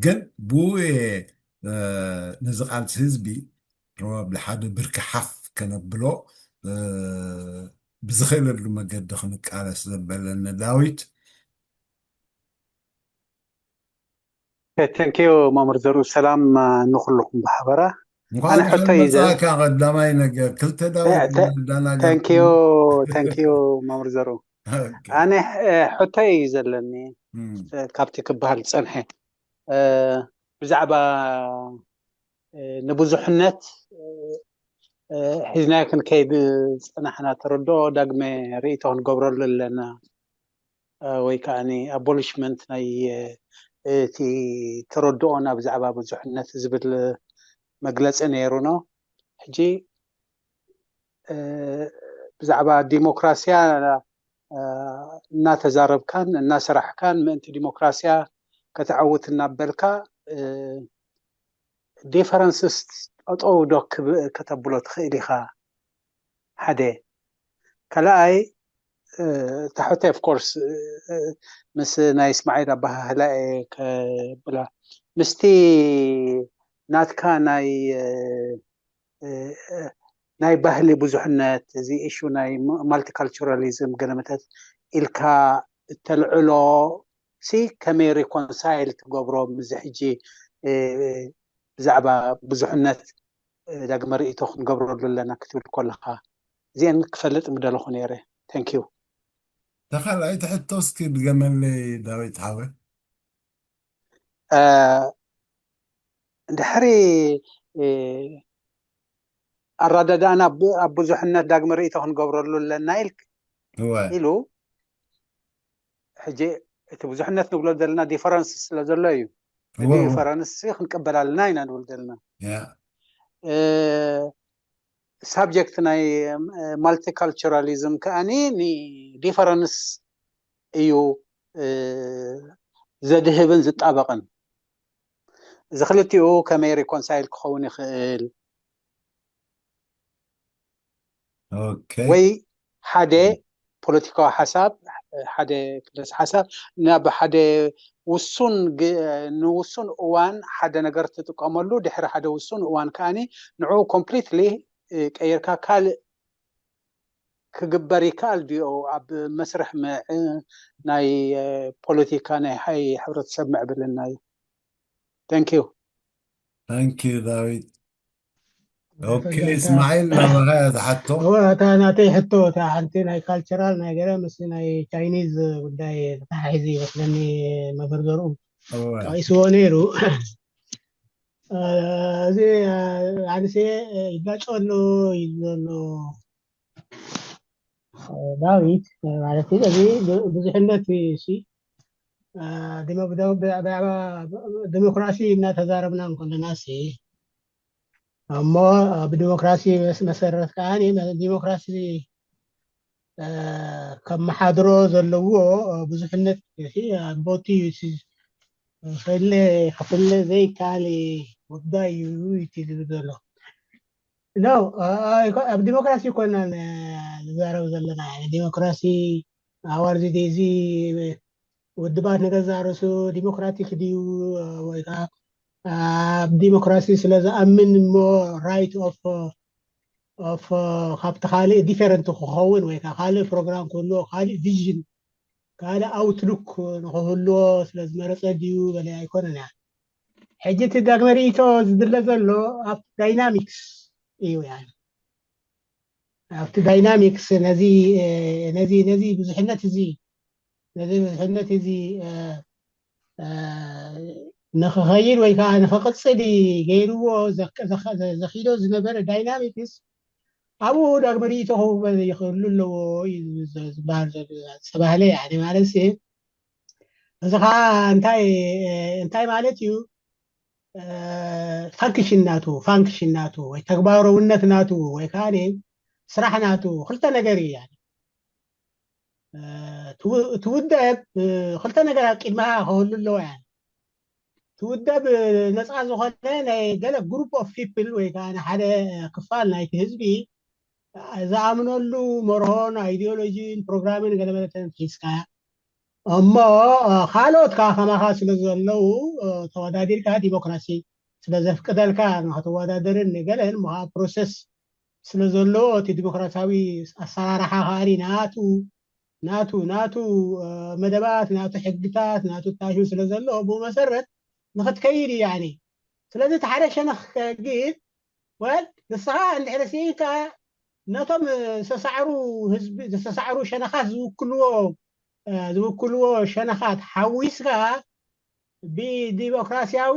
ግን ብኡ እየ ነዚ ቃልሲ ህዝቢ ፕሮባብሊ ሓደ ብርኪ ሓፍ ከነብሎ ብዝኽእለሉ መገዲ ክንቃለስ ዘበለኒ። ዳዊት። Thank you መምህር ዘሩ። ሰላም ንኩልኩም ብሓበራ። ኣነ ሕቶ እዩ ዘ- ቀዳማይ ነገር ክልተ ዳዊት Thank you መምህር ዘሩ። ኣነ ሕቶ እዩ ዘለኒ ካብቲ ክበሃል ዝፀንሐ ብዛዕባ ንብዙሕነት ሒዝናዮ ክንከይድ ዝፀናሕና ተረድኦ ዳግመ ርእይቶ ክንገብረሉ ኣለና ወይ ከዓ ኣቦሊሽመንት ናይ እቲ ተረድኦና ብዛዕባ ብዙሕነት ዝብል መግለፂ ነይሩኖ። ሕጂ ብዛዕባ ዲሞክራሲያ እናተዛረብካን እናሰራሕካን ምእንቲ ዲሞክራሲያ ከተዐውት እናበልካ ዲፈረንስስ ጠጠው ዶ ክብ- ከተብሎ ትኽእል ኢኻ? ሓደ ካልኣይ ታሕተ ኦፍኮርስ ምስ ናይ እስማዒል ኣባሃህላ እየ ከብላ ምስቲ ናትካ ናይ ናይ ባህሊ ብዙሕነት እዚ ኢሹ ናይ ማልቲካልቸራሊዝም ገለመተት ኢልካ እተልዕሎ ሲ ከመይ ሪኮንሳይል ትገብሮ ምዚ ሕጂ ብዛዕባ ብዙሕነት ዳግመ ርእይቶ ክንገብረሉ ኣለና ክትብል ከለካ እዚአን ክፈልጥ ምደለኹ ነይረ። Thank you። ተኻልኣይቲ ሕቶ እስኪ ድገመለይ ዳዊት ሓወ። ድሕሪ ኣረዳድኣና ኣብ ብዙሕነት ዳግመ ርእይቶ ክንገብረሉ ኣለና ኢልክ ኢሉ ሕጂ እቲ ብዙሕነት ንብሎ ዘለና ዲፈረንስ ስለ ዘሎ እዩ። እቲ ዲፈረንስ ክንቅበል ኣለና ኢና ንብል ዘለና። ሳብጀክት ናይ ማልቲካልቸራሊዝም ከኣኒ ንዲፈረንስ እዩ ዘድህብን ዝጣበቕን። እዚ ክልቲኡ ከመይ ሪኮንሳይል ክኸውን ይኽእል? ወይ ሓደ ፖለቲካዊ ሓሳብ ሓደ ክለስ ሓሳብ ናብ ሓደ ውሱን ንውሱን እዋን ሓደ ነገር ትጥቀመሉ ድሕሪ ሓደ ውሱን እዋን ከዓኒ ንዑ ኮምፕሊትሊ ቀይርካ ካልእ ክግበር ይከኣል ድዮ ኣብ መስርሕ ናይ ፖለቲካ ናይ ሓይ ሕብረተሰብ ምዕብልና እዩ። Thank you። Thank you ዳዊት። ኦኬ እስማዒል ናባኻ እያ ዝሓቶ። እወ እታ ናተይ ሕቶ እታ ሓንቲ ናይ ካልቸራል ናይ ገለ ምስ ናይ ቻይኒዝ ጉዳይ ተተሓሒዙ ይመስለኒ መምህር ዘርኡ ጠቒስዎ ነይሩ። እዚ ኣንሴ ይጋጨ ኣሎ ይብሎ ኣሎ ዳዊት ማለት እዩ። እዚ ብዙሕነት ሲ ብዛዕባ ዲሞክራሲ እናተዛረብና እንከለና ሲ እሞ ብዲሞክራሲ መሰረት ከዓ ዲሞክራሲ ከመሓድሮ ዘለዎ ብዙሕነት ቦቲ ፈለ ክፍለ ዘይከኣል ጉዳይ እዩ እቲ ዝብል ዘሎ። ኖ ኣብ ዲሞክራሲ ይኮና ንዛረብ ዘለና ዲሞክራሲ ኣዋርዚ ዴዚ ውድባት ንገዛእ ርእሱ ዲሞክራቲክ ድዩ ወይ ከዓ ኣብ ዲሞክራሲ ስለ ዝኣምን እሞ ራይት ኦፍ ኦፍ ካብቲ ካልእ ዲፈረንት ክኸውን ወይ ከዓ ካልእ ፕሮግራም ክህልዎ ካልእ ቪዥን ካልእ ኣውትሉክ ንክህልዎ ስለ ዝመረፀ ድዩ በለ ኣይኮነን እያ ሕጂ እቲ ዳግመ ርእይቶ ዝድለ ዘሎ ኣብቲ ዳይናሚክስ እዩ ያ ኣብቲ ዳይናሚክስ ነዚ ነዚ ነዚ ብዙሕነት እዚ ነዚ ብዙሕነት እዚ ንክኸይድ ወይ ከዓ ንክቅፅል ገይርዎ ዘኪዶ ዝነበረ ዳይናሚክስ ኣብኡ ዳግመ ርእይቶ ክውበል ይኽእሉ ኣለዎ እዩ ዝበሃል ዝተባህለ ማለት እዚ ከዓ እንታይ እንታይ ማለት እዩ ፋንክሽን ናቱ ፋንክሽን ናቱ ወይ ተግባራውነት ናቱ ወይ ከዓ ስራሕ ናቱ ክልተ ነገር እዩ እቲ ውደብ ክልተ ነገር ኣብ ቅድሚኻ ክህሉ ኣለዎ እያ እቲ ውደብ ነፃ ዝኾነ ናይ ገለ ግሩፕ ኦፍ ፒፕል ወይ ከዓ ሓደ ክፋል ናይቲ ህዝቢ ዝኣምነሉ መርሆን ኣይዲዮሎጂን ፕሮግራምን ገለመለተን ሒዝካ እሞ ካልኦት ከዓ ከማኻ ስለ ዘለዉ ተወዳዲርካ ዲሞክራሲ ስለ ዘፍቅደልካ ንክትወዳደርን ንገለን ምሃ ፕሮሰስ ስለ ዘለዎ እቲ ዲሞክራሲያዊ ኣሰራርሓ ከዓኒ ናቱ ናቱ ናቱ መደባት ናቱ ሕግታት ናቱ ታሽሙ ስለ ዘሎ ብኡ መሰረት ንክትከይድ እዩ። ስለዚ እቲ ሓደ ሸነኽ ግን ወል ንስኻ እንድሕር ስኢንካ ነቶም ዝተሳዕሩ ህዝቢ ዝተሳዕሩ ሸነኻት ዝውክልዎ ዝውክልዎ ሸነኻት ሓዊስካ ብዲሞክራሲያዊ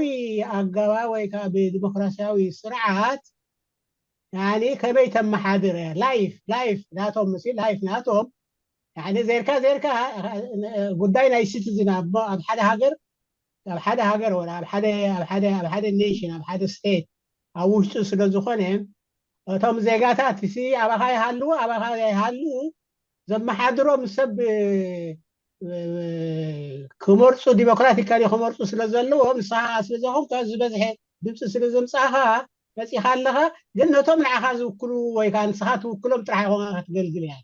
ኣገባብ ወይ ከዓ ብዲሞክራሲያዊ ስርዓት ያኒ ከመይ ተመሓድር እያ ላይፍ ላይፍ ናቶም ምስ ላይፍ ናቶም ያኒ ዘርካ ዘርካ ጉዳይ ናይ ሲቲዝን ኣብ ሓደ ሃገር ኣብ ሓደ ሃገር ወላ ኣብ ሓደ ኣብ ሓደ ኣብ ሓደ ኔሽን ኣብ ሓደ ስቴት ኣብ ውሽጡ ስለ ዝኾነ እቶም ዜጋታት ሲ ኣባኻ ይሃልዉ ኣባኻ ይሃልዉ ዘመሓድሮም ሰብ ክመርፁ ዲሞክራቲካሊ ክመርፁ ስለ ዘለዎም ንስኻ ስለ ዝኾንካ ዝበዝሐ ድምፂ ስለ ዘምፃእኻ መፂኻ ኣለኻ ግን ነቶም ንዓኻ ዝውክሉ ወይ ከዓ ንስኻ ትውክሎም ጥራሕ ኢኻ ከተገልግል እያ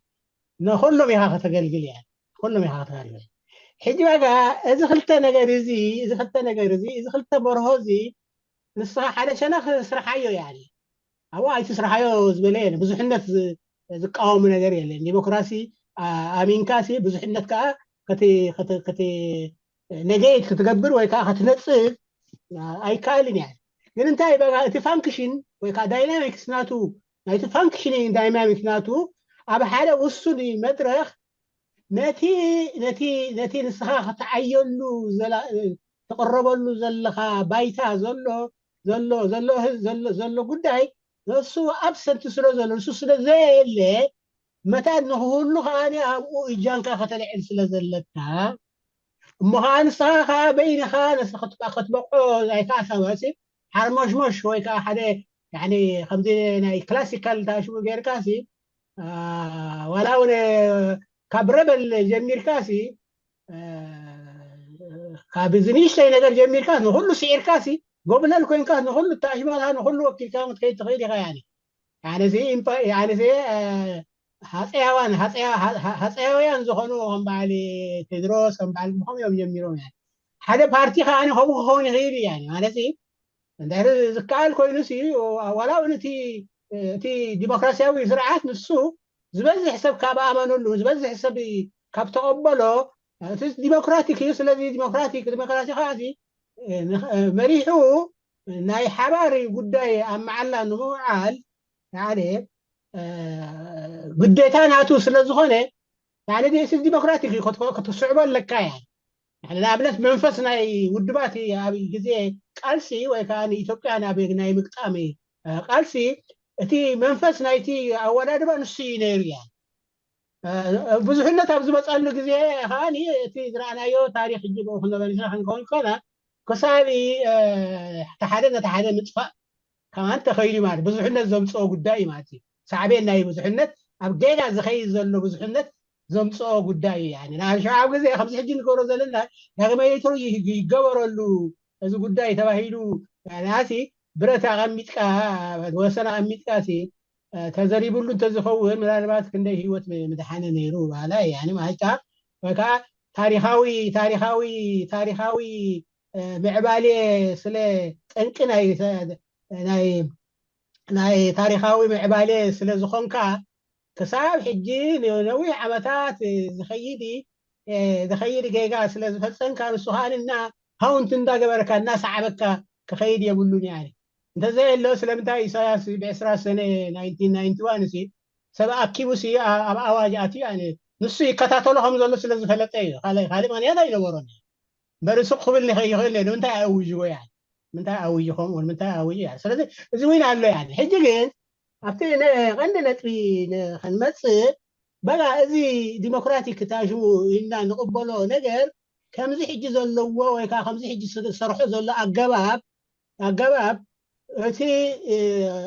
ነኩሎም ኢኻ ከተገልግል እያ ኩሎም ኢኻ ከተገልግል ሕጂ ዋጋ እዚ ክልተ ነገር እዚ እዚ ክልተ ነገር እዚ እዚ ክልተ በርሆ እዚ ንስኻ ሓደ ሸነኽ ስርሓዮ ያኒ ኣብኡ ኣይትስርሓዮ ዝበለ የለ ብዙሕነት ዝቃወሙ ነገር የለን ዲሞክራሲ ኣሚንካሲ ብዙሕነት ከዓ ነጌት ክትገብር ወይ ከዓ ክትነፅግ ኣይከኣልን እያ ግን እንታይ በ እቲ ፋንክሽን ወይ ከዓ ዳይናሚክስ ናቱ ናይቲ ፋንክሽኒንግ ዳይናሚክ ናቱ ኣብ ሓደ ውሱን መድረክ ነቲ ነቲ ነቲ ንስኻ ክትዓየሉ ትቕረበሉ ዘለኻ ባይታ ዘሎ ዘሎ ዘሎ ዘሎ ጉዳይ ንሱ ኣብሰንት ስለ ዘሎ ንሱ ስለ ዘየለ መታን ንክህሉ ከዓኒ ኣብኡ እጃንካ ከተልዕል ስለ ዘለካ እሞ ከዓ ንስኻ ከዓ በይንኻ ነስኻ ክትበቆ ኣይከኣልካ ማለት ሓርሞሽሞሽ ወይ ከዓ ሓደ ከምዚ ናይ ክላሲካል ታሽሙ ጌርካ ዋላ እውን ካብ ረበል ጀሚርካ ካብ ዝንእሽተይ ነገር ጀሚርካ ንኩሉ ስዒርካ ጎብለል ኮይንካ ንኩሉ ታሽማታ ንኩሉ ወኪልካ ክትከይድ ትኽእል ኢኻ ያኒ ያኒ እዚ ኢምፓ- ያኒ እዚ እ፣ ሃፀያዋን ሃፀያ- ሃ- ሃ- ሃፀያውያን ዝኾኑ ከም በዓል ቴድሮስ ከም በዓል ምኾም እዮም ጀሚሮም ያ ሓደ ፓርቲ ከዓ ከምኡ ክኸውን ይኽእል እዩ ያኒ ማለት እዚ እንድሕር ዝከኣል ኮይኑ ሲ ዋላ እውን እቲ እቲ ዲሞክራሲያዊ ስርዓት ንሱ ዝበዝሕ ሰብ ካብ ኣመነሉ ዝበዝሕ ሰብ ካብ ተቐበሎ እቲ ዲሞክራቲክ እዩ ስለዚ ዲሞክራቲክ ዲሞክራሲ ከዓ መሪሑ ናይ ሓባር ጉዳይ ኣብ መዓላ ንምውዓል ሓደ ግዴታ ናቱ ስለ ዝኾነ ሓደ ዲሞክራቲክ ክትስዕቦ ኣለካ እያ ንኣብነት መንፈስ ናይ ውድባት ኣብ ግዜ ቃልሲ ወይ ከዓ ንኢትዮጵያ ናብ ናይ ምቅጣሚ ቃልሲ እቲ መንፈስ ናይቲ ኣወዳድባ ንሱ እዩ ነይሩ እያ ብዙሕነት ኣብ ዝመፀሉ ግዜ ከዓ እቲ ዝረኣናዮ ታሪክ ሕጂ ብኡ ክንበሪስና ክንከውን ከና ክሳብ ተሓደ ነቲ ሓደ ምጥፋእ ከማን ተኸይዱ ማለት ብዙሕነት ዘምፅኦ ጉዳይ እዩ ማለት እዩ ሳዕቤን ናይ ብዙሕነት ኣብ ጌጋ ዝኸይድ ዘሎ ብዙሕነት ዘምፅኦ ጉዳይ እዩ ንኣብሸ ኣብ ግዜ ከምዚ ሕጂ ንገብሮ ዘለና ዳግመ ኤሌክትሮ ይገበረሉ እዚ ጉዳይ ተባሂሉ ናሲ ብረት ኣቐሚጥካ ወሰን ኣቐሚጥካ ተዘሪብሉ እንተዝኸውን ምናልባት ክንደይ ህይወት ምድሓነ ነይሩ በሃላ እያ ማለት ከዓ ወይ ከዓ ታሪካዊ ታሪካዊ ታሪካዊ ምዕባሌ ስለ ጠንቂ ናይ ናይ ናይ ታሪካዊ ምዕባሌ ስለ ዝኾንካ ክሳብ ሕጂ ንነዊሕ ዓመታት ዝኸይድ ዝኸይድ ጌጋ ስለ ዝፈፀምካ ንሱ ከዓ እና ካውንት እንዳገበረካ እናሰዓበካ ክኸይድ የብሉን ያኒ እንተዘየሎ ስለምንታይ ኢሳያስ ብዕስራ ሰነ ናይንቲን ናይንቲ ዋን ሲ ሰብ ኣኪቡ ሲ ኣብ ኣዋጅ ኣትዩ ያኒ ንሱ ይከታተሎ ከም ዘሎ ስለ ዝፈለጠ እዩ ካልእ ካልእ ምክንያት ኣይነበሮን እምበር ሱቅ ክብል ንኸ ይኽእል እየ ንምንታይ ኣውጅዎ ያ ምንታይ ኣውጅ ከምኡ ንምንታይ ኣውጅ ያ ስለዚ እዚ እውን ኣሎ ያ ሕጂ ግን ኣብቲ ቀንዲ ነጥቢ ክንመፅእ በጋ እዚ ዲሞክራቲክ ታሽሙ ኢልና ንቕበሎ ነገር ከምዚ ሕጂ ዘለዎ ወይ ከዓ ከምዚ ሕጂ ዝሰርሖ ዘሎ ኣገባብ ኣገባብ እቲ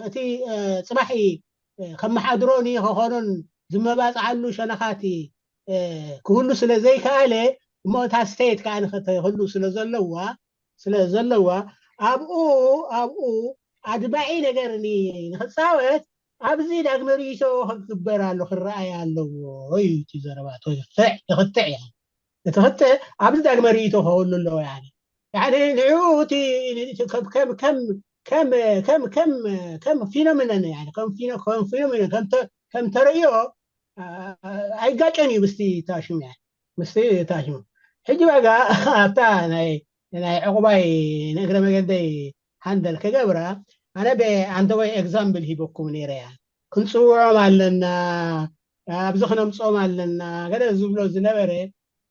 እቲ ፅባሕ ከመሓድሮን ከኾኖን ዝመባፅዓሉ ሸነኻት ክህሉ ስለ ዘይከኣለ እሞ እታ ስቴት ከዓ ንክትህሉ ስለ ዘለዋ ስለ ዘለዋ ኣብኡ ኣብኡ ኣድማዒ ነገር ንክፃወት ኣብዚ ዳግመ ርእይቶ ክግበር ኣሎ ክረኣይ ኣለዎ እዩ እቲ ዘረባ ክትዕ ክትዕ እያ እቲ ክልተ ኣብዚ ዳግመ ርእይቶ ክህሉ ኣለዎ። ያኒ ያኒ ንዕኡ እቲ ከም ከም ከም ከም ከም ከም ከም ፊኖሚነን ያኒ ከም ፊኖ ከም ፊኖሚነን ከም ተ- ከም ተርእዮ አ- አ- ኣይጋጨን እዩ ምስቲ ታሽሙ ያኒ ምስቲ ታሽሙ። ሕጂ ዋጋ ኣብታ ናይ ናይ ዕቑባይ ንእግረ መገደይ ሃንደል ክገብራ ኣነ ብኣንተወይ ኤግዛምብል ሂበኩም ነይረ እያ። ክንፅውዖም ኣለና፣ ኣብዚ ክነምፅኦም ኣለና ገለ ዝብሎ ዝነበረ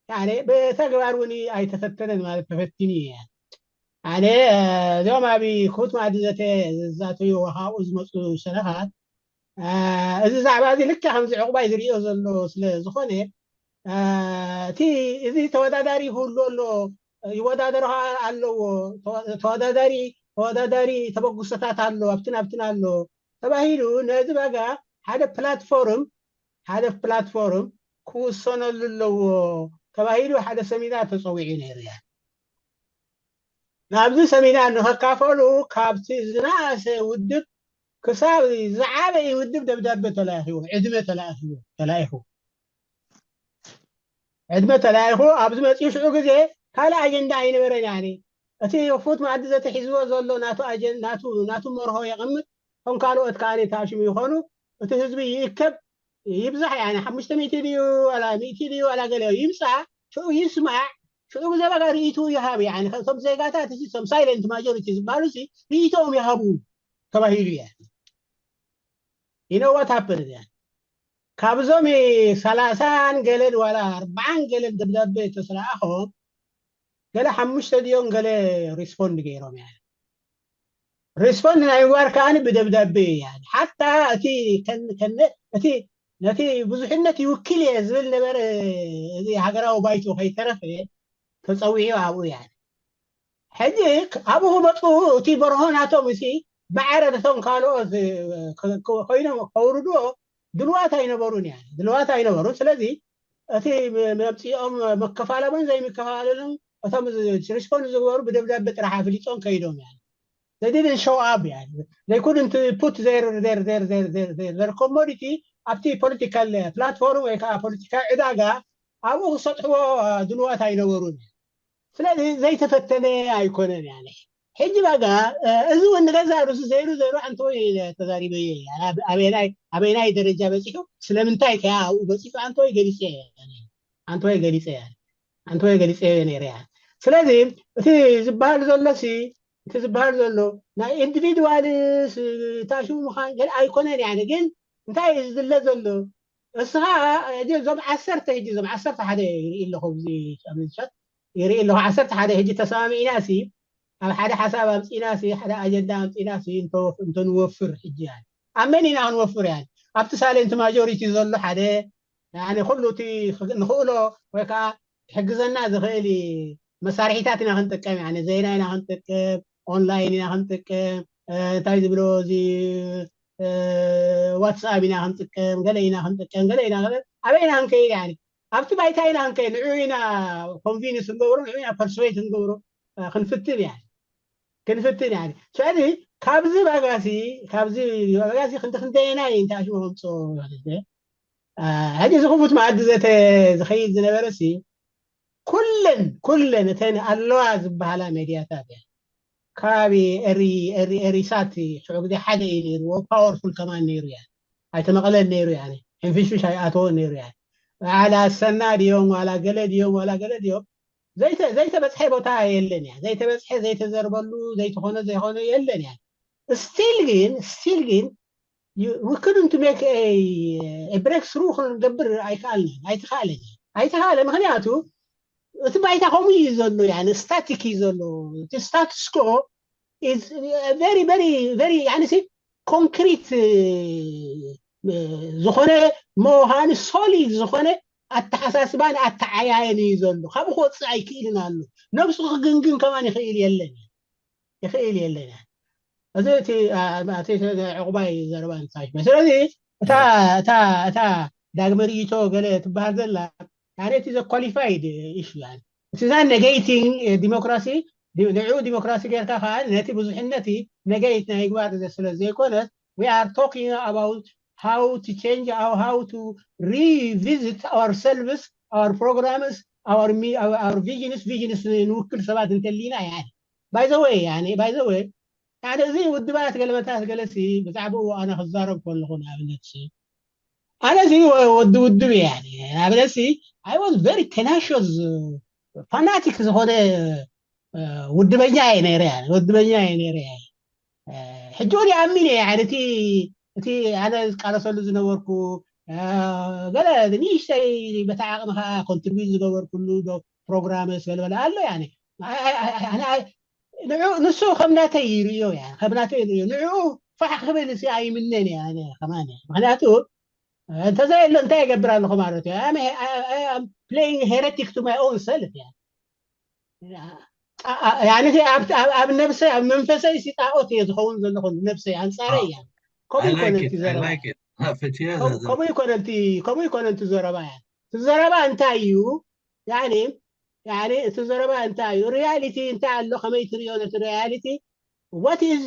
ያኔ ብተግባር እውን ኣይተፈተነን ማለት ተፈቲኑ እየ። ኣነ እዚኦም ኣብ ኩት ማዕዲ ዘተ ዝዛተዩ ወኻኡ ዝመፁ ሸነኻት እዚ ዛዕባ እዚ ልክዕ ከምዚ ዕቑባይ ዝርእዮ ዘሎ ስለ ዝኾነ እቲ እዚ ተወዳዳሪ ክህሉ ኣሎ ይወዳደሩ ኣለዎ ተወዳዳሪ ተወዳዳሪ ተበግሶታት ኣሎ ኣብትን ኣብትን ኣሎ ተባሂሉ ነዚ ባጋ ሓደ ፕላትፎርም ሓደ ፕላትፎርም ክውሰነሉ ኣለዎ ተባሂሉ ሓደ ሰሚናር ተፀዊዑ ነይሩ እያ። ናብዚ ሰሚናር ንኸካፈሉ ካብቲ ዝነኣሰ ውድብ ክሳብ ዝዓበየ ውድብ ደብዳቤ ተላኢኽዎ ዕድመ ተላኢኽዎ ተላኢኹ ዕድመ ተላኢኹ ኣብዚ መፅኡ ሽዑ ግዜ ካልእ ኣጀንዳ ኣይነበረን ያኒ እቲ ፉት ማዕዲ ዘተሒዝዎ ዘሎ ናቱ ኣጀን ናቱ ናቱ መርሆ የቐምጥ ከም ካልኦት ከዓ ተኣሽሙ ይኾኑ እቲ ህዝቢ ይእከብ ይብዛሕ ያኒ ሓሙሽተ ሚእቲ ድዩ ዋላ ሚእቲ ድዩ ዋላ ገለ ይምፃእ ሽዑ ይስማዕ ሽዑ ብዘበጋ ርእይትኡ ይሃብ ያኒ እቶም ዜጋታት እዚ እቶም ሳይለንት ማጆሪቲ ዝበሃሉ ሲ ርእይትኦም ይሃቡ ተባሂሉ እየ you know what happened እያ ካብዞም ሰላሳን ገለን ዋላ ኣርባዓን ገለን ደብዳቤ ተስለኣኾም ገለ ሓሙሽተ ድዮም ገለ ሪስፖንድ ገይሮም እያ ሪስፖንድ ናይ ምግባር ከዓኒ ብደብዳቤ እያ ሓታ እቲ እቲ ነቲ ብዙሕነት ይውክል እየ ዝብል ነበረ እዚ ሃገራዊ ባይቶ ከይተረፈ ተፀዊዑ ኣብኡ እያ ሕጂ ኣብኡ ክመፁ እቲ በርሆ ናቶም እዚ ብዓረድ እቶም ካልኦት ኮይኖም ከውርድዎ ድልዋት ኣይነበሩን እያ ድልዋት ኣይነበሩን ስለዚ እቲ መምፅኦም መከፋለሞን ዘይመከፋለሎም እቶም ሪስፖንድ ዝግበሩ ብደብዳቤ ጥራሕ ኣፍሊጦም ከይዶም እያ they didn't show up يعني they couldn't put their their their their their their, their commodity ኣብቲ ፖለቲካል ፕላትፎርም ወይ ከዓ ፖለቲካዊ ዕዳጋ ኣብኡ ክሰጥሕዎ ድልዋት ኣይነበሩን ስለዚ ዘይተፈተነ ኣይኮነን ያለ ሕጂ ባጋ እዚ እውን ንገዛ ርእሱ ዘይሩ ዘይሩ ኣንተ ወይ ተዛሪበ ኣበየናይ ደረጃ በፂሑ ስለምንታይ ከያ ኣብኡ በፂሑ ኣንተ ወይ ገሊፀ ኣንተ ወይ ገሊፀ ኣንተ ወይ ገሊፀ ነይረ ስለዚ እቲ ዝበሃል ዘሎ ሲ እቲ ዝበሃል ዘሎ ናይ ኢንዲቪድዋልስ ታሽሙ ምዃን ገለ ኣይኮነን ያነ ግን እንታይ እዩ ዝድለ ዘሎ እስኻ እዞም ዓሰርተ ሕጂ እዞም ዓሰርተ ሓደ ይርኢ ኣለኹ ኣብዚ ቻት ይርኢ ኣለኹ ዓሰርተ ሓደ ሕጂ ተሰማሚዕና ሲ ኣብ ሓደ ሓሳብ ኣምፂና ሲ ሓደ ኣጀንዳ ኣምፂና ሲ እንተንወፍር ሕጂ ያ ኣብ መን ኢና ክንወፍር ያ ኣብቲ ሳይለንት ማጆሪቲ ዘሎ ሓደ ኩሉ እቲ ንኽእሎ ወይ ከዓ ክሕግዘና ዝኽእል መሳርሒታት ኢና ክንጥቀም ያ ዜና ኢና ክንጥቀም ኦንላይን ኢና ክንጥቀም እንታይ ዝብሎ እዚ ዋትስኣፕ ኢና ክንጥቀም ገለ ኢና ክንጥቀም ገለ ኢና ኣበይ ኢና ክንከይድ ያ ኣብቲ ባይታ ኢና ክንከይድ ንዑ ኢና ኮንቪንስ ንገብሮ ንዑ ኢና ፐርስዌት ንገብሮ ክንፍትን ያ ክንፍትን ያ ስለዚ ካብዚ ባጋሲ ካብዚ ባጋሲ ክንዲ ክንደየናይ እንታይ ሽሞ ከምፅኦ ሕጂ ዝኽፉት መኣዲ ዘተ ዝኸይድ ዝነበረ ሲ ኩለን ኩለን እተን ኣለዋ ዝበሃላ ሜድያታት እያ ከባቢ ኤሪ ኤሪ ኤሪሳት ሽዑ ግዜ ሓደ እዩ ነይርዎ ፓወርፉል ከማን ነይሩ እያ ኣይተመቐለን ነይሩ እያ ሕንፍሽፍሽ ኣይኣተወን ነይሩ እያ ዋላ ሰና ድዮም ዋላ ገለ ድዮም ዋላ ገለ ድዮም ዘይተበፅሐ ቦታ የለን እያ ዘይተበፅሐ ዘይተዘርበሉ ዘይተኾነ ዘይኾነ የለን እያ ስቲል ግን ስቲል ግን we couldn't make a breakthrough ክንገብር ኣይከኣልን ኣይተኻእለን ኣይተኻእለ ምክንያቱ እቲ ባይታ ከምኡ እዩ ዘሎ ያ ስታቲክ እዩ ዘሎ እቲ ስታትስኮ very very very ያንሲ ኮንክሪት ዝኾነ መውሃኒ ሶሊድ ዝኾነ ኣተሓሳስባን ኣተዓያየን እዩ ዘሎ ካብኡ ክወፅእ ኣይክእልን ኣሎ ነብሱ ክግንግን ከማን ይኽእል የለን ይኽእል የለን እዚ እቲ ዕቁባይ ዘረባ ንሳሽመ ስለዚ እታ እታ እታ ዳግመ ርእይቶ ገለ ትበሃል ዘላ ያኔ እቲ ዘኳሊፋይድ ኢሹ ያኔ እቲ ዛ ኔጌቲንግ ዲሞክራሲ ንዕኡ ዲሞክራሲ ጌርካ ከዓ ነቲ ብዙሕነት ኔጌት ናይ ግባር ስለ ዘይኮነት we are talking about how to change how, how to revisit ourselves our programs our me our visions visions ንውክል ሰባት እንተሊና ያኒ by the way ያኒ by the way ሓደ እዚ ውድባት ገለመታት ገለሲ ብዛዕባኡ ኣነ ክዛረብ ከለኹ ንኣብነት ኣነ እዚ ወዲ ውድብ እየ ያኒ ንኣብነት I was very tenacious fanatic ዝኾነ ውድበኛ እየ ነይረ ያኒ ውድበኛ እየ ነይረ ሕጂ እውን ይኣምን እየ ያኒ እቲ እቲ ኣነ ዝቃለሰሉ ዝነበርኩ ገለ ንእሽተይ በታ ዓቕሚ ከዓ contribute ዝገበርኩሉ ዶ ፕሮግራምስ ገለበለ ኣሎ ያኒ ንሱ ከም ናተይ ይርእዮ ያኒ ከም ናተይ ይርእዮ ንዕኡ ፋሕ ክብል ሲ ኣይምነን እየ ኣነ ከማን እየ ምክንያቱ እንተዘየሎ እንታይ ይገብር ኣለኹ ማለት እዩ playing heretic to my own self ያኒ ያኒ ኣብ ነብሰይ ኣብ መንፈሰይ ሲ ጣኦት እየ ዝኸውን ዘለኹ ነብሰይ ኣንፃረይ እያ ከምኡ ይኮነ እቲ ዘረባ ከምኡ ይኮነ እቲ ከምኡ ይኮነ እቲ ዘረባ እያ እቲ ዘረባ እንታይ እዩ ያኒ ያኒ እቲ ዘረባ እንታይ እዩ reality እንታይ ኣሎ ከመይ ትሪኦ ነቲ reality what is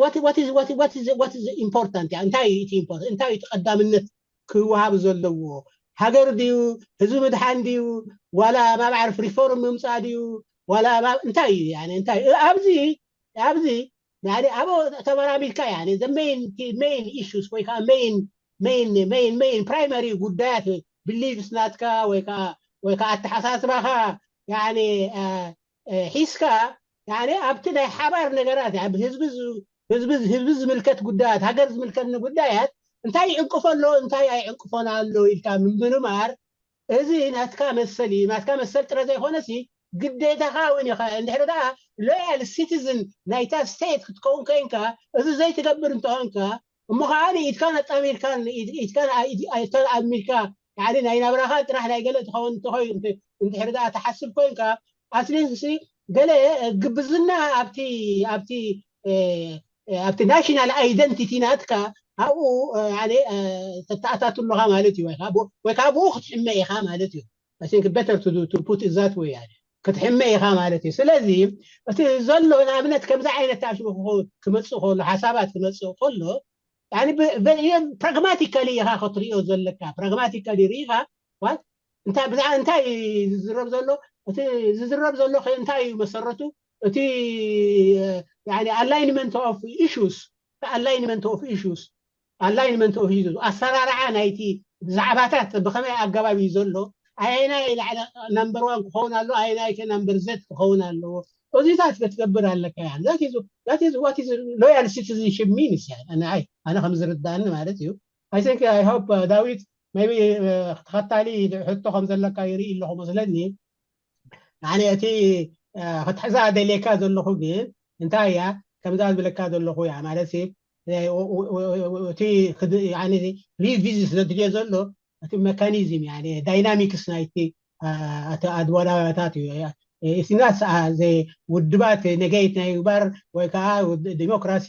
what is what is what is what is important እንታይ እዩ እቲ important እንታይ እዩ ቀዳምነት ክወሃብ ዘለዎ ሃገር ድዩ ህዝቢ ምድሓን ድዩ ዋላ ማብዓር reform ምምፃእ ድዩ ዋላ እንታይ እዩ ያኒ እንታይ ኣብዚ ኣብዚ ያኒ ኣብ ተመራሚርካ ያኒ the main main issues ወይ ከዓ main main main main primary ጉዳያት beliefs ናትካ ወይ ከዓ ወይ ከዓ ኣተሓሳስባኻ ያኒ ሒዝካ ያኒ ኣብቲ ናይ ሓባር ነገራት ህዝቢ ህዝቢ ህዝቢ ዝምልከት ጉዳያት ሃገር ዝምልከት ጉዳያት እንታይ ይዕንቅፎ ኣሎ እንታይ ኣይዕንቅፎን ኣሎ ኢልካ ምምርማር እዚ ናትካ መሰል እዩ ናትካ መሰል ጥረ ዘይኮነሲ ግዴታኻ እውን ኢኻ እንድሕር ደኣ loyal citizen ናይታ state ክትከውን ኮይንካ እዚ ዘይትገብር እንተኾንካ እሞ ከዓ ኢድካን ኣጣሚርካን ኢድካን ኣሚርካ ያኒ ናይ ናብራኻ ጥራሕ ናይ ገለ ትኸውን እንተኾይኑ እንድሕር ደኣ ትሓስብ ኮይንካ ኣትሊስት ገለ ግብዝና ኣብቲ ኣብቲ ኣብቲ national identity ናትካ ኣብኡ ተተኣታቱ ኣለኻ ማለት እዩ ወይ ከዓ ብኡ ክትሕመ ኢኻ ማለት እዩ I think better to, do, to put it that way ክትሕመ ኢኻ ማለት እዩ ስለዚ እቲ ዘሎ ንኣብነት ከምዚ ዓይነት ታሽሙ ክመፅእ ከሎ ሓሳባት ክመፅእ ከሎ pragmatically ኢኻ ክትሪኦ ዘለካ pragmatically ርኢኻ እንታይ ብዛዕባ እንታይ ዝዝረብ ዘሎ እቲ ዝዝረብ ዘሎ እንታይ እዩ መሰረቱ እቲ alignment of issues alignment of issues alignment of issues ኣሰራርዓ ናይቲ ዛዕባታት ብኸመይ ኣገባብ እዩ ዘሎ ኣየናይ ላዕሊ number one ክኸውን ኣሎ ኣየናይ ከ number z ክኸውን ኣለዎ እዚታት ክትገብር ኣለካ ያን that is what is loyal citizenship means ያን ኣነ ከም ዝርዳእኒ ማለት እዩ I think I hope ዳዊት maybe ተኸታሊ ሕቶ ከም ዘለካ ይርኢ ኣለኹ መስለኒ ኣነ እቲ ክትሕዛ ደልየካ ዘለኹ ግን እንታይ እያ ከምዛ ዝብለካ ዘለኹ እያ ማለት እቲ revisit ዘድልዮ ዘሎ እቲ mechanism dynamics ናይቲ ኣድወዳዳታት እዩ እቲ ናስ ውድባት negate ናይ ምግባር ወይ ከዓ ዲሞክራሲ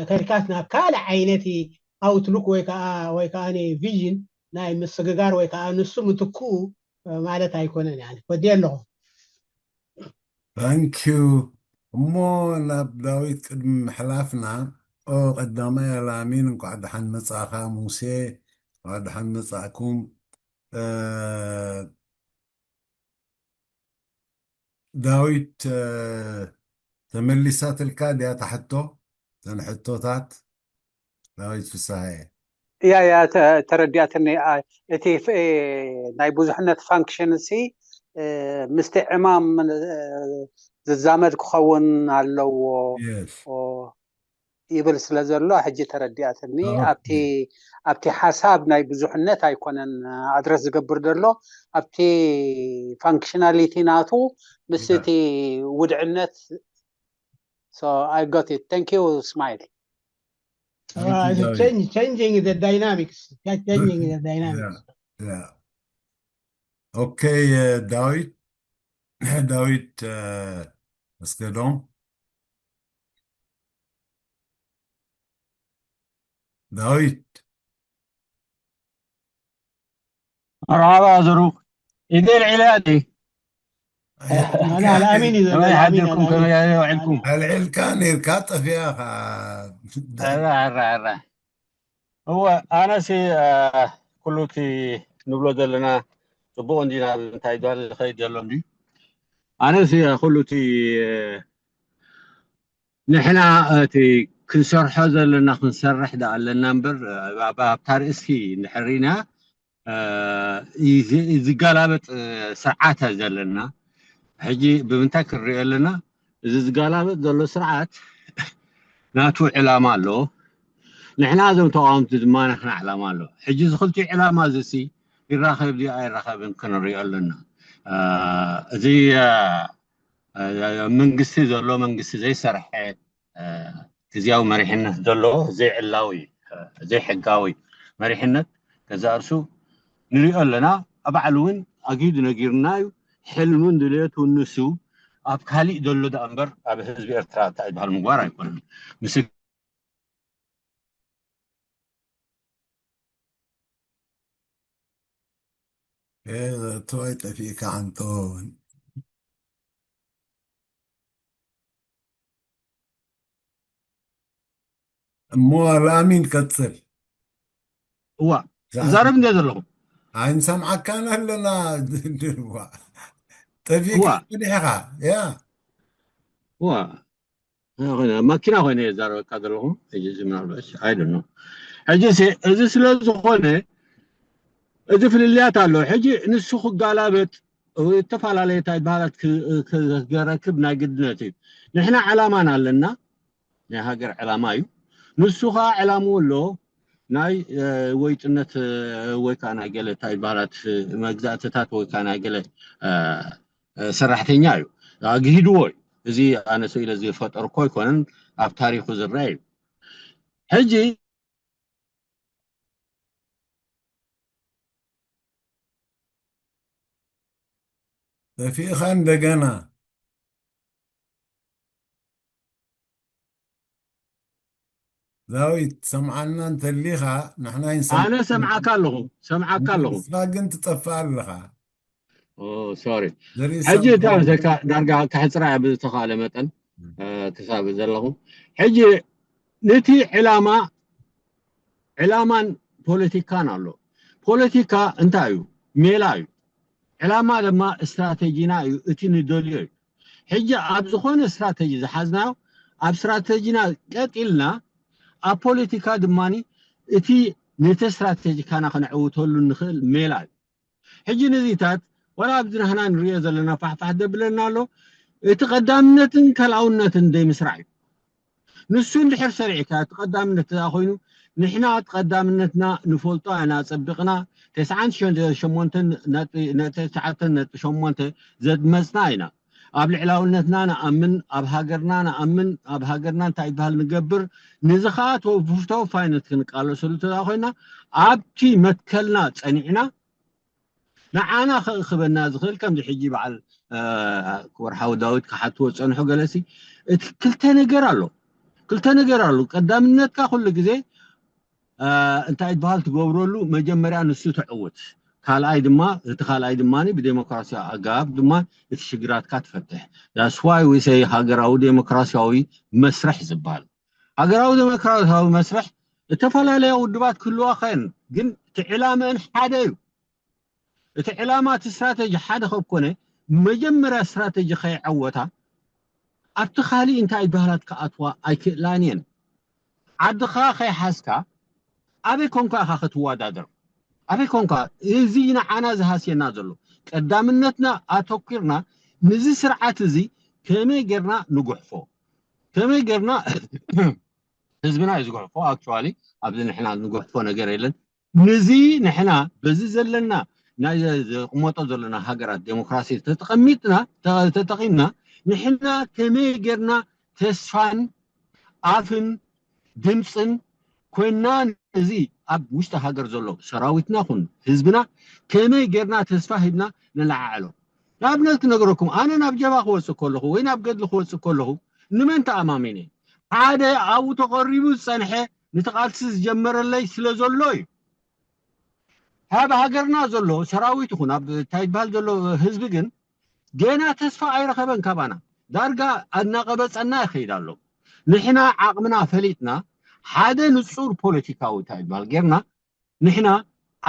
ከድካስ ናብ ካልእ ዓይነት outlook ወይ ከዓ ወይ ከዓ vision ናይ ምስግጋር ወይ ከዓ ንሱ ምትክኡ ማለት ኣይኮነን ያ ወዲ ኣለኹ Thank you እሞ ናብ ዳዊት ቅድሚ ምሕላፍና ኦ ቀዳማይ ኣላሚን እንኳዕ ደሓን መጻእካ ሙሴ እንኳዕ ደሓን መጻእኩም ዳዊት ተመሊሳትልካ ድያ ታሕቶ ተን ሕቶታት ዳዊት ፍስሃየ እያ እያ ተረዲኣትኒ እቲ ናይ ብዙሕነት function ሲ ምስቲ ዕማም ዝዛመድ ክኸውን ኣለዎ ይብል ስለ ዘሎ ሕጂ ተረዲኣትኒ ኣብቲ ኣብቲ ሓሳብ ናይ ብዙሕነት ኣይኮነን ኣድረስ ዝገብር ዘሎ ኣብቲ functionality ናቱ ምስ እቲ ውድዕነት so I got it thank you smile All right, so change, changing the dynamics. Changing the dynamics. Yeah. yeah. Okay, uh, David. David uh, Askedon. David. مرحبا زروق. إذا العلادي. أنا الأمين إذا كما يحدكم كما يوعدكم. العلكان يركاطف يا أخا. الرا الرا الرا. هو أنا سي كلوتي نبلو دلنا ጽቡቕ እንዲና እንታይ ጓል ዝኸይድ ዘሎ እንዲ ኣነስ ኩሉ እቲ ንሕና እቲ ክንሰርሖ ዘለና ክንሰርሕ ዳ ኣለና እምበር ኣብታ ርእሲ ንሕሪና ዝጋላበጥ ስርዓት ዘለና ሕጂ ብምንታይ ክንሪኦ ኣለና? እዚ ዝጋላበጥ ዘሎ ስርዓት ናቱ ዕላማ ኣሎ። ንሕና እዞም ተቃወምቲ ድማ ናትና ዕላማ ኣሎ። ሕጂ እዚ ክልቲኡ ዕላማ እዚ ሲ ይራኸብ ድዩ ኣይራኸብን ክንሪኦ ኣለና። እዚ መንግስቲ ዘሎ መንግስቲ ዘይሰርሐ ግዝያዊ መሪሕነት ዘሎ ዘይዕላዊ ዘይሕጋዊ መሪሕነት ገዛ እርሱ ንሪኦ ኣለና። ባዕሉ እውን ኣጊዱ ነጊርና እዩ። ሕልሙን ድልየቱን ንሱ ኣብ ካሊእ ዘሎ ዳኣ እምበር ኣብ ህዝቢ ኤርትራ እንታይ ዝበሃል ምግባር ኣይኮነን። ምስ እቶይ ጠፊእካ ዓንቶን እሞ ላሚን ቀጽል። እዋ ዛረብ እንደ ዘለኹ ኣይንሰምዓካን ኣለና። እዋ ጠፊእካ ዲሕኻ ያ እዋ ማኪና ኮይነ የዛረበካ ዘለኹ። ሕጂ ምናልባት ኣይደ ሕጂ እዚ ስለ ዝኾነ እዚ ፍልልያት ኣሎ። ሕጂ ንሱ ክጋላበጥ ዝተፈላለየ እንታይ ባህላት ክረክብ ናይ ግድነት እዩ። ንሕና ዕላማና ኣለና፣ ናይ ሃገር ዕላማ እዩ። ንሱ ከዓ ዕላምኡ ኣሎ ናይ ወይጥነት ወይ ከዓ ናይ ገለ እንታይ ባህላት መግዛእትታት ወይ ከዓ ናይ ገለ ሰራሕተኛ እዩ። ኣግሂድዎ እዩ። እዚ ኣነ ስኢለ ዝፈጠርኮ ኣይኮነን፣ ኣብ ታሪኩ ዝረአ እዩ። ሕጂ ጠፊእኻ እንደገና ዳዊት ሰምዓና እንተሊኻ ንሕና ይንሰምዓካ ኣነ ሰምዓካ ኣለኹ ሰምዓካ ኣለኹ ንስኻ ግን ትጠፍእ ኣለኻ ሶሪ ሕጂ እታ ዳርጋ ከሕፅራ ብዝተኻለ መጠን ክሳብ ዘለኹ ሕጂ ነቲ ዕላማ ዕላማን ፖለቲካን ኣሎ። ፖለቲካ እንታይ እዩ? ሜላ እዩ። ዕላማ ድማ ስትራቴጂና እዩ፣ እቲ ንደልዮ እዩ። ሕጂ ኣብ ዝኾነ ስትራቴጂ ዝሓዝናዮ ኣብ ስትራቴጂና ቀጥ ኢልና ኣብ ፖለቲካ ድማ እቲ ነቲ ስትራቴጂካና ከነዕውተሉ ንኽእል ሜላ እዩ። ሕጂ ነዚታት ወላ ኣብዚ ናህና ንሪኦ ዘለና ፋሕፋሕ ደብለና ኣሎ። እቲ ቀዳምነትን ካልኣውነትን ዘይምስራዕ እዩ። ንሱ እንድሕር ሰሪዕካ እቲ ቀዳምነት እዛ ኮይኑ ንሕና እቲ ቀዳምነትና ንፈልጦ ኢና ጸቢቕና ተስዓን ሸሞንተን ነጥቢ ተስዓተ ነጥቢ ሸሞንተ ዘድመጽና ኢና። ኣብ ልዕላውነትና ንኣምን፣ ኣብ ሃገርና ንኣምን፣ ኣብ ሃገርና እንታይ ይበሃል ንገብር፣ ንዚ ኸኣ ተወፋይነት ክንቃለሰሉ እንተ ኮይና ኣብቲ መትከልና ጸኒዕና ንዓና ክእክበና ዝኽእል ከምዚ ሕጂ በዓል ክቡር ሓው ዳዊት ክሓትዎ ዝጸንሑ ገለሲ እቲ ክልተ ነገር ኣሎ ክልተ ነገር ኣሎ ቀዳምነትካ ኩሉ ግዜ እንታይ ዝበሃል ትገብረሉ መጀመርያ ንሱ ተዕውት ካልኣይ ድማ እቲ ካልኣይ ድማ ብዴሞክራሲያዊ ኣገባብ ድማ እቲ ሽግራትካ ትፈትሕ that's why we say ሃገራዊ ዴሞክራሲያዊ መስርሕ ዝበሃል ሃገራዊ ዴሞክራሲያዊ መስርሕ እተፈላለያ ውድባት ክህልዋ ኸን ግን እቲ ዕላመን ሓደ እዩ እቲ ዕላማ እቲ ስትራተጂ ሓደ ከብ ኮነ መጀመርያ ስትራተጂ ከይዐወታ ኣብቲ ካሊእ እንታይ ባህላት ክኣትዋ ኣይክእላን እየን ዓድኻ ከይሓዝካ ኣበይ ኮንካ ኢኻ ክትወዳደር ኣበይ ኮንካ እዚ ንዓና ዝሃስየና ዘሎ ቀዳምነትና ኣተኪርና ንዚ ስርዓት እዚ ከመይ ጌርና ንጉሕፎ ከመይ ጌርና ህዝብና እዩ ዝጉሕፎ actually ኣብዚ ንሕና ንጉሕፎ ነገር የለን ንዚ ንሕና በዚ ዘለና ናይ ዘቕመጦ ዘለና ሃገራት ዴሞክራሲ ተጠቐሚጥና ተጠቒምና ንሕና ከመይ ጌርና ተስፋን ኣፍን ድምፅን ኮይና እዚ ኣብ ውሽጢ ሃገር ዘሎ ሰራዊትና ኩን ህዝብና ከመይ ጌርና ተስፋ ሂብና ንለዓዕሎ ንኣብነት ክነግረኩም ኣነ ናብ ጀባ ክወፅእ ከለኹ ወይ ናብ ገድሊ ክወፅእ ከለኹ ንመን ተኣማሚነ ሓደ ኣብኡ ተቐሪቡ ዝፀንሐ ነቲ ቃልሲ ዝጀመረለይ ስለ ዘሎ እዩ። ኣብ ሃገርና ዘሎ ሰራዊት ይኹን ኣብ እንታይ ይበሃል ዘሎ ህዝቢ ግን ገና ተስፋ ኣይረኸበን ካባና። ዳርጋ እናቐበፀና ይኸይድ ኣሎ። ንሕና ዓቕምና ፈሊጥና ሓደ ንፁር ፖለቲካዊ እንታይ ይበሃል ጌርና ንሕና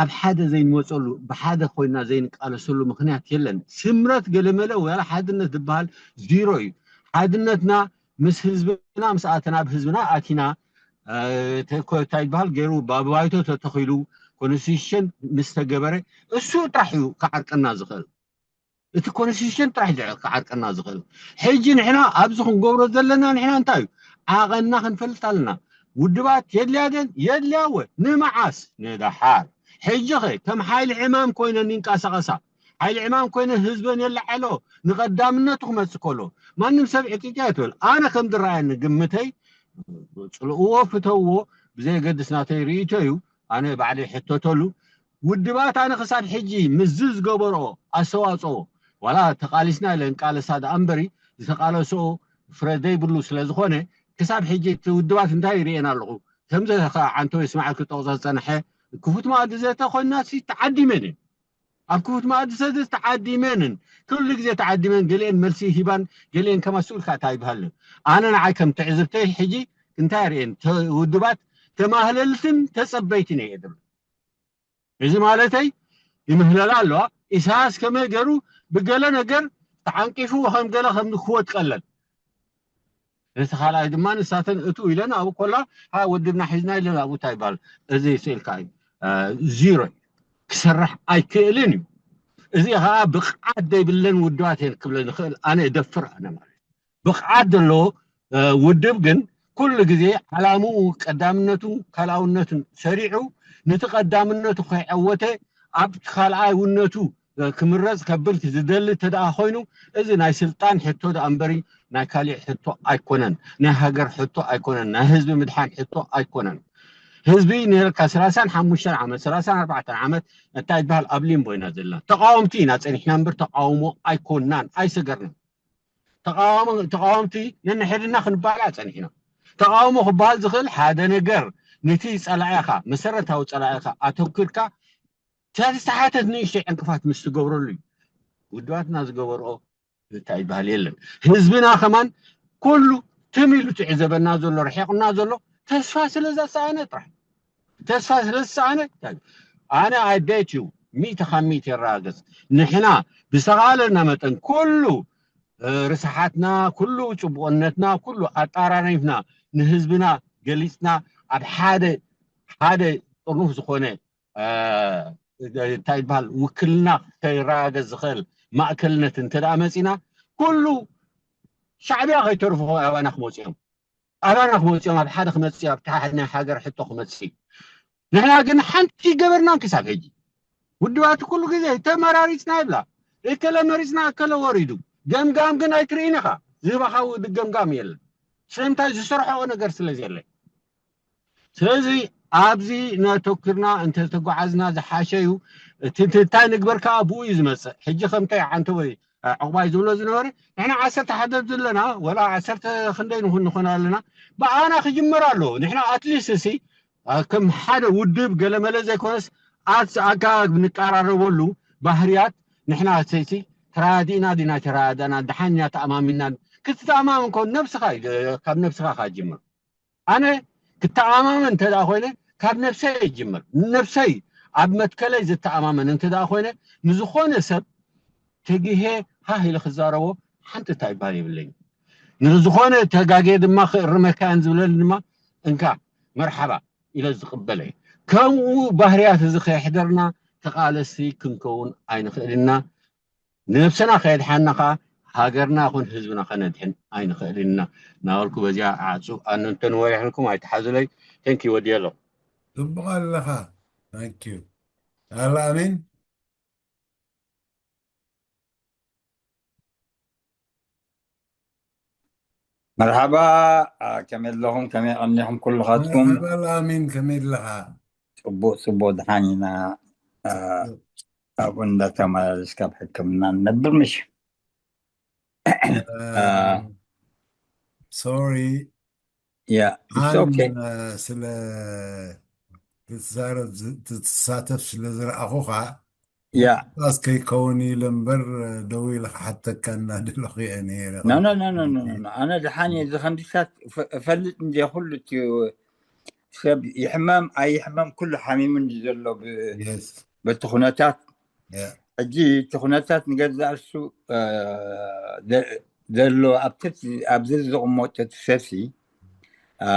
ኣብ ሓደ ዘይንመፀሉ፣ ብሓደ ኮይና ዘይንቃለሰሉ ምክንያት የለን። ስምረት ገለመለ ወላ ሓድነት ዝበሃል ዚሮ እዩ። ሓድነትና ምስ ህዝብና ምስ ኣተና፣ ኣብ ህዝብና ኣቲና፣ እንታይ ይበሃል ገይሩ ባባይቶ ተተኺሉ፣ ኮንስቲቱሽን ምስ ተገበረ፣ እሱ ጥራሕ እዩ ክዓርቀና ዝኽእል። እቲ ኮንስቲቱሽን ጥራሕ እዩ ክዓርቀና ዝኽእል። ሕጂ ንሕና ኣብዚ ክንገብሮ ዘለና ንሕና እንታይ እዩ? ዓቐንና ክንፈልጥ ኣለና። ውድባት የድልያ ደን የድልያ ወ ንምዓስ ንደሓር። ሕጂ ኸ ከም ሓይሊ ዕማም ኮይነን ይንቀሳቐሳ። ሓይሊ ዕማም ኮይነን ህዝበን የለዓሎ። ንቐዳምነቱ ክመጽእ ከሎ ማንም ሰብ ዕጥቂ ኣይትበል። ኣነ ከም ዝረኣየኒ ግምተይ ጽልእዎ ፍተውዎ ብዘየገድስ ናተይ ርእይቶ እዩ። ኣነ ባዕለይ ሕተተሉ። ውድባት ኣነ ክሳብ ሕጂ ምስዚ ዝገበርኦ ኣስተዋፅኦ ዋላ ተቃሊስና ኢለ እንቃለሳ ደኣ እምበሪ ዝተቃለስኦ ፍረ ዘይብሉ ስለ ዝኾነ ክሳብ ሕጂ እቲ ውድባት እንታይ ይርእየን ኣለኹ ከምዚ ከዓ ዓንተወይ ስማዕል ክጠቕሶ ዝፀንሐ ክፉት መኣዲ ዘተ ኮይና ሲ ተዓዲመን እየን ኣብ ክፉት መኣዲ ዘተ ተዓዲመንን ኩሉ ግዜ ተዓዲመን ገሊአን መልሲ ሂባን ገሊአን ከማስኡ ኢልካ እታ ይበሃልን ኣነ ንዓይ ከም ትዕዝብተይ ሕጂ እንታይ ርእየን ውድባት ተማህለልትን ተፀበይትን እየ ዝብል እዚ ማለተይ ይምህለላ ኣለዋ። ኢሳያስ ከመይ ገይሩ ብገለ ነገር ተዓንቂፉ ከም ገለ ከም ክወጥቀለን ነቲ ካልኣይ ድማ ንሳተን እቱ ኢለን ኣብኡ ኮላ ሃ ወድብና ሒዝና ኢለን ኣብኡ እንታይ ይበሃል እዚ ስእልካ እዩ ዚሮ እዩ ክሰርሕ ኣይክእልን እዩ። እዚ ከዓ ብቕዓት ዘይብለን ውድባት እየን ክብለ ንኽእል ኣነ እደፍር ኣነ ማለት ብቕዓት ዘለዎ ውድብ ግን ኩሉ ግዜ ዓላምኡ ቀዳምነቱን ካልኣውነቱን ሰሪዑ ነቲ ቀዳምነቱ ከይዐወተ ኣብ ካልኣውነቱ ክምረፅ ከብል ዝደሊ እንተደኣ ኮይኑ እዚ ናይ ስልጣን ሕቶ ደኣ እምበሪ ናይ ካሊእ ሕቶ ኣይኮነን፣ ናይ ሃገር ሕቶ ኣይኮነን፣ ናይ ህዝቢ ምድሓን ሕቶ ኣይኮነን። ህዝቢ ነይርካ ሰላሳን ሓሙሽተን ዓመት ሰላሳን ኣርባዕተን ዓመት እንታይ ዝበሃል ኣብ ሊምቦ ኢና ዘለና። ተቃወምቲ ኢና ፀኒሕና እምበር ተቃውሞ ኣይኮናን ኣይሰገርናን። ተቃወምቲ ነንሕድና ክንባላዕ ፀኒሕና። ተቃውሞ ክበሃል ዝኽእል ሓደ ነገር ነቲ ፀላኢኻ መሰረታዊ ፀላኢኻ ኣተኩርካ እታ ዝተሓተት ንእሽተይ ዕንቅፋት ምስ ትገብረሉ እዩ። ውድባትና ዝገበርኦ እንታይ ይበሃል የለን። ህዝብና ከማን ኩሉ ትም ኢሉ ትዕዘበና ዘሎ ርሒቕና ዘሎ ተስፋ ስለ ዘሰኣነ ጥራሕ ተስፋ ስለ ዝሰኣነ ኣነ I bet you ሚእቲ ካብ ሚእቲ የረጋግፅ ንሕና ብዝተኻለና መጠን ኩሉ ርስሓትና ኩሉ ጭቡቕነትና ኩሉ ኣጣራሪፍና ንህዝብና ገሊፅና ኣብ ሓደ ሓደ ጥርኑፍ ዝኾነ እንታይ ይበሃል ውክልና ከይረጋገፅ ዝኽእል ማእከልነት እንተ ደኣ መፂና ኩሉ ሻዕብያ ከይተርፉ ኣባና ክመፁ እዮም ኣባና ክመፅኦም ኣብ ሓደ ክመፅእ ኣብ ትሓት ናይ ሃገር ሕቶ ክመፅእ ንሕና ግን ሓንቲ ገበርናን ክሳብ ሕጂ ውድባት ኩሉ ግዜ ተመራሪፅና ይብላ እከለ መሪፅና እከለ ወሪዱ ገምጋም ግን ኣይትርእን ኢኻ ዝህባኻ ውድብ ገምጋም የለን ስለምንታይ ዝሰርሖኦ ነገር ስለ ዘለ ስለዚ ኣብዚ ነተኩርና እንተተጓዓዝና ዝሓሸ እዩ እቲ እንታይ ንግበር ከዓ ብኡ እዩ ዝመፅእ ሕጂ ከምታይ ዓንተ ወይ ዕቑባይ ዝብሎ ዝነበረ ንሕና ዓሰርተ ሓደ ዘለና ወላ ዓሰርተ ክንደይ ንኹን ንኾን ኣለና ብኣና ክጅመር ኣለዎ ንሕና ኣትሊስት እሲ ከም ሓደ ውድብ ገለመለ ዘይኮነስ ኣት ኣጋባብ ንቀራረበሉ ባህርያት ንሕና ሰይቲ ተራዲእና ዲና ተራዳና ድሓን ኢና ተኣማሚና ክትተኣማምን ኮን ነብስኻ ካብ ነብስኻ ካጅምር ኣነ ክተኣማመን እንተ ኮይነ ካብ ነብሰይ ይጅምር ነብሰይ ኣብ መትከለይ ዝተኣማመን እንተ ኮይነ ንዝኾነ ሰብ ተጊሄ ሃህ ኢለ ክዛረቦ ሓንቲ እንታይ ይባል የብለይ ንዝኾነ ተጋጌ ድማ ክእርመካያን ዝብለኒ ድማ እንካ መርሓባ ኢለ ዝቕበለ ከምኡ ባህርያት እዚ ከየሕደርና ተቓለሲ ክንከውን ኣይንኽእልና ንነብሰና ከየድሓና ከዓ ሃገርና ይኹን ህዝብና ከነድሕን ኣይንኽእልን ኢና እናበልኩ በዚኣ ኣዓፁ ኣነ እንተንወሪሕልኩም ኣይትሓዙለይ ተንኪ ወዲየ ኣለኹ ፅቡቕ ኣለኻ ኣላ ኣሜን መርሓባ ከመይ ኣለኹም ከመይ ቀኒኹም ኩልኻትኩም ኣላ ኣሜን ከመይ ኣለኻ ፅቡቅ ፅቡቅ ድሓን ኢና ኣብኡ እንዳተመላለስ ካብ ሕክምና ንነብር ምሽ sorry yeah it's okay ስለ ትዛረብ ትሳተፍ ስለ ዝረኣኹኻ yeah ስ ከይከውን ኢለ እምበር ደው ኢለ ክሓተካ እናደለኹ እየ ነይረ no no no no no no ኣነ ድሓን እዚ ከምዚታት እፈልጥ እንደ ኩሉ እቲ ሰብ ይሕመም ኣይሕመም ኩሉ ሓሚሙ እንዲ ዘሎ ብ- Yes. በቲ ኩነታት Yeah. ሕጂ እቲ ኩነታት ንገዛእ እሱ እ፣ ዘ- ዘሎ ኣብቲ ኣብዚ ዝቕመጦ እቲ ሰሲ እ፣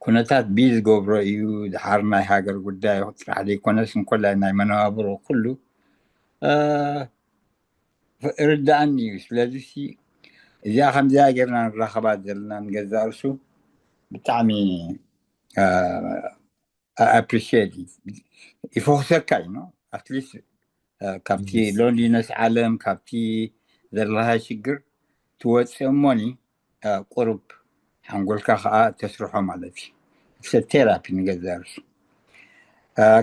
ኩነታት ብዩ ዝገብሮ እዩ። ድሓር ናይ ሃገር ጉዳይ ጥራሕ ዘይኮነስ እንኮላይ ናይ መነባብሮ ኩሉ እ፣ ርዳእኒ እዩ። ስለዚ ሲ እዚኣ ከምዚኣ ጌርና ንራኸባ ዘለና ንገዛእ እሱ ብጣዕሚ እ፣ I appreciate it። ይፈውሰካ እዩ ነው ኣትሊስት ካብቲ Yes. ሎንሊነስ ዓለም ካብቲ ዘለካ ሽግር ትወፅእ እሞኒ እ፣ ቁሩብ ሓንጎልካ ከዓ ተስርሖ ማለት እዩ። ቴራፒ ንገዛርሱ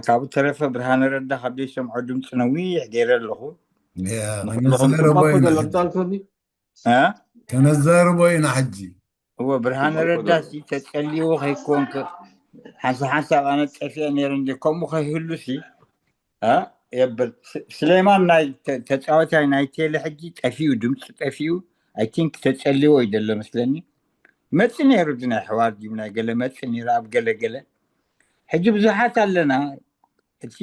ካብኡ ተረፈ ብርሃነ ረዳ ካብ ዘይሰምዖ ድምፂ ነዊሕ ገይረ ኣለኹ። Yeah, ንኹልኹም ከነዛርቦ ጽቡቅ ኢና ገለ ሕጂ። ዳልኮኒ እ? ከነዛርቦ ኢና ሕጂ። እወ ብርሃነ ጽቡቅ ረዳ ገለ ሲ ተፀልዎ ከይኮን ሓንሳብ ሓንሳብ ኣነ ጠፊአ ነይረ እንዲ ከምኡ ከይህሉ ሲ እ? የብል ስ- ስሌማን ናይ ተ- ተፃዋታይ ናይ ቴሌ ሕጂ ጠፊኡ ድምፂ ጠፊኡ። I think ተፀልዎ እዩ ዘሎ መስለኒ። መፂ ነይሩ እዚ ናይ ሕዋር ድዩ ናይ ገለ መፂ ነይሩ ኣብ ገለ ገለ ሕጂ ብዙሓት ኣለና። እቲ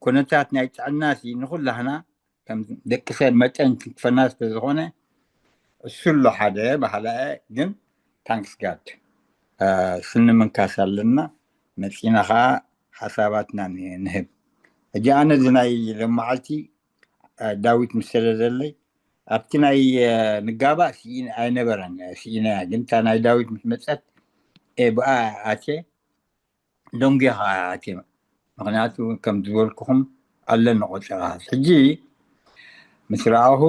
ኩነታት ናይ ጥዕና ሲ ንኩላህና ከም ደቂ ሰብ መጠን ክንክፈና ስለዝኾነ እሱ ኣሎ ሓደ ባህላ ግን ታንክስ ጋድ ስኒ ምንካስ ኣለና። መፂና ከዓ ሓሳባትና ን- ንህብ። ሕጂ ኣነ እዚ ናይ ለመዓልቲ እ፣ ዳዊት ምስ ሰደደለይ ኣብቲ ናይ እ፣ ንጋባእ ስኢን ኣይነበረን እ፣ ስኢነያ ግን እታ ናይ ዳዊት ምስ መፀት እ፣ ብኣ ኣትየ ደንጉየ ከዓ ኣትየ። ምክንያቱ ከም ዝበልኩኹም ኣለኒ ቆፀራታት ሕጂ ምስ ረኣኹ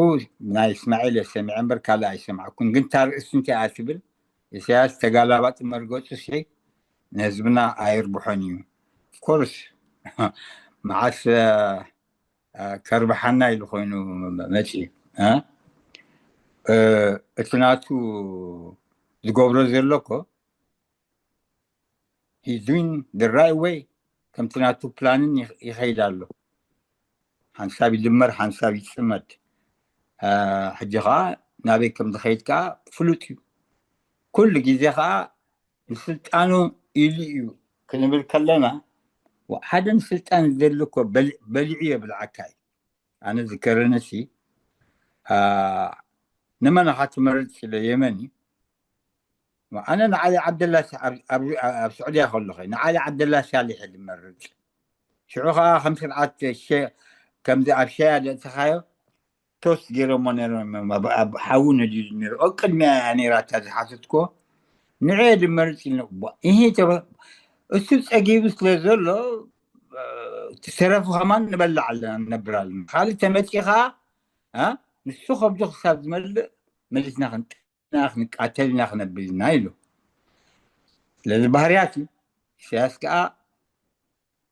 ናይ እስማዒል እየ ሰሚዐ እምበር ካልእ ኣይሰማዕኩን። ግን እታ ርእሲ እንታይ እያ ትብል ኢሳያስ ተጋላባጢ መርገፁ ሲ ንህዝብና ኣይርብሖን እዩ። ኦፍኮርስ መዓስ እ፣ እ፣ ከርብሓና ኢሉ ኮይኑ መፂ እ? እ፣ እቲ ናቱ ዝገብሮ ዘሎ እኮ he's doing the right way ከምቲ ናቱ ፕላንን ይኸ- ይኸይድ ኣሎ። ሓንሳብ ይድመር ሓንሳብ ይፅመድ። እ፣ ሕጂ ከዓ ናበይ ከም ዝኸይድ ከዓ ፍሉጥ እዩ። ኩሉ ግዜ ከዓ ንስልጣኑ ኢሉ እዩ ክንብል ከለና ዋ- ሓደ ንስልጣን ዝደሊ እኮ በሊ- በሊዑ የብልዓካ እዩ። ኣነ ዝከረኒ ሲ እ፣ ንመን ኢኻ ትመርፅ ኢለ የመን እዩ ኣነ ንዓሊ ዓብደላ ሳ- ኣብ- ኣብ ኣብ ስዑድያ ከለኹ ንዓሊ ዓብደላ ሳሊሕ እየ ዝመርፅ። ሽዑ ከዓ ከም ስርዓት ሸ- ከምዚ ኣብ ሸያ ዘእተኻዮ ቶስት ገይሮሞ ነይሮም ኣብ- ኣብ ሓዊ ነዲዱ ነይሩ። ኣብ ቅድሚያ እያ ነይራ እታ ዝሓተትኮ ንዐ ዝመርፅ ኢሉ እሂ ተበ- እሱ ፀጊቡ ስለ ዘሎ እ፣ እቲ ተረፉ ከማን ንበላዕ ኣለና ንነብር ኣለና። ካልእ ተመፂኻ እ፣ ንሱ ከብዱ ክሳብ ዝመልእ መሊስና ክንጥና ክንቃተል ኢና ክነብል ኢና ኢሉ። ስለዚ ባህርያት እዩ። ኢሳያስ ከዓ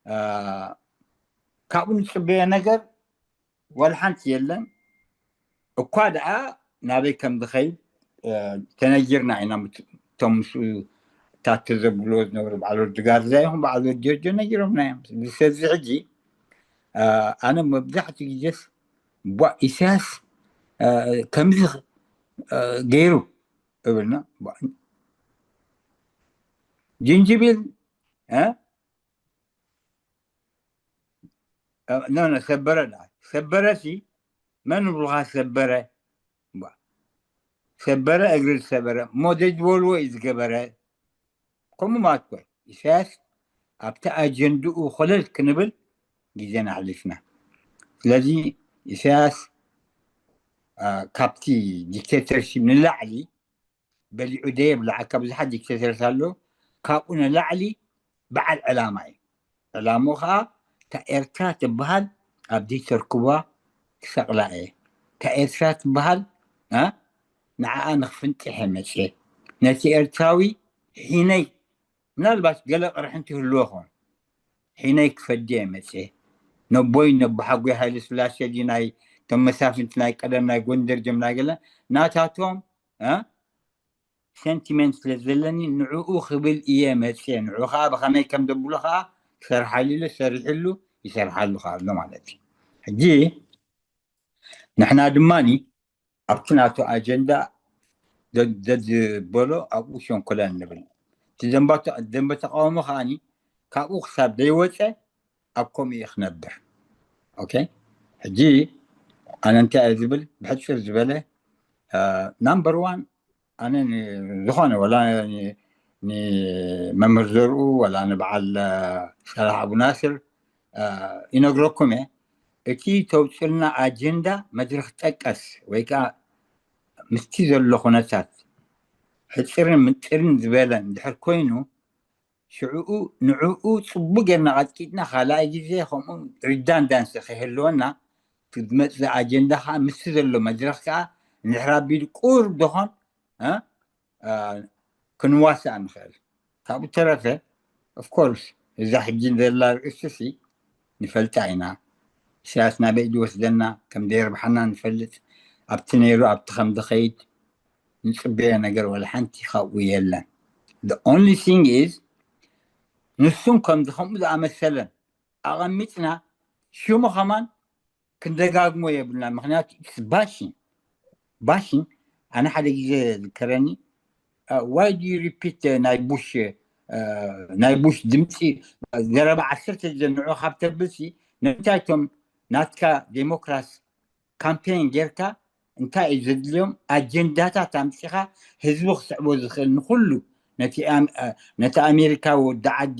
እ፣ ካብኡ ንፅበዮ ነገር ዋላ ሓንቲ የለን። እኳ ደኣ ናበይ ከም ዝኸይድ እ፣ ተነጊርና ኢና። ምት- እቶም ምስኡ ታተ ዘብልዎ ዝነበሩ በዓል ወዲ ጋርዛ ይኹን በዓል ወዲ ጆርጆ ነጊሮምና እዮም። ስለዚ ሕጂ እ፣ ኣነ መብዛሕትኡ ግዜስ ቧ ኢሳያስ እ፣ ከምዚ እ፣ ገይሩ እብልና ቧ- ጅንጅቢል እ፣ እ፣ ኖ ኖ ሰበረ ዳ ሰበረ ሲ መን ብሉኻ ሰበረ ቧ፣ ሰበረ እግሪ ዝሰበረ እሞ ዘይዝበልዎ እዩ ዝገበረ። ከምኡ ማለት ኮ ኢሳያስ ኣብቲ ኣጀንድኡ ኮለል ክንብል ግዜና ኣሕሊፍና። ስለዚ ኢሳያስ እ፣ ካብቲ ዲክቴተርሺፕ ንላዕሊ በሊዑ ደየብልዓካ ብዙሓት ዲክቴተርስ ኣሎ። ካብኡ ንላዕሊ በዓል ዕላማ እዩ። ዕላምኡ ከዓ እታ ኤርትራ ትበሃል ኣብ ዘይተርክቧ ክሰቕላ እየ። እታ ኤርትራ ትበሃል እ፣ ንዓኣ ንክፍንጥሕ እየ መፅየ። ነቲ ኤርትራዊ ሒነይ ምናልባት ገለ ቅርሕንቲ ይህልዎ ኾን ሒነይ ክፈዲ እየ መፅየ። ነቦይ ነቦሓጎይ ሃይለ ስላሴ ድዩ ናይ እቶም መሳፍንቲ ናይ ቀደም ናይ ጎንደር ጀምና ገለ ናታቶም እ፣ ሴንቲሜንት ስለ ዘለኒ ንዕኡ ክብል እየ መፅየ። ንዑ ከዓ ብኸመይ ከም ዘብሎ ከዓ ክሰርሓሉ ኢለ ሰሪሕሉ ይሰርሓሉ ከዓ ኣሎ ማለት እዩ። ሕጂ ንሕና ድማኒ ኣብቲ ናቱ ኣጀንዳ ዘ- ዘዝበሎ ኣብኡ ሸንኮለል ንብል። እቲ ደንበ ተቃውሞ ከዓኒ ካብኡ ክሳብ ዘይወፀ ኣብ ከምኡ እዩ ክነብር። ኦኬ፣ ሕጂ ኣነ እንታይ እየ ዝብል? ብሕፅር ዝበለ፣ ናምበር ዋን፣ ኣነ ዝኾነ ወላ ንመምህር ዘርኡ ወላ ንበዓል ሰላሕ ኣቡ ናስር ይነግረኩም እየ። እቲ ተውፅልና ኣጀንዳ መድረክ ጠቀስ ወይ ከዓ ምስቲ ዘሎ ኩነታት ሕፅርን ምጥርን ዝበለ እንድሕር ኮይኑ ሽዕኡ ንዕኡ ፅቡቅ ጌርና ቀጥቂጥና ካልኣይ ግዜ ከምኡ ሪዳንዳንሲ ከይህልወና ዝመፅእ ኣጀንዳ ከዓ ምስቲ ዘሎ መድረክ ከዓ እንድሕር ኣቢሉ ቁሩብ ደኾን ክንዋሳእ ንኽእል። ካብኡ ተረፈ ኦፍኮርስ እዛ ሕጂ ዘላ ርእስሲ ንፈልጣ ኢና። ኢሳያስ ናበይ ዝወስደና ከም ዘይርብሓና ንፈልጥ። ኣብቲ ነይሩ ኣብቲ ከም ዝኸይድ ንፅበዮ ነገር ወላ ሓንቲ ካብኡ የለን። The only thing is ንሱን ከምዚ ከምኡ ዝኣመሰለን ኣቐሚጥና ሽሙ ከማን ክንደጋግሞ የብልና። ምክንያቱ ባሽን ባሽን ኣነ ሓደ ግዜ ዝከረኒ why do you repeat ናይ ቡሽ ናይ ቡሽ ድምፂ ዘረባ ዓሰርተ ግዜ ንዑ ካብ ተብልሲ ንምንታይ እቶም ናትካ ዴሞክራሲ ካምፔን ጌርካ እንታይ እዩ ዘድልዮም ኣጀንዳታት ኣምፂኻ ህዝቢ ክስዕቦ ዝኽእል ንኩሉ ነቲ ኣሜሪካ ወዲ ዓዲ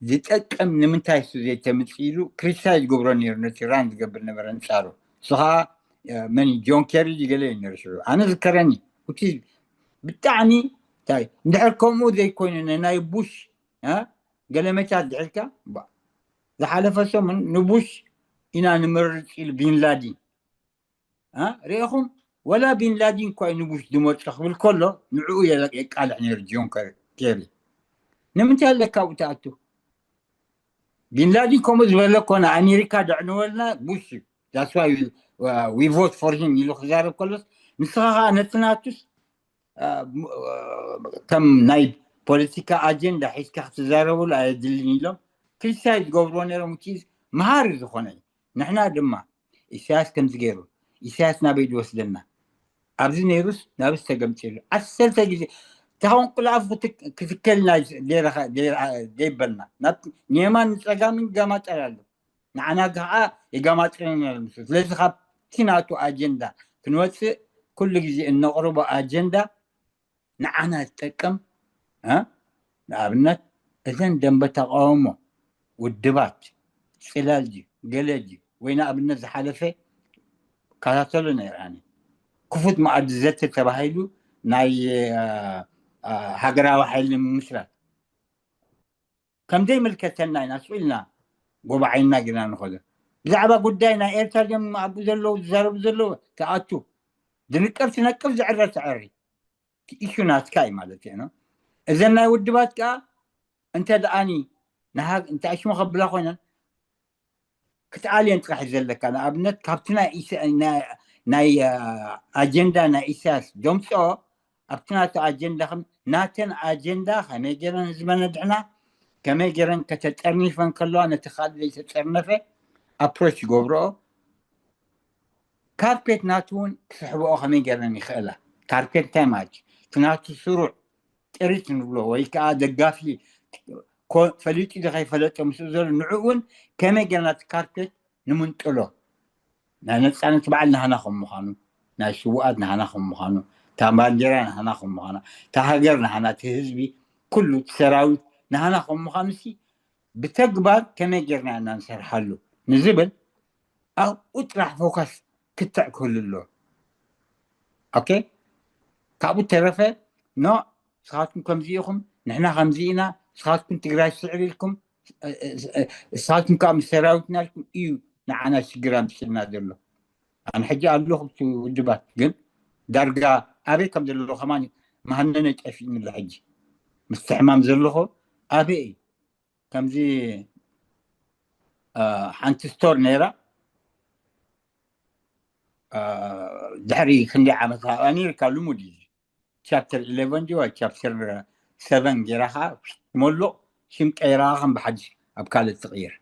ዝጠቅም ንምንታይ እሱ ዘይተምፅእ ኢሉ ክሪቲሳይዝ ዝገብሮ ነይሩ ነቲ ራን ዝገብር ነበረ ኣንፃሩ። እሱ ከዓ መን ጆን ኬሪ ገለ እዩ ነይሩ ሽዑ ኣነ ዝከረኒ እቲ ብጣዕሚ እንታይ እንድሕር ከምኡ ዘይኮይኑ ናይ ቡሽ ገለመቻ ድሕርካ ዝሓለፈ ሰሙን ንቡሽ ኢና ንምርፅ ኢሉ ቢንላዲን ርኢኹም ወላ ቢንላዲን እኳ እዩ ንቡሽ ዝመርፆ ክብል ከሎ ንዕኡ የቃልሕ ነይሩ ጆን ኬሪ። ንምንታይ ኣለካ ኣብኡ ትኣቱ? ቢንላዲን ከምኡ ዝበለ እኮ ንኣሜሪካ ደዕንወልና ቡሽ እዩ that's why we vote for him ኢሉ ክዛረብ ከሎስ ንስኻ ከዓ ነቲ ናቱስ ከም ናይ ፖለቲካ ኣጀንዳ ሒዝካ ክትዛረብሉ ኣየድልን ኢሎም ክሪቲሳይዝ ዝገብርዎ ነይሮም። መሃሪ ዝኾነ እዩ። ንሕና ድማ ኢሳያስ ከምዚ ገይሩ ኢሳያስ ናበይ ዝወስደና ኣብዚ ነይሩስ ናብስ ተገምፂሉ ዓሰርተ ግዜ ተኸንቁላፍ ክትከል ዘይበልና ናብ ንየማን ንፀጋምን ይጋማጠል ኣሎ። ንዓና ከዓ ይጋማጠልና ኣሎ። ስለዚ ካብቲ ናቱ ኣጀንዳ ክንወፅእ ኩሉ ግዜ እነቕርቦ ኣጀንዳ ንዓና ዝጠቅም ንኣብነት እዘን ደንበ ተቃውሞ ውድባት ፅላል ድዩ ገለ ድዩ ወይ ንኣብነት ዝሓለፈ ከታተሎ ነይራኒ ክፉት መኣዲ ዘተ ተባሂሉ ናይ ሃገራዊ ሓይሊ ንምምስራት ከም ዘይምልከተና ኢና ስኢልና ጎባዓይና ግና ንኸዶ ብዛዕባ ጉዳይ ናይ ኤርትራ ም ኣብኡ ዘለዉ ዝዛረቡ ዘለዉ ተኣቱ ድንቀፍ ትነቅፍ ዝዕረ ትዕሪ ኢሹ ናትካ እዩ ማለት እዩ እዘን ናይ ውድባት ከዓ እንተ ደኣኒ እንታይ ሽሙ ከብላ ኮይነን ክትኣልየን ጥራሕ ዘለካ ንኣብነት ካብቲ ናይ ኣጀንዳ ናይ ኢሳያስ ደምፅኦ ኣብቲ ናተ ኣጀንዳ ከም ናተን ኣጀንዳ ከመይ ገይረን ህዝበን ነድሕና ከመይ ገይረን ከተጠርኒፈን ከለዋ ነቲ ካልእ ዘይተጠርነፈ ኣፕሮች ይገብርኦ ካርፔት ናቱ እውን ክስሕብኦ ከመይ ገይረን ይኽእላ ካርፔት እንታይ ማለት እቲ ናቱ ስሩዕ ጥሪት ንብሎ ወይ ከዓ ደጋፊ ፈሊጡ ዝኸይፈለጠ ምስኡ ዘሎ ንዕኡ እውን ከመይ ገይርና እቲ ካርፔት ንምንጥሎ ናይ ነፃነት በዓል ናህና ከም ምዃኑ ናይ ስውኣት ናህና ከም ምዃኑ እታ ባንዴራ ናህና ከም ምዃና እታ ሃገር ናህና እቲ ህዝቢ ኩሉ እቲ ሰራዊት ናህና ከም ምዃኑ ሲ ብተግባር ከመይ ጌርና ኢና ንሰርሓሉ ንዝብል ኣብኡ ጥራሕ ፎካስ ክትዕ ክህሉ ኣሎ ኦኬ ካብኡ ተረፈ ኖ ስኻትኩም ከምዚ ኢኹም ንሕና ከምዚ ኢና ስኻትኩም ትግራይ ስዕብ ኢልኩም ስኻትኩም ከዓ ምስ ሰራዊትና ኢልኩም እዩ ንዓና ሽግር ኣምፅልና ዘሎ ኣነ ሕጂ ኣለኹ እቲ ውድባት ግን ዳርጋ ኣበይ ከም ዘለዎ ከማን መሃነነ ጠፊእኒ ኣሎ ሕጂ ምስትሕማም ዘለኹ ኣበይ እዩ ከምዚ ሓንቲ ስቶር ነይራ ድሕሪ ክንደይ ዓመት ኣብ ኣሜሪካ ልሙድ እዩ ቻፕተር ኢለቨን ድዩ ቻፕተር ሰቨን ገይራ ከዓ መሉቕ ሽም ቀይራ ከም ብሓድሽ ኣብ ካልእ ትቕይር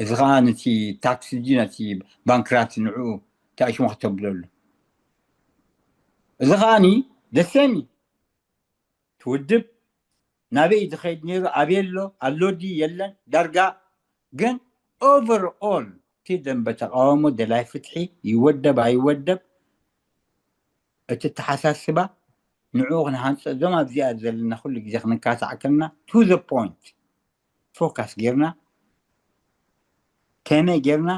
እዚ ከዓ ነቲ ታክስ ጂ ነቲ ባንክራት ንዕኡ እንታይ ሽሙ ክተብለሉ እዚ ከዓኒ ደሴሚ ትውድብ ናበይ ዝኸይድ ነይሩ? ኣበይ ኣሎ? ኣሎ ድዩ የለን? ዳርጋ ግን overall እቲ ደንበ ተቃውሞ ደላይ ፍትሒ ይወደብ ኣይወደብ፣ እቲ ተሓሳስባ ንዕኡ ክንሃንፀ፣ እዞም ኣብዚኣ ዘለና ኩሉ ግዜ ክንካታዕ ከለና to the point focus ጌርና፣ ከመይ ጌርና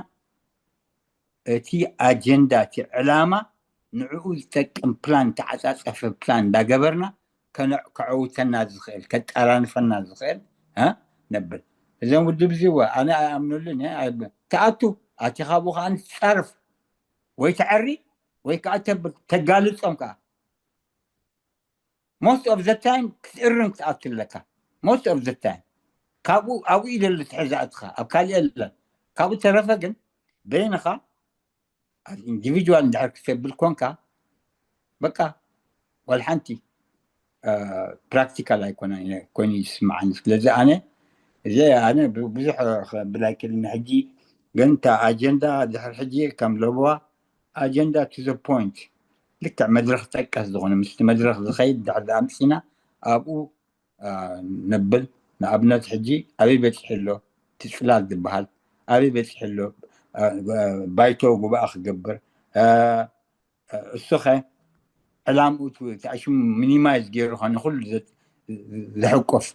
እቲ ኣጀንዳ፣ እቲ ዕላማ ንዕኡ ዝጠቅም ፕላን፣ ተዓፃፀፈ ፕላን እንዳገበርና ከነ- ከዐውተና ዝኽእል፣ ከጠራንፈና ዝኽእል እ ነብል። እዞም ውድብ እዚ ወ ኣነ ኣይኣምነሉን እየ። ኣይብ- ትኣቱ ኣቲ ካብኡ ከዓ ትፃርፍ ወይ ተዐሪ ወይ ከዓ ተብል፣ ተጋልፆም ከዓ most of the time ክትእርም ክትኣቱ ኣለካ። Most of the time ካብኡ ኣብኡ ይደሊ ትሕዛእትኻ ኣብ ካልእ የለን። ካብኡ ተረፈ ግን በይንኻ ኣብ ኢንዲቪጁዋል እንድሕር ክተብል ኮንካ በቃ ዋላ ሓንቲ ፕራክቲካል ኣይኮነን ኮይኑ ይስምዓኒ። ስለዚ ኣነ እዚ ኣነ ብዙሕ ክብል ኣይክእልን። ሕጂ ግን እታ ኣጀንዳ ድሕር ሕጂ ከም ለበዋ ኣጀንዳ to the point ልክዕ መድረኽ ጠቀስ ዝኾነ ምስቲ መድረኽ ዝኸይድ ድሕር ኣምፂና ኣብኡ ነብል። ንኣብነት ሕጂ ኣበይ በፂሑ ኣሎ እቲ ፅላል ዝበሃል ኣበይ በፂሑ ኣሎ ባይቶ ጉባኣ ክገብር እሱኸ ዕላምኡ ተኣሽሙ ሚኒማይዝ ገይሩ ኸ ንኩሉ ዘሕቆፍ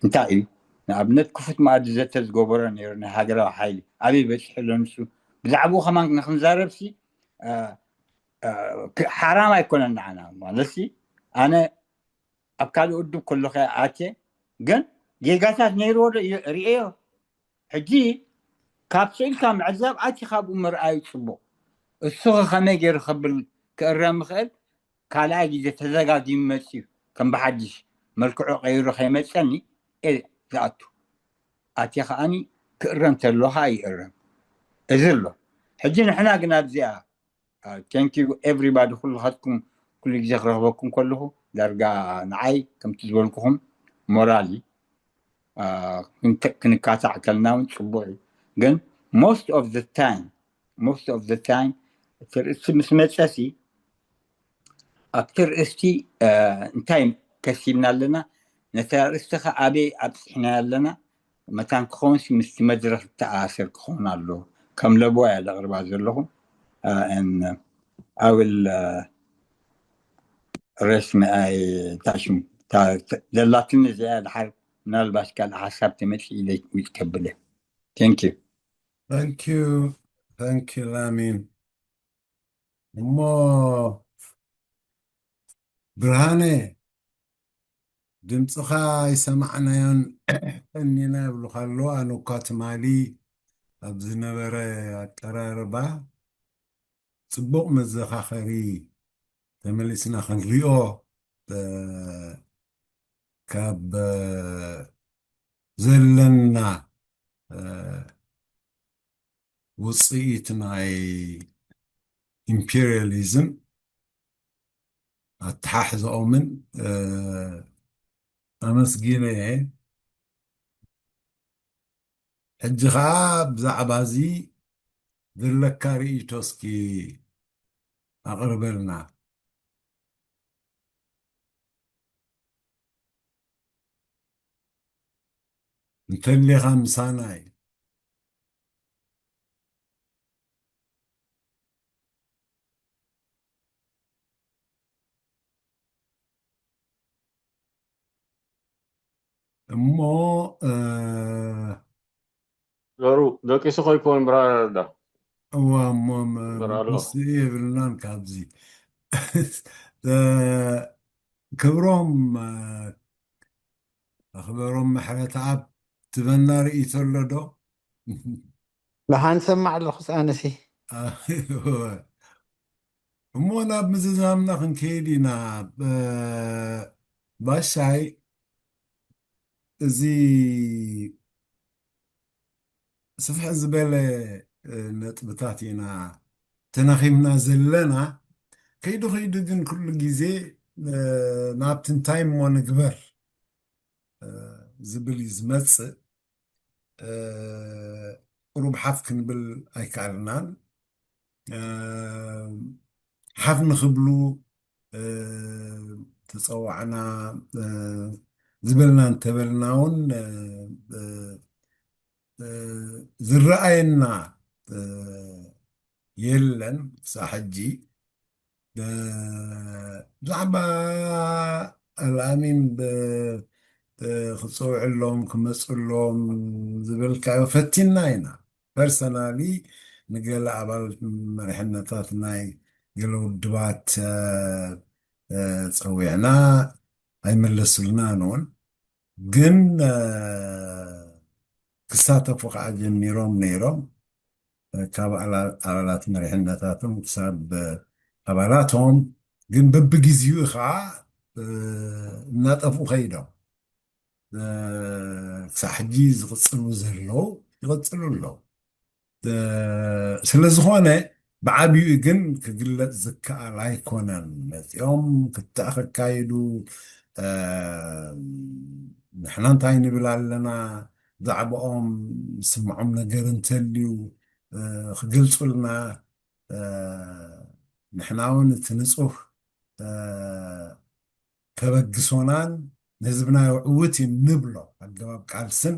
እንታይ እዩ? ንኣብነት ክፉት መኣዲ ዘተ ዝገበሮ ነይሩ ናይ ሃገራዊ ሓይሊ ኣበይ በፂሑ ኣሎ ንሱ? ብዛዕባኡ ከማን ንክንዛረብሲ ሓራም ኣይኮነን ንዓና። ማለትሲ ኣነ ኣብ ካልእ ውድብ ከለኹ ኣትየ ግን ጌጋታት ነይርዎ ዶ ርእዮ። ሕጂ ካብ ስእልካ ምዕዛብ ኣቲ ካብኡ ምርኣዩ ፅቡቕ። እሱ ከ ከመይ ገይሩ ከብል ክእረም ይኽእል? ካልኣይ ግዜ ተዘጋጊሙ መፅዩ ከም ብሓድሽ መልክዑ ቀይሩ ከይመፀኒ እየ ዝኣቱ። ኣቲ ከዓኒ ክእረም ተሎ ከዓ ይእረም። እዚ ኣሎ። ሕጂ ንሕና ግን ኣብዚኣ thank you everybody ኩልኻትኩም ኩሉ ግዜ ክረኽበኩም ከለኹ ዳርጋ ንዓይ ከምቲ ዝበልኩኹም ሞራል እዩ። ክንካታዕ ከልና እውን ፅቡቅ እዩ። ግን most of the time most of the time እቲ ርእስቲ ምስ መፀሲ ኣብቲ ርእስቲ እንታይ ከሲብና ኣለና? ነቲ ርእስቲ ከ ኣበይ ኣብፅሕና ኣለና? መታን ክኸውን ምስቲ መድረኽ ዝተኣሳሰር ክኸውን ኣለዎ። ከም ለበዋ እያ ዘቕርባ ዘለኹ። I will rest my ታሽሙ ዘላትኒ እዚኣ ድሓር ምናልባት ካልእ ሓሳብ ተመፂ ኢለ ሚት ከብል እየ። Thank you። Thank you. Thank you ላሚን። እሞ ብርሃነ ድምፅኻ ኣይሰማዕናዮን ቀኒና ይብሉካ ኣለዉ። ኣነ እኳ ትማሊ ኣብ ዝነበረ ኣቀራርባ ፅቡቕ መዘኻኸሪ ተመሊስና ክንሪኦ ካብ ዘለና ውፅኢት ናይ ኢምፔሪያሊዝም ኣተሓሕዛኦምን ኣመስጊነ እየ። ሕጂ ከዓ ብዛዕባ እዚ ዘለካ ርእይቶ እስኪ ኣቕርበልና። እንተሊኻ ምሳና እዩ። እሞ ሩ ደቂሱ ኮይኮን ብራር ዳ እዋ እሞ መስ የብልናን ካብዚ ክብሮም ኣኽበሮም ምሕረተኣብ ትበና ርእይቶ ኣሎ ዶ? ደሓን ሰማዕ ኣለኹ ኣነሲ። እሞ ናብ ምዝዛምና ክንከይድ ኢና። ባሻይ እዚ ስፍሕ ዝበለ ነጥብታት ኢና ተናኺምና ዘለና። ከይዱ ከይዱ ግን ኩሉ ግዜ ናብቲ እንታይ እሞ ንግበር ዝብል እዩ ዝመፅእ። ቁሩብ ሓፍ ክንብል ኣይከኣልናን። ሓፍ ንኽብሉ ተፀዋዕና ዝበልና እንተበልና እውን፣ እ፣ እ፣ እ፣ ዝረኣየና፣ እ፣ የለን። ክሳብ ሕጂ ብ-፣ ብዛዕባ ኣልኣሚን ብ-፣ ብ-፣ ክጸውዕሎም፣ ክመጽሎም ዝበልካዮ ፈቲና ኢና። ፐርሰናሊ ንገለ ኣባል መሪሕነታት ናይ ገለ ውድባት፣ እ፣ እ፣ ጸዊዕና ኣይመለሱልናን እውን። ግን፣ እ፣ ክሳተፉ ከዓ ጀሚሮም ነይሮም። እ፣ ካብ ኣላ-፣ ኣባላት መሪሕነታቶም ክሳብ፣ እ፣ ኣባላቶም፣ ግን በብግዜኡ ከዓ፣ እ፣ እናጠፍኡ ከይዶም። እ፣ ክሳብ ሕጂ ዝቕጽሉ ዘለዉ ይቕጽሉ ኣለዉ። እ፣ ስለ ዝኾነ ብዓቢኡ ግን ክግለጽ ዝከኣል ኣይኮነን። መጺኦም ክትዕ ከካይዱ፣ እ፣ ንሕና እንታይ ንብል ኣለና፣ ብዛዕባኦም ዝስምዖም ነገር እንተልዩ፣ እ፣ ክገልጹልና፣ እ፣ ንሕና እውን እቲ ንጹህ፣ እ፣ ተበግሶናን ንህዝብና የዕውት እዩ ንብሎ ኣገባብ ቃልስን፣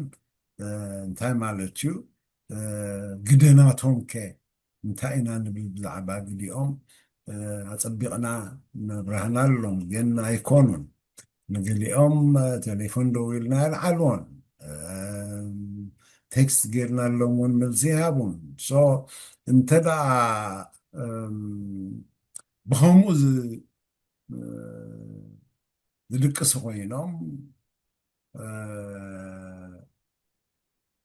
እ፣ እንታይ ማለት እዩ? እ፣ ግደናቶም ከ እንታይ ኢና ንብል ብዛዕባ ግዲኦም? እ፣ ኣጸቢቕና ነብራህናሎም፣ ግን ኣይኮኑን። ንገሊኦም፣ እ፣ ቴሌፎን ደዊልና ኣይልዓልዎን። እ፣ ቴክስት ጌርናሎም እውን መልሲ ይሃቡን። ሶ፣ እንተ ደኣ፣ እም፣ ብኸምኡ ዝ-፣ እ፣ ዝድቅሱ ኮይኖም፣ እ፣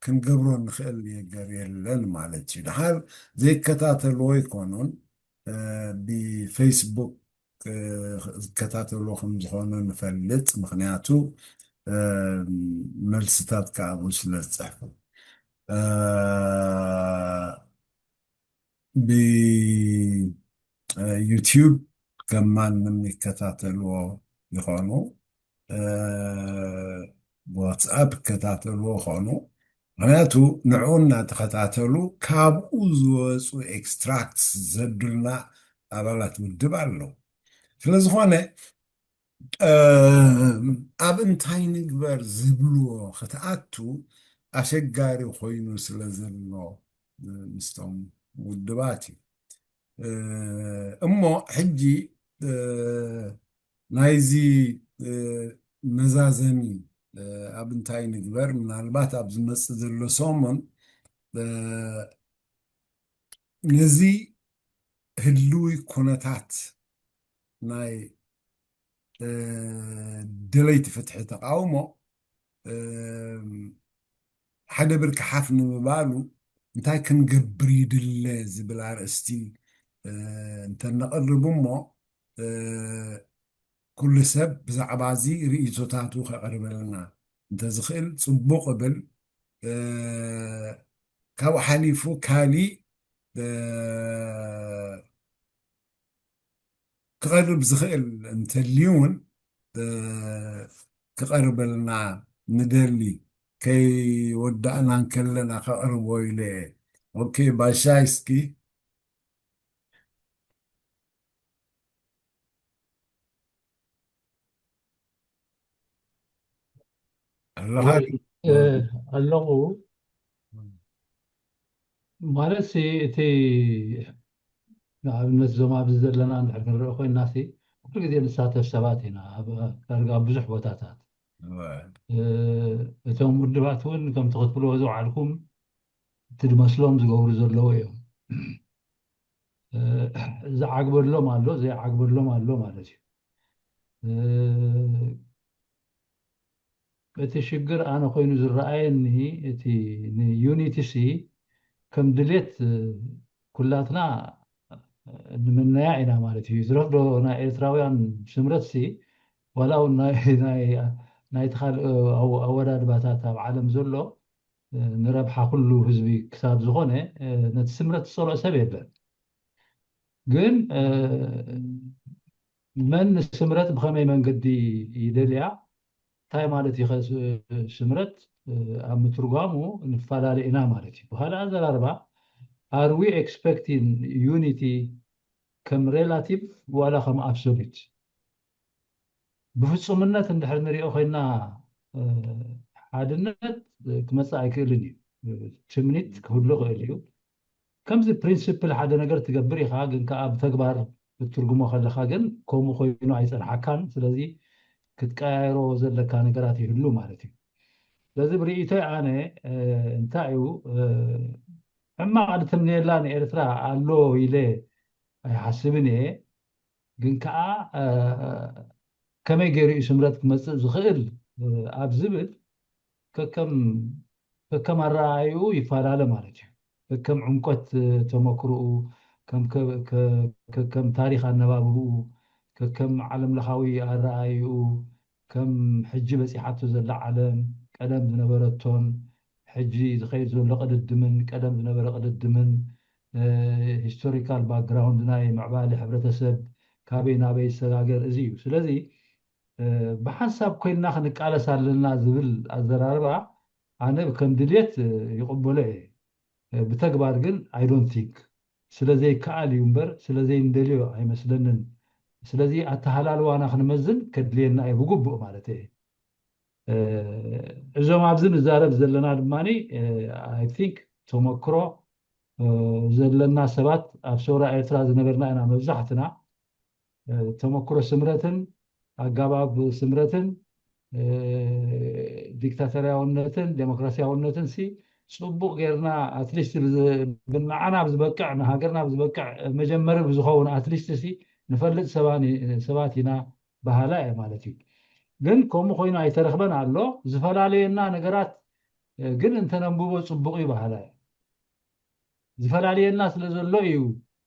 ክንገብሮ ንኽእል ነገር የለን ማለት እዩ። ደሓር ዘይከታተልዎ ይኮኑን፣ እ፣ ብፌስቡክ፣ እ፣ ዝከታተልዎ ከም ዝኾኑ ንፈልጥ። ምኽንያቱ፣ እ፣ መልስታት ከኣ ኣብኡ ስለ ዝጽሕፉ። እ፣ ብ-፣ እ፣ ዩቲዩብ ከም ማንም ይከታተልዎ ይኾኑ፣ እ፣ ብዋትስኣፕ ይከታተልዎ ይኾኑ። ምኽንያቱ ንዕኡ እናተኸታተሉ ካብኡ ዝወፁ ኤክስትራክትስ ዘብሉልና ኣባላት ውድብ ኣለዉ። ስለ ዝኾነ፣ እ፣ ኣብ እንታይ ንግበር ዝብልዎ ክትኣቱ ኣሸጋሪ ኮይኑ ስለ ዘሎ፣ እ፣ ምስቶም ውድባት እዩ። እ፣ እሞ ሕጂ፣ እ፣ ናይዚ፣ እ፣ መዛዘሚ፣ እ፣ ኣብ እንታይ ንግበር፣ ምናልባት ኣብ ዝመጽእ ዘሎ ሰሙን፣ እ፣ ነዚ ህልዊ ኩነታት ናይ፣ እ፣ ደለይቲ ፍትሒ ተቃውሞ፣ እ፣ ሓደ ብርኪ ሓፍ ንምባሉ እንታይ ክንገብር ይድለ ዝብል ኣርእስቲ፣ እ፣ እንተነቕርብ እሞ፣ እ፣ ኩሉ ሰብ ብዛዕባ እዚ ርእይቶታቱ ከቕርበልና እንተዝኽእል ጽቡቕ እብል። እ፣ ካብኡ ሓሊፉ ካሊእ፣ እ፣ ክቐርብ ዝኽእል እንተልዩ እውን፣ እ፣ ክቐርበልና ንደሊ። ከይወዳእና እንከለና ከቕርቦ ኢለ እየ። ኦኬ፣ ባሻይ እስኪ። ኣለኻ? ወይ፣ እ፣ ኣለኹ። ማለት ሲ፣ እቲ ንኣብነት እዞም ኣብዚ ዘለና እንድሕር ክንርኢ ኮይና ሲ፣ ኩሉ ግዜ ንሳተፍ ሰባት ኢና፣ ኣብ፣ ዳርጋ ኣብ ብዙሕ ቦታታት። እዋ። እ፣ እቶም ውድባት እውን ከምቲ ክትብልዎ ዝወዓልኩም እቲ ድመስሎም ዝገብሩ ዘለዉ እዮም። እ፣ ዝዓግበሎም ኣሎ፣ ዘይዓግበሎም ኣሎ ማለት እዩ። እ፣ እቲ ሽግር ኣነ ኮይኑ ዝረኣየኒ፣ እቲ ንዩኒቲ ሲ ከም ድሌት፣ እ፣ ኩላትና ንምነያ ኢና ማለት እዩ። ዝረፍዶ ናይ ኤርትራውያን ስምረት ሲ፣ ዋላ እውን ናይ፣ ናይ፣ ናይቲ ካልእ ኣወ-፣ ኣወዳድባታት ኣብ ዓለም ዘሎ፣ እ፣ ንረብሓ ኩሉ ህዝቢ ክሳብ ዝኾነ፣ እ፣ ነቲ ስምረት ዝጸልኦ ሰብ የለን። ግን፣ እ፣ መን ንስምረት ብኸመይ መንገዲ ይደልያ? እንታይ ማለት እዩ? ከ-፣ ስ-፣ ስምረት፣ እ፣ ኣብ ምትርጓሙ ንፈላለ ኢና ማለት እዩ። ብኻልእ ኣዘራርባ፣ are we expecting unity ከም ሬላቲቭ ዋላ ከም ኣብሶሉት? ብፍጹምነት እንድሕር ንሪኦ ኮይና፣ ሓድነት ክመፅእ ኣይክእልን እዩ። ትምኒት ክህሉ ይኽእል እዩ። ከምዚ ፕሪንስፕል ሓደ ነገር ትገብር ኢኻ፣ ግን ከዓ ብተግባር ክትትርጉሞ ከለኻ ግን ከምኡ ኮይኑ ኣይፀንሓካን። ስለዚ ክትቀያየሮ ዘለካ ነገራት ይህሉ ማለት እዩ። ስለዚ ብርእይቶይ ኣነ እንታይ እዩ፣ ሕማቕ ድትምነየላ ንኤርትራ ኣሎ ኢለ ኣይሓስብን እየ። ግን ከዓ ከመይ ገይሩ እዩ ስምረት ክመፅእ ዝኽእል ኣብ ዝብል ከከም ኣረኣእይኡ ይፈላለ ማለት እዩ። ከከም ዕምቆት ተመክርኡ፣ ከም ታሪኽ ኣነባብብኡ፣ ከከም ዓለም ለኻዊ ኣረኣእይኡ፣ ከም ሕጂ በፂሓቶ ዘላ ዓለም፣ ቀደም ዝነበረቶን ሕጂ ዝኸይድ ዘሎ ቅድድምን ቀደም ዝነበረ ቅድድምን፣ ሂስቶሪካል ባክግራውንድ ናይ ምዕባለ ሕብረተሰብ ካበይ ናበይ ይሰጋገር፣ እዚ እዩ። ስለዚ ብሓንሳብ ኮይንና ክንቃለስ ኣለና ዝብል ኣዘራርባ ኣነ ከም ድልየት ይቕበሎ እየ። ብተግባር ግን ኣይ ዶንት ቲንክ፣ ስለ ዘይከኣል እዩ እምበር ስለ ዘይንደልዮ ኣይመስለንን። ስለዚ ኣተሃላልዋና ክንመዝን ከድልየና እዩ ብግቡእ ማለት እየ። እዞም ኣብዚ ንዛረብ ዘለና ድማ ኣይ ቲንክ ተመክሮ ዘለና ሰባት ኣብ ሰውራ ኤርትራ ዝነበርና ኢና መብዛሕትና። ተመክሮ ስምረትን ኣጋባብ ስምረትን ዲክታተርያውነትን ዴሞክራሲያውነትን ሲ ፅቡቕ ጌርና ኣትሊስት ንዓና ብዝበቅዕ ንሃገርና ብዝበቅዕ መጀመሪ ብዝኸውን ኣትሊስት ሲ ንፈልጥ ሰባት ኢና በሃላ እየ ማለት እዩ። ግን ከምኡ ኮይኑ ኣይተረኽበን ኣሎ። ዝፈላለየና ነገራት ግን እንተነንብቦ ፅቡቕ እዩ በሃላ እየ። ዝፈላለየና ስለ ዘሎ እዩ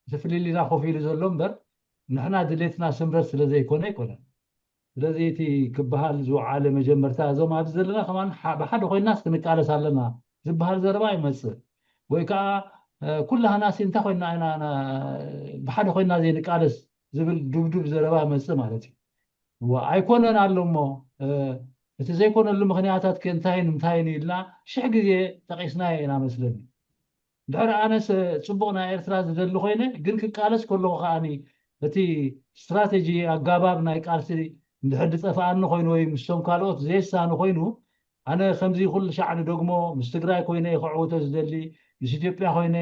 እቲ ፍልልይና ኮፍ ኢሉ ዘሎ እምበር ንሕና ድሌትና ስምረት ስለ ዘይኮነ ኣይኮነን። ስለዚ እቲ ክበሃል ዝወዓለ መጀመርታ እዞም ኣብዚ ዘለና ከማን ብሓደ ኮይናስ ክንቃለስ ኣለና ዝበሃል ዘረባ ይመፅእ። ወይ ከዓ ኩላህናሲ እንታይ ኮይና ኢና ብሓደ ኮይና ዘይንቃለስ ዝብል ዱብዱብ ዘረባ ይመፅእ ማለት እዩ። እዋ ኣይኮነን ኣሎ እሞ እቲ ዘይኮነሉ ምኽንያታት ከ እንታይን እንታይን ኢልና ሽሕ ግዜ ጠቒስናዮ ኢና መስለኒ። ድሕሪ ኣነስ ፅቡቕ ናይ ኤርትራ ዝደሊ ኮይነ ግን ክቃለስ ከለኹ ከዓኒ እቲ ስትራተጂ ኣጋባብ ናይ ቃልሲ እንድሕር ዝጠፍኣኒ ኮይኑ ወይ ምስቶም ካልኦት ዘየሳኒ ኮይኑ ኣነ ከምዚ ኩሉ ሻዕ ንደግሞ ምስ ትግራይ ኮይነ ከዕውቶ ዝደሊ ምስ ኢትዮጵያ ኮይነ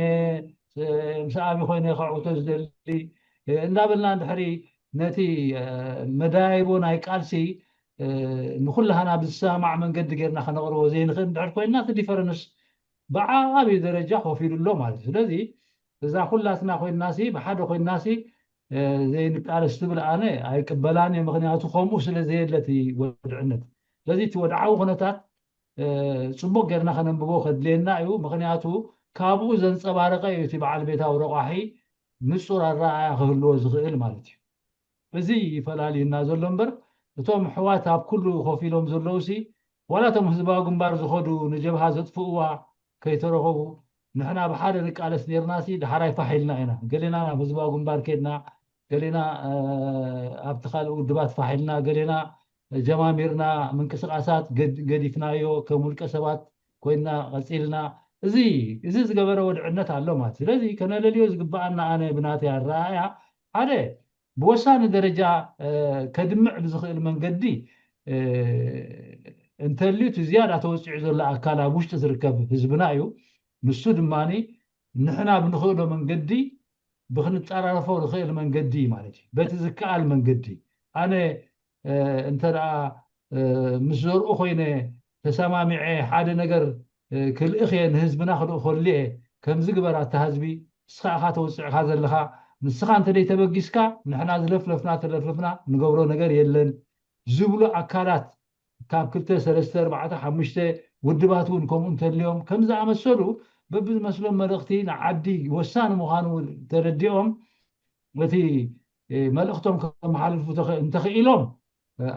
ምስ ኣቢ ኮይነ ከዕውቶ ዝደሊ እንዳበልና እንድሕሪ ነቲ መዳይቦ ናይ ቃልሲ ንኩላህና ብዝሰማማዕ መንገዲ ጌርና ከነቕርቦ ዘይንኽእል እንድሕር ኮይንና እቲ ዲፈረንስ ብዓብዩ ደረጃ ኮፍ ኢሉ ኣሎ ማለት እዩ። ስለዚ እዛ ኩላትና ኮይንናሲ ብሓደ ኮይንናሲ ዘይንቃለስ ትብል ኣነ ኣይቅበላን እየ። ምክንያቱ ከምኡ ስለ ዘየለ እቲ ወድዕነት ስለዚ እቲ ወድዓዊ ኩነታት ፅቡቅ ጌርና ከነንብቦ ከድልየና እዩ። ምክንያቱ ካብኡ ዘንፀባረቀ እዩ እቲ በዓል ቤታዊ ረቋሒ ንፁር ኣረኣእያ ክህልዎ ዝኽእል ማለት እዩ። እዚ ይፈላልዩና ዘሎ እምበር እቶም ኣሕዋት ኣብ ኩሉ ኮፍ ኢሎም ዘለዉ ሲ ዋላ እቶም ህዝባዊ ግንባር ዝኸዱ ንጀብሃ ዘጥፍእዋ ከይተረኸቡ ንሕና ብሓደ ንቃለስ ኔርና ሲ ድሓራይ ፋሕ ኢልና ኢና። ገሌና ናብ ህዝባዊ ግንባር ከድና፣ ገሌና ኣብቲ ካልእ ውድባት ፋሕ ኢልና፣ ገሌና ጀማሚርና ምንቅስቃሳት ገዲፍናዮ ከም ውልቀ ሰባት ኮይንና ቀፂልና። እዚ እዚ ዝገበረ ወድዕነት ኣሎ ማለት ስለዚ ከነለልዮ ዝግበኣና ኣነ ብናተይ ኣረኣእያ ሓደ ብወሳኒ ደረጃ ከድምዕ ብዝኽእል መንገዲ እንተልዩ እቲ ዝያዳ ተወፂዑ ዘሎ ኣካል ኣብ ውሽጢ ዝርከብ ህዝብና እዩ። ንሱ ድማ ንሕና ብንኽእሎ መንገዲ ብክንፀራረፎ ንኽእል መንገዲ ማለት እዩ። በቲ ዝከኣል መንገዲ ኣነ እንተ ምስ ዘርኡ ኮይነ ተሰማሚዐ ሓደ ነገር ክልእኽ እየ ንህዝብና ክልእኸሉ እየ ከምዚ ግበር ኣታ ህዝቢ ንስኻ ኢኻ ተውፅዕካ ዘለኻ ንስኻ እንተደይ ተበጊስካ ንሕና ዝለፍለፍና ተለፍለፍና ንገብሮ ነገር የለን ዝብሉ ኣካላት ካብ ክልተ ሰለስተ ኣርባዕተ ሓሙሽተ ውድባት እውን ከምኡ እንተልዮም ከም ዝኣመሰሉ በብዝመስሎም መልእኽቲ ንዓዲ ወሳኒ ምዃኑ ተረዲኦም እቲ መልእኽቶም ከመሓልልፉ እንተኽኢሎም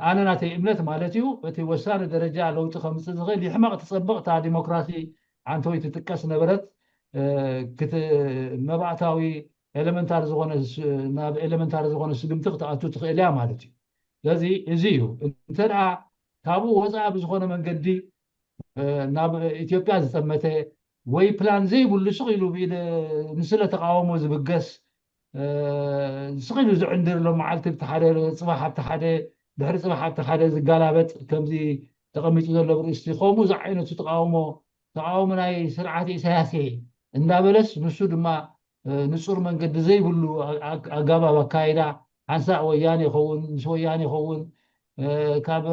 ኣነ ናተይ እምነት ማለት እዩ እቲ ወሳኒ ደረጃ ለውጢ ከምፅእ ዝኽእል ይሕመቕ ትፀብቕ እታ ዲሞክራሲ ዓንተወይ ትጥቀስ ነበረት መባእታዊ ኤለመንታሪ ዝኾነ ናብ ኤለመንታሪ ዝኾነ ስግምቲ ክትኣቱ ትኽእል እያ ማለት እዩ። ስለዚ እዚ እዩ እንተ ካብኡ ወፃኢ ብዝኾነ መንገዲ ናብ ኢትዮጵያ ዝጠመተ ወይ ፕላን ዘይብሉ ስቕ ኢሉ ብኢደ ንስለ ተቃወሞ ዝብገስ ስቕ ኢሉ ዝዕንድር ሎም መዓልቲ ብቲ ሓደ ፅባሕ ኣብቲ ሓደ ድሕሪ ፅባሕ ኣብቲ ሓደ ዝጋላበጥ ከምዚ ተቐሚጡ ዘሎ ብርእስቲ ከምኡ ዝዓይነቱ ተቃውሞ ተቃውሞ ናይ ስርዓት ኢሳያስ እየ እንዳበለስ ንሱ ድማ ንፁር መንገዲ ዘይብሉ ኣጋባብ ኣካይዳ ሓንሳእ ወያነ ይኸውን ምስ ወያነ ይኸውን ካብ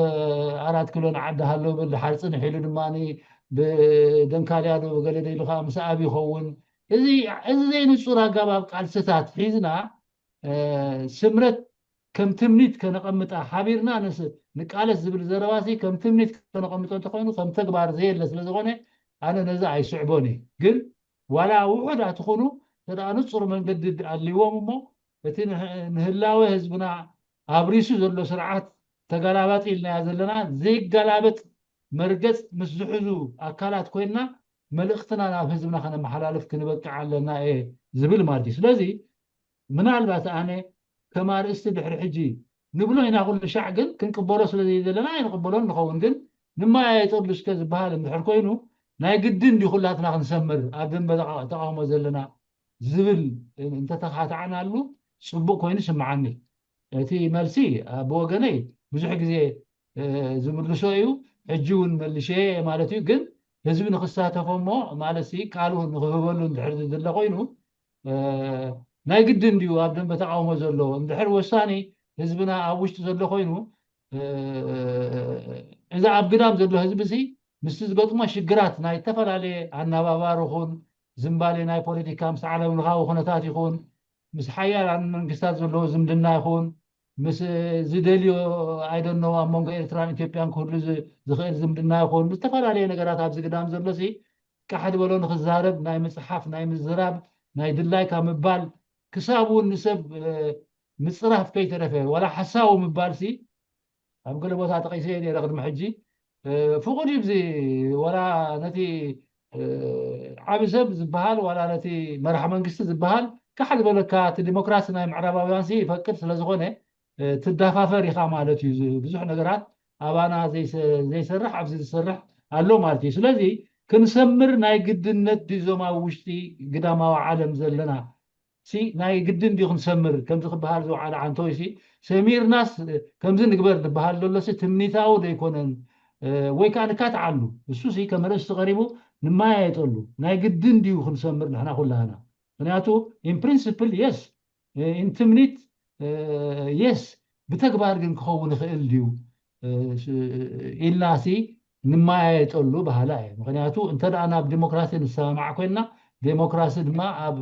ኣራት ኪሎ ንዓዲ ሃሎ ብል ድሓር ፅንሕ ኢሉ ድማ ብደንካልያ ዶ ገለ ኢሉ ከዓ ምስ ኣብ ይኸውን እዚ እዚ ዘይንፁር ኣጋባብ ቃልስታት ሒዝና ስምረት ከም ትምኒት ከነቐምጣ ሓቢርና ንቃለስ ዝብል ዘረባሲ ከም ትምኒት ከነቐምጦ እንተኮይኑ ከም ተግባር ዘየለ ስለዝኾነ ኣነ ነዚ ኣይስዕቦን እየ ግን ዋላ ውሑዳት ትኹኑ ተደኣ ንፁር መንገዲ ኣልዎም እሞ እቲ ንህላወ ህዝብና ኣብሪሱ ዘሎ ስርዓት ተጋላባጢ ኢልናያ ዘለና ዘይጋላበጥ መርገፅ ምስ ዝሕዙ ኣካላት ኮይንና መልእክትና ናብ ህዝብና ከነመሓላልፍ ክንበቅዕ ኣለና እየ ዝብል ማለት እዩ ስለዚ ምናልባት ኣነ ከም ኣርእስቲ ድሕሪ ሕጂ ንብሎ ኢና ኩሉ ሻዕ ግን ክንቅበሎ ስለ ዘይዘለና ኣይንቅበሎን ንኸውን ግን ንመያየጠሉ እስከ ዝበሃል እንድሕር ኮይኑ ናይ ግድን ድዩ ኩላትና ክንሰምር ኣብ ደንበ ተቃውሞ ዘለና ዝብል እንተተካታዕናሉ ፅቡቅ ኮይኑ ይስምዓኒ እቲ መልሲ ብወገነይ ብዙሕ ግዜ ዝምልሶ እዩ ሕጂ እውን መልሸ ማለት እዩ ግን ህዝቢ ንክሳተፎ እሞ ማለት ቃሉ ንክህበሉ እንድሕር ዝድለ ኮይኑ ናይ ግድን ድዩ ኣብ ደንበ ተቃውሞ ዘሎ እንድሕር ወሳኒ ህዝብና ኣብ ውሽጢ ዘሎ ኮይኑ እዚ ኣብ ግዳም ዘሎ ህዝቢ ሲ ምስቲ ዝገጥሞ ሽግራት ናይ ዝተፈላለየ ኣናባባር ኹን ዝምባሌ ናይ ፖለቲካ ምስ ዓለም ለኻዊ ኩነታት ይኹን ምስ ሓያላን መንግስታት ዘለዎ ዝምድና ይኹን ምስ ዝደልዮ ኣይደኖ ኣብ መንጎ ኤርትራን ኢትዮጵያን ክህሉ ዝኽእል ዝምድና ይኹን ምስ ዝተፈላለየ ነገራት ኣብዚ ግዳም ዘሎ ሲ ቃሕ ዝበሎ ንክዛረብ ናይ ምፅሓፍ ናይ ምዝራብ ናይ ድላይካ ምባል ክሳብ እውን ንሰብ ምፅራፍ ከይተረፈ ዋላ ሓሳዊ ምባል ሲ ኣብ ገለ ቦታ ጠቂሰ ነረ ቅድሚ ሕጂ ፍቁድ እዩ እዚ ዋላ ነቲ ዓቢ ሰብ ዝበሃል ዋላ ነቲ መራሕ መንግስቲ ዝበሃል ካሕ ዝበለካ እቲ ዲሞክራሲ ናይ ምዕራባውያን ሲ ይፈቅድ ስለዝኾነ ትዳፋፈር ኢኻ ማለት እዩ ብዙሕ ነገራት ኣባና ዘይሰርሕ ኣብዚ ዝሰርሕ ኣሎ ማለት እዩ ስለዚ ክንሰምር ናይ ግድነት ድዞም ኣብ ውሽጢ ግዳማዊ ዓለም ዘለና ሲ ናይ ግድን ድዩ ክንሰምር ከምዚ ክበሃል ዝወዓለ ዓንቶይ ሲ ሰሚርናስ ከምዚ ንግበር ዝበሃል ዘሎ ሲ ትምኒታዊ ዶ ኣይኮነን ወይ ከዓ ንካትዓሉ እሱ ሲ ከም ርእስቲ ቀሪቡ ንመያየጠሉ ናይ ግድን ድዩ ክንሰምር ንሕና ኩላህና ምክንያቱ in principle yes in ትምኒት yes ብተግባር ግን ክኸውን ይኽእል ድዩ ኢልና ሲ ንመያየጠሉ ባህላ እየ ምክንያቱ እንተ ናብ ዲሞክራሲ ንሰማማዕ ኮይንና ዴሞክራሲ ድማ ኣብ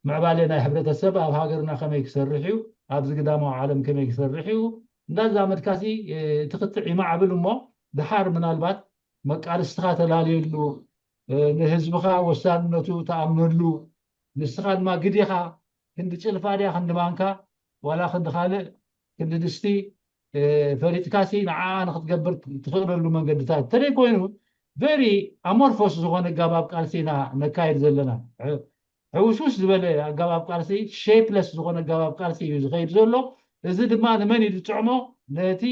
ምዕባለ ናይ ሕብረተሰብ ኣብ ሃገርና ከመይ ክሰርሕ እዩ ኣብዚ ግዳማዊ ዓለም ከመይ ክሰርሕ እዩ እንዳዛመድካሲ እቲ ክትዕ ይማዕብል እሞ ድሓር ምናልባት መቃልስትኻ ተላለየሉ ንህዝብኻ ወሳንነቱ ተኣምነሉ ንስኻ ድማ ግዴኻ ክንዲ ጭልፋ ድያ ክንዲ ማንካ ዋላ ክንዲ ካልእ ክንዲ ድስቲ ፈሊጥካሲ ንዓኣ ንክትገብር ትኽእለሉ መንገድታት እንተደይ ኮይኑ very amorphous ዝኾነ ኣጋባብ ቃልሲ ኢና ነካይድ ዘለና ሕውስውስ ዝበለ ኣጋባብ ቃልሲ shapeless ዝኾነ ኣጋባብ ቃልሲ እዩ ዝኸይድ ዘሎ እዚ ድማ ንመን እዩ ዝጥዕሞ ነቲ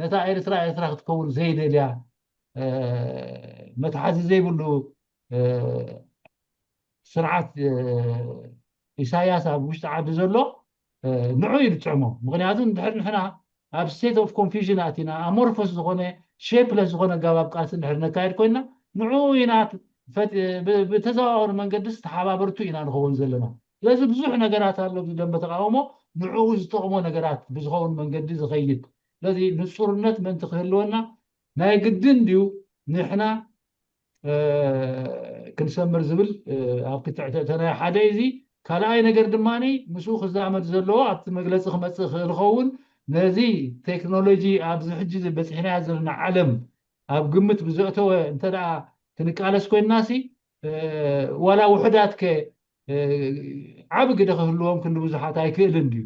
ነታ ኤርትራ ኤርትራ ክትከውን ዘይደልያ መትሓዚ ዘይብሉ ስርዓት ኢሳያስ ኣብ ውሽጢ ዓዲ ዘሎ ንዑ እዩ ዝጥዕሞ ምክንያቱ እንድሕር ንሕና ኣብ state of confusion ኣቲና amorphous ዝኾነ shapeless ዝኾነ ኣጋባብ ቃልሲ እንድሕር ነካየድ ኮይና ንዑ ኢና ብተዘዋወሪ መንገዲ ዝተሓባበርቱ ኢና ንኸውን ዘለና ስለዚ ብዙሕ ነገራት ኣሎ ብዝደንበ ተቃውሞ ንዕኡ ዝጠቕሞ ነገራት ብዝኸውን መንገዲ ዝኸይድ ስለዚ ንፁርነት ምእንቲ ክህልወና ናይ ግድን ድዩ ንሕና ክንሰምር ዝብል ኣብ ክትዕተተናዮ ሓደ እዚ ካልኣይ ነገር ድማ ምስኡ ክዛመድ ዘለዎ ኣብቲ መግለፂ ክመፅእ ክእል ኸውን ነዚ ቴክኖሎጂ ኣብዚ ሕጂ በፂሕናዮ ዘለና ዓለም ኣብ ግምት ብዘእተወ እንተ ክንቃለስ ኮይንናሲ ዋላ ውሕዳት ከ ዓቢ ግደ ክህልዎም ክንዲ ብዙሓት ኣይክእልን ድዩ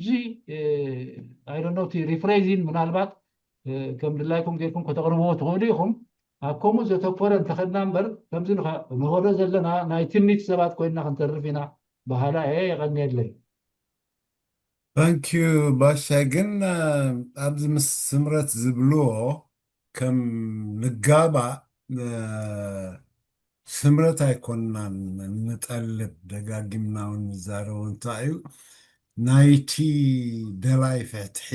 እዚ ኣይደኖ እቲ rephrasing ምናልባት ከም ድላይኩም ጌርኩም ከተቕርብዎ ትኽእሉ ኢኹም ኣብ ከምኡ ዘተኮረ እንተኸድና እምበር ከምዚ ንኸዶ ዘለና ናይ ትምኒት ሰባት ኮይንና ክንተርፍ ኢና በሃላ እየ የቐንየለይ Thank you ባሻይ ግን ኣብዚ ምስ ስምረት ዝብልዎ ከም ንጋባእ ስምረት ኣይኮንናን ንጠልብ ደጋጊምና እውን ንዛረቦ እንታይ እዩ ናይቲ ደላይ ፍትሒ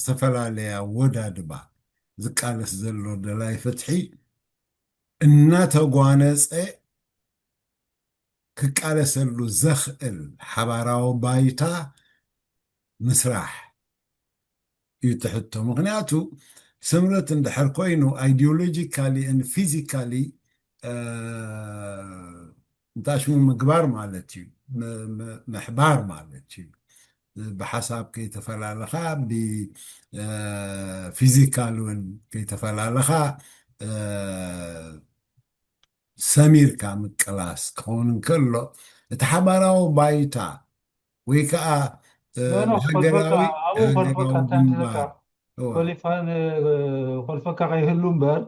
ዝተፈላለያ ወዳድባ ዝቃለስ ዘሎ ደላይ ፍትሒ እናተጓነፀ ክቃለሰሉ ዘኽእል ሓባራዊ ባይታ ምስራሕ እዩ ትሕቶ። ምክንያቱ ስምረት እንድሕር ኮይኑ ideologically and physically እንታይ ሽሙ ምግባር ማለት እዩ፣ ምሕባር ማለት እዩ። ብሓሳብ ከይተፈላለኻ ብፊዚካል እውን ከይተፈላለኻ ሰሚርካ ምቅላስ ክኸውን እንከሎ እቲ ሓባራዊ ባይታ ወይ ከዓ ሃገራዊ ኮልፈካ ከይህሉ እምበር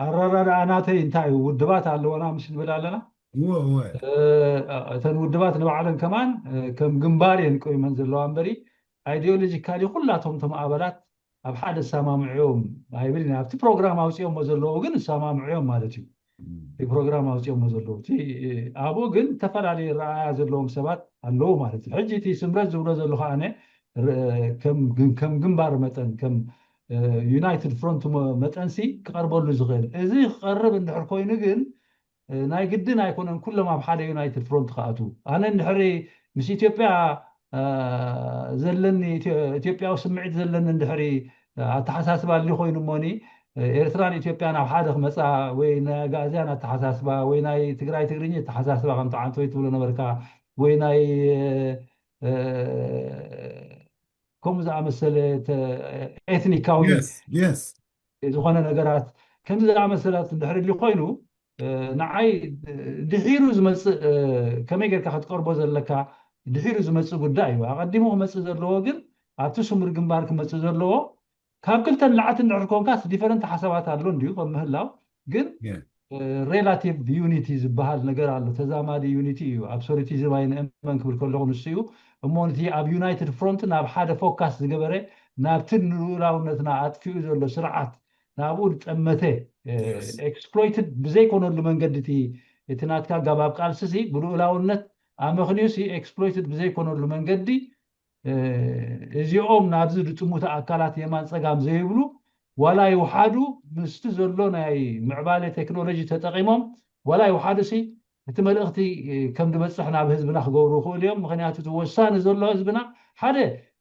ኣረዳድኣ ናተይ እንታይ እዩ? ውድባት ኣለወና ምሽ ንብል ኣለና። እተን ውድባት ንባዕለን ከማን ከም ግንባር እየን ቆይመን ዘለዋ እምበሪ ideologically ኩላቶም ቶም ኣባላት ኣብ ሓደ ዝሰማምዑ እዮም ኣይብል። ኣብቲ ፕሮግራም ኣውፅኦሞ ዘለዉ ግን ዝሰማምዑ እዮም ማለት እዩ። እቲ ፕሮግራም ኣውፅኦሞ ዘለዉ እቲ ኣብኡ ግን ዝተፈላለዩ ረኣያ ዘለዎም ሰባት ኣለዉ ማለት እዩ። ሕጂ እቲ ስምረት ዝብሎ ዘለኹ ኣነ ከም ግንባር መጠን ከም ዩናይትድ ፍሮንት መጠንሲ ክቐርበሉ ዝኽእል እዚ ክቐርብ እንድሕር ኮይኑ ግን ናይ ግድን ኣይኮነን ኩሎም ኣብ ሓደ ዩናይትድ ፍሮንት ክኣትዉ። ኣነ እንድሕሪ ምስ ኢትዮጵያ ዘለኒ ኢትዮጵያዊ ስምዒት ዘለኒ እንድሕሪ ኣተሓሳስባ ኣሊ ኮይኑ እሞኒ ኤርትራን ኢትዮጵያን ኣብ ሓደ ክመፃ ወይ ናይ ኣጋእዝያን ኣተሓሳስባ ወይ ናይ ትግራይ ትግርኛ ኣተሓሳስባ ከምቲ ዓንተወይ ትብሎ ነበርካ ወይ ናይ ከምኡ ዝኣመሰለ ኤትኒካዊ ዝኾነ ነገራት ከምዚ ዝኣመሰላት እንድሕር ሊ ኮይኑ ንዓይ ድሒሩ ዝመፅእ ከመይ ጌርካ ክትቀርቦ ዘለካ ድሒሩ ዝመፅእ ጉዳይ እዩ። ኣቐዲሙ ክመፅእ ዘለዎ ግን ኣብቲ ስሙር ግንባር ክመፅእ ዘለዎ ካብ ክልተ ንላዕቲ እንድሕር ኮንካስ ዲፈረንት ሓሳባት ኣሎ እንድዩ ከም ምህላው ግን relative unity ዝበሃል ነገር ኣሎ። ተዛማዲ ዩኒቲ እዩ። ኣብሶሉቲዝም ኣይንእመን ክብል ከለኹ ንሱ እዩ እሞ ነቲ ኣብ ዩናይትድ ፍሮንት ናብ ሓደ ፎካስ ዝገበረ ናብቲ ንልኡላውነትና ኣጥፊኡ ዘሎ ስርዓት ናብኡ ዝጠመተ ኤክስፕሎይትድ ብዘይኮነሉ መንገዲ እቲ ናትካ ኣጋባብ ቃልሲ ሲ ብልኡላውነት ኣመኽንዩ ሲ ኤክስፕሎይትድ ብዘይኮነሉ መንገዲ እዚኦም ናብዚ ዝጥሙቱ ኣካላት የማን ፀጋም ዘይብሉ ዋላ ይውሓዱ ምስቲ ዘሎ ናይ ምዕባለ ቴክኖሎጂ ተጠቒሞም ዋላ ይውሓዱ ሲ እቲ መልእኽቲ ከም ዝበፅሕ ናብ ህዝብና ክገብሩ ይኽእሉ እዮም። ምክንያቱ እቲ ወሳኒ ዘሎ ህዝብና ሓደ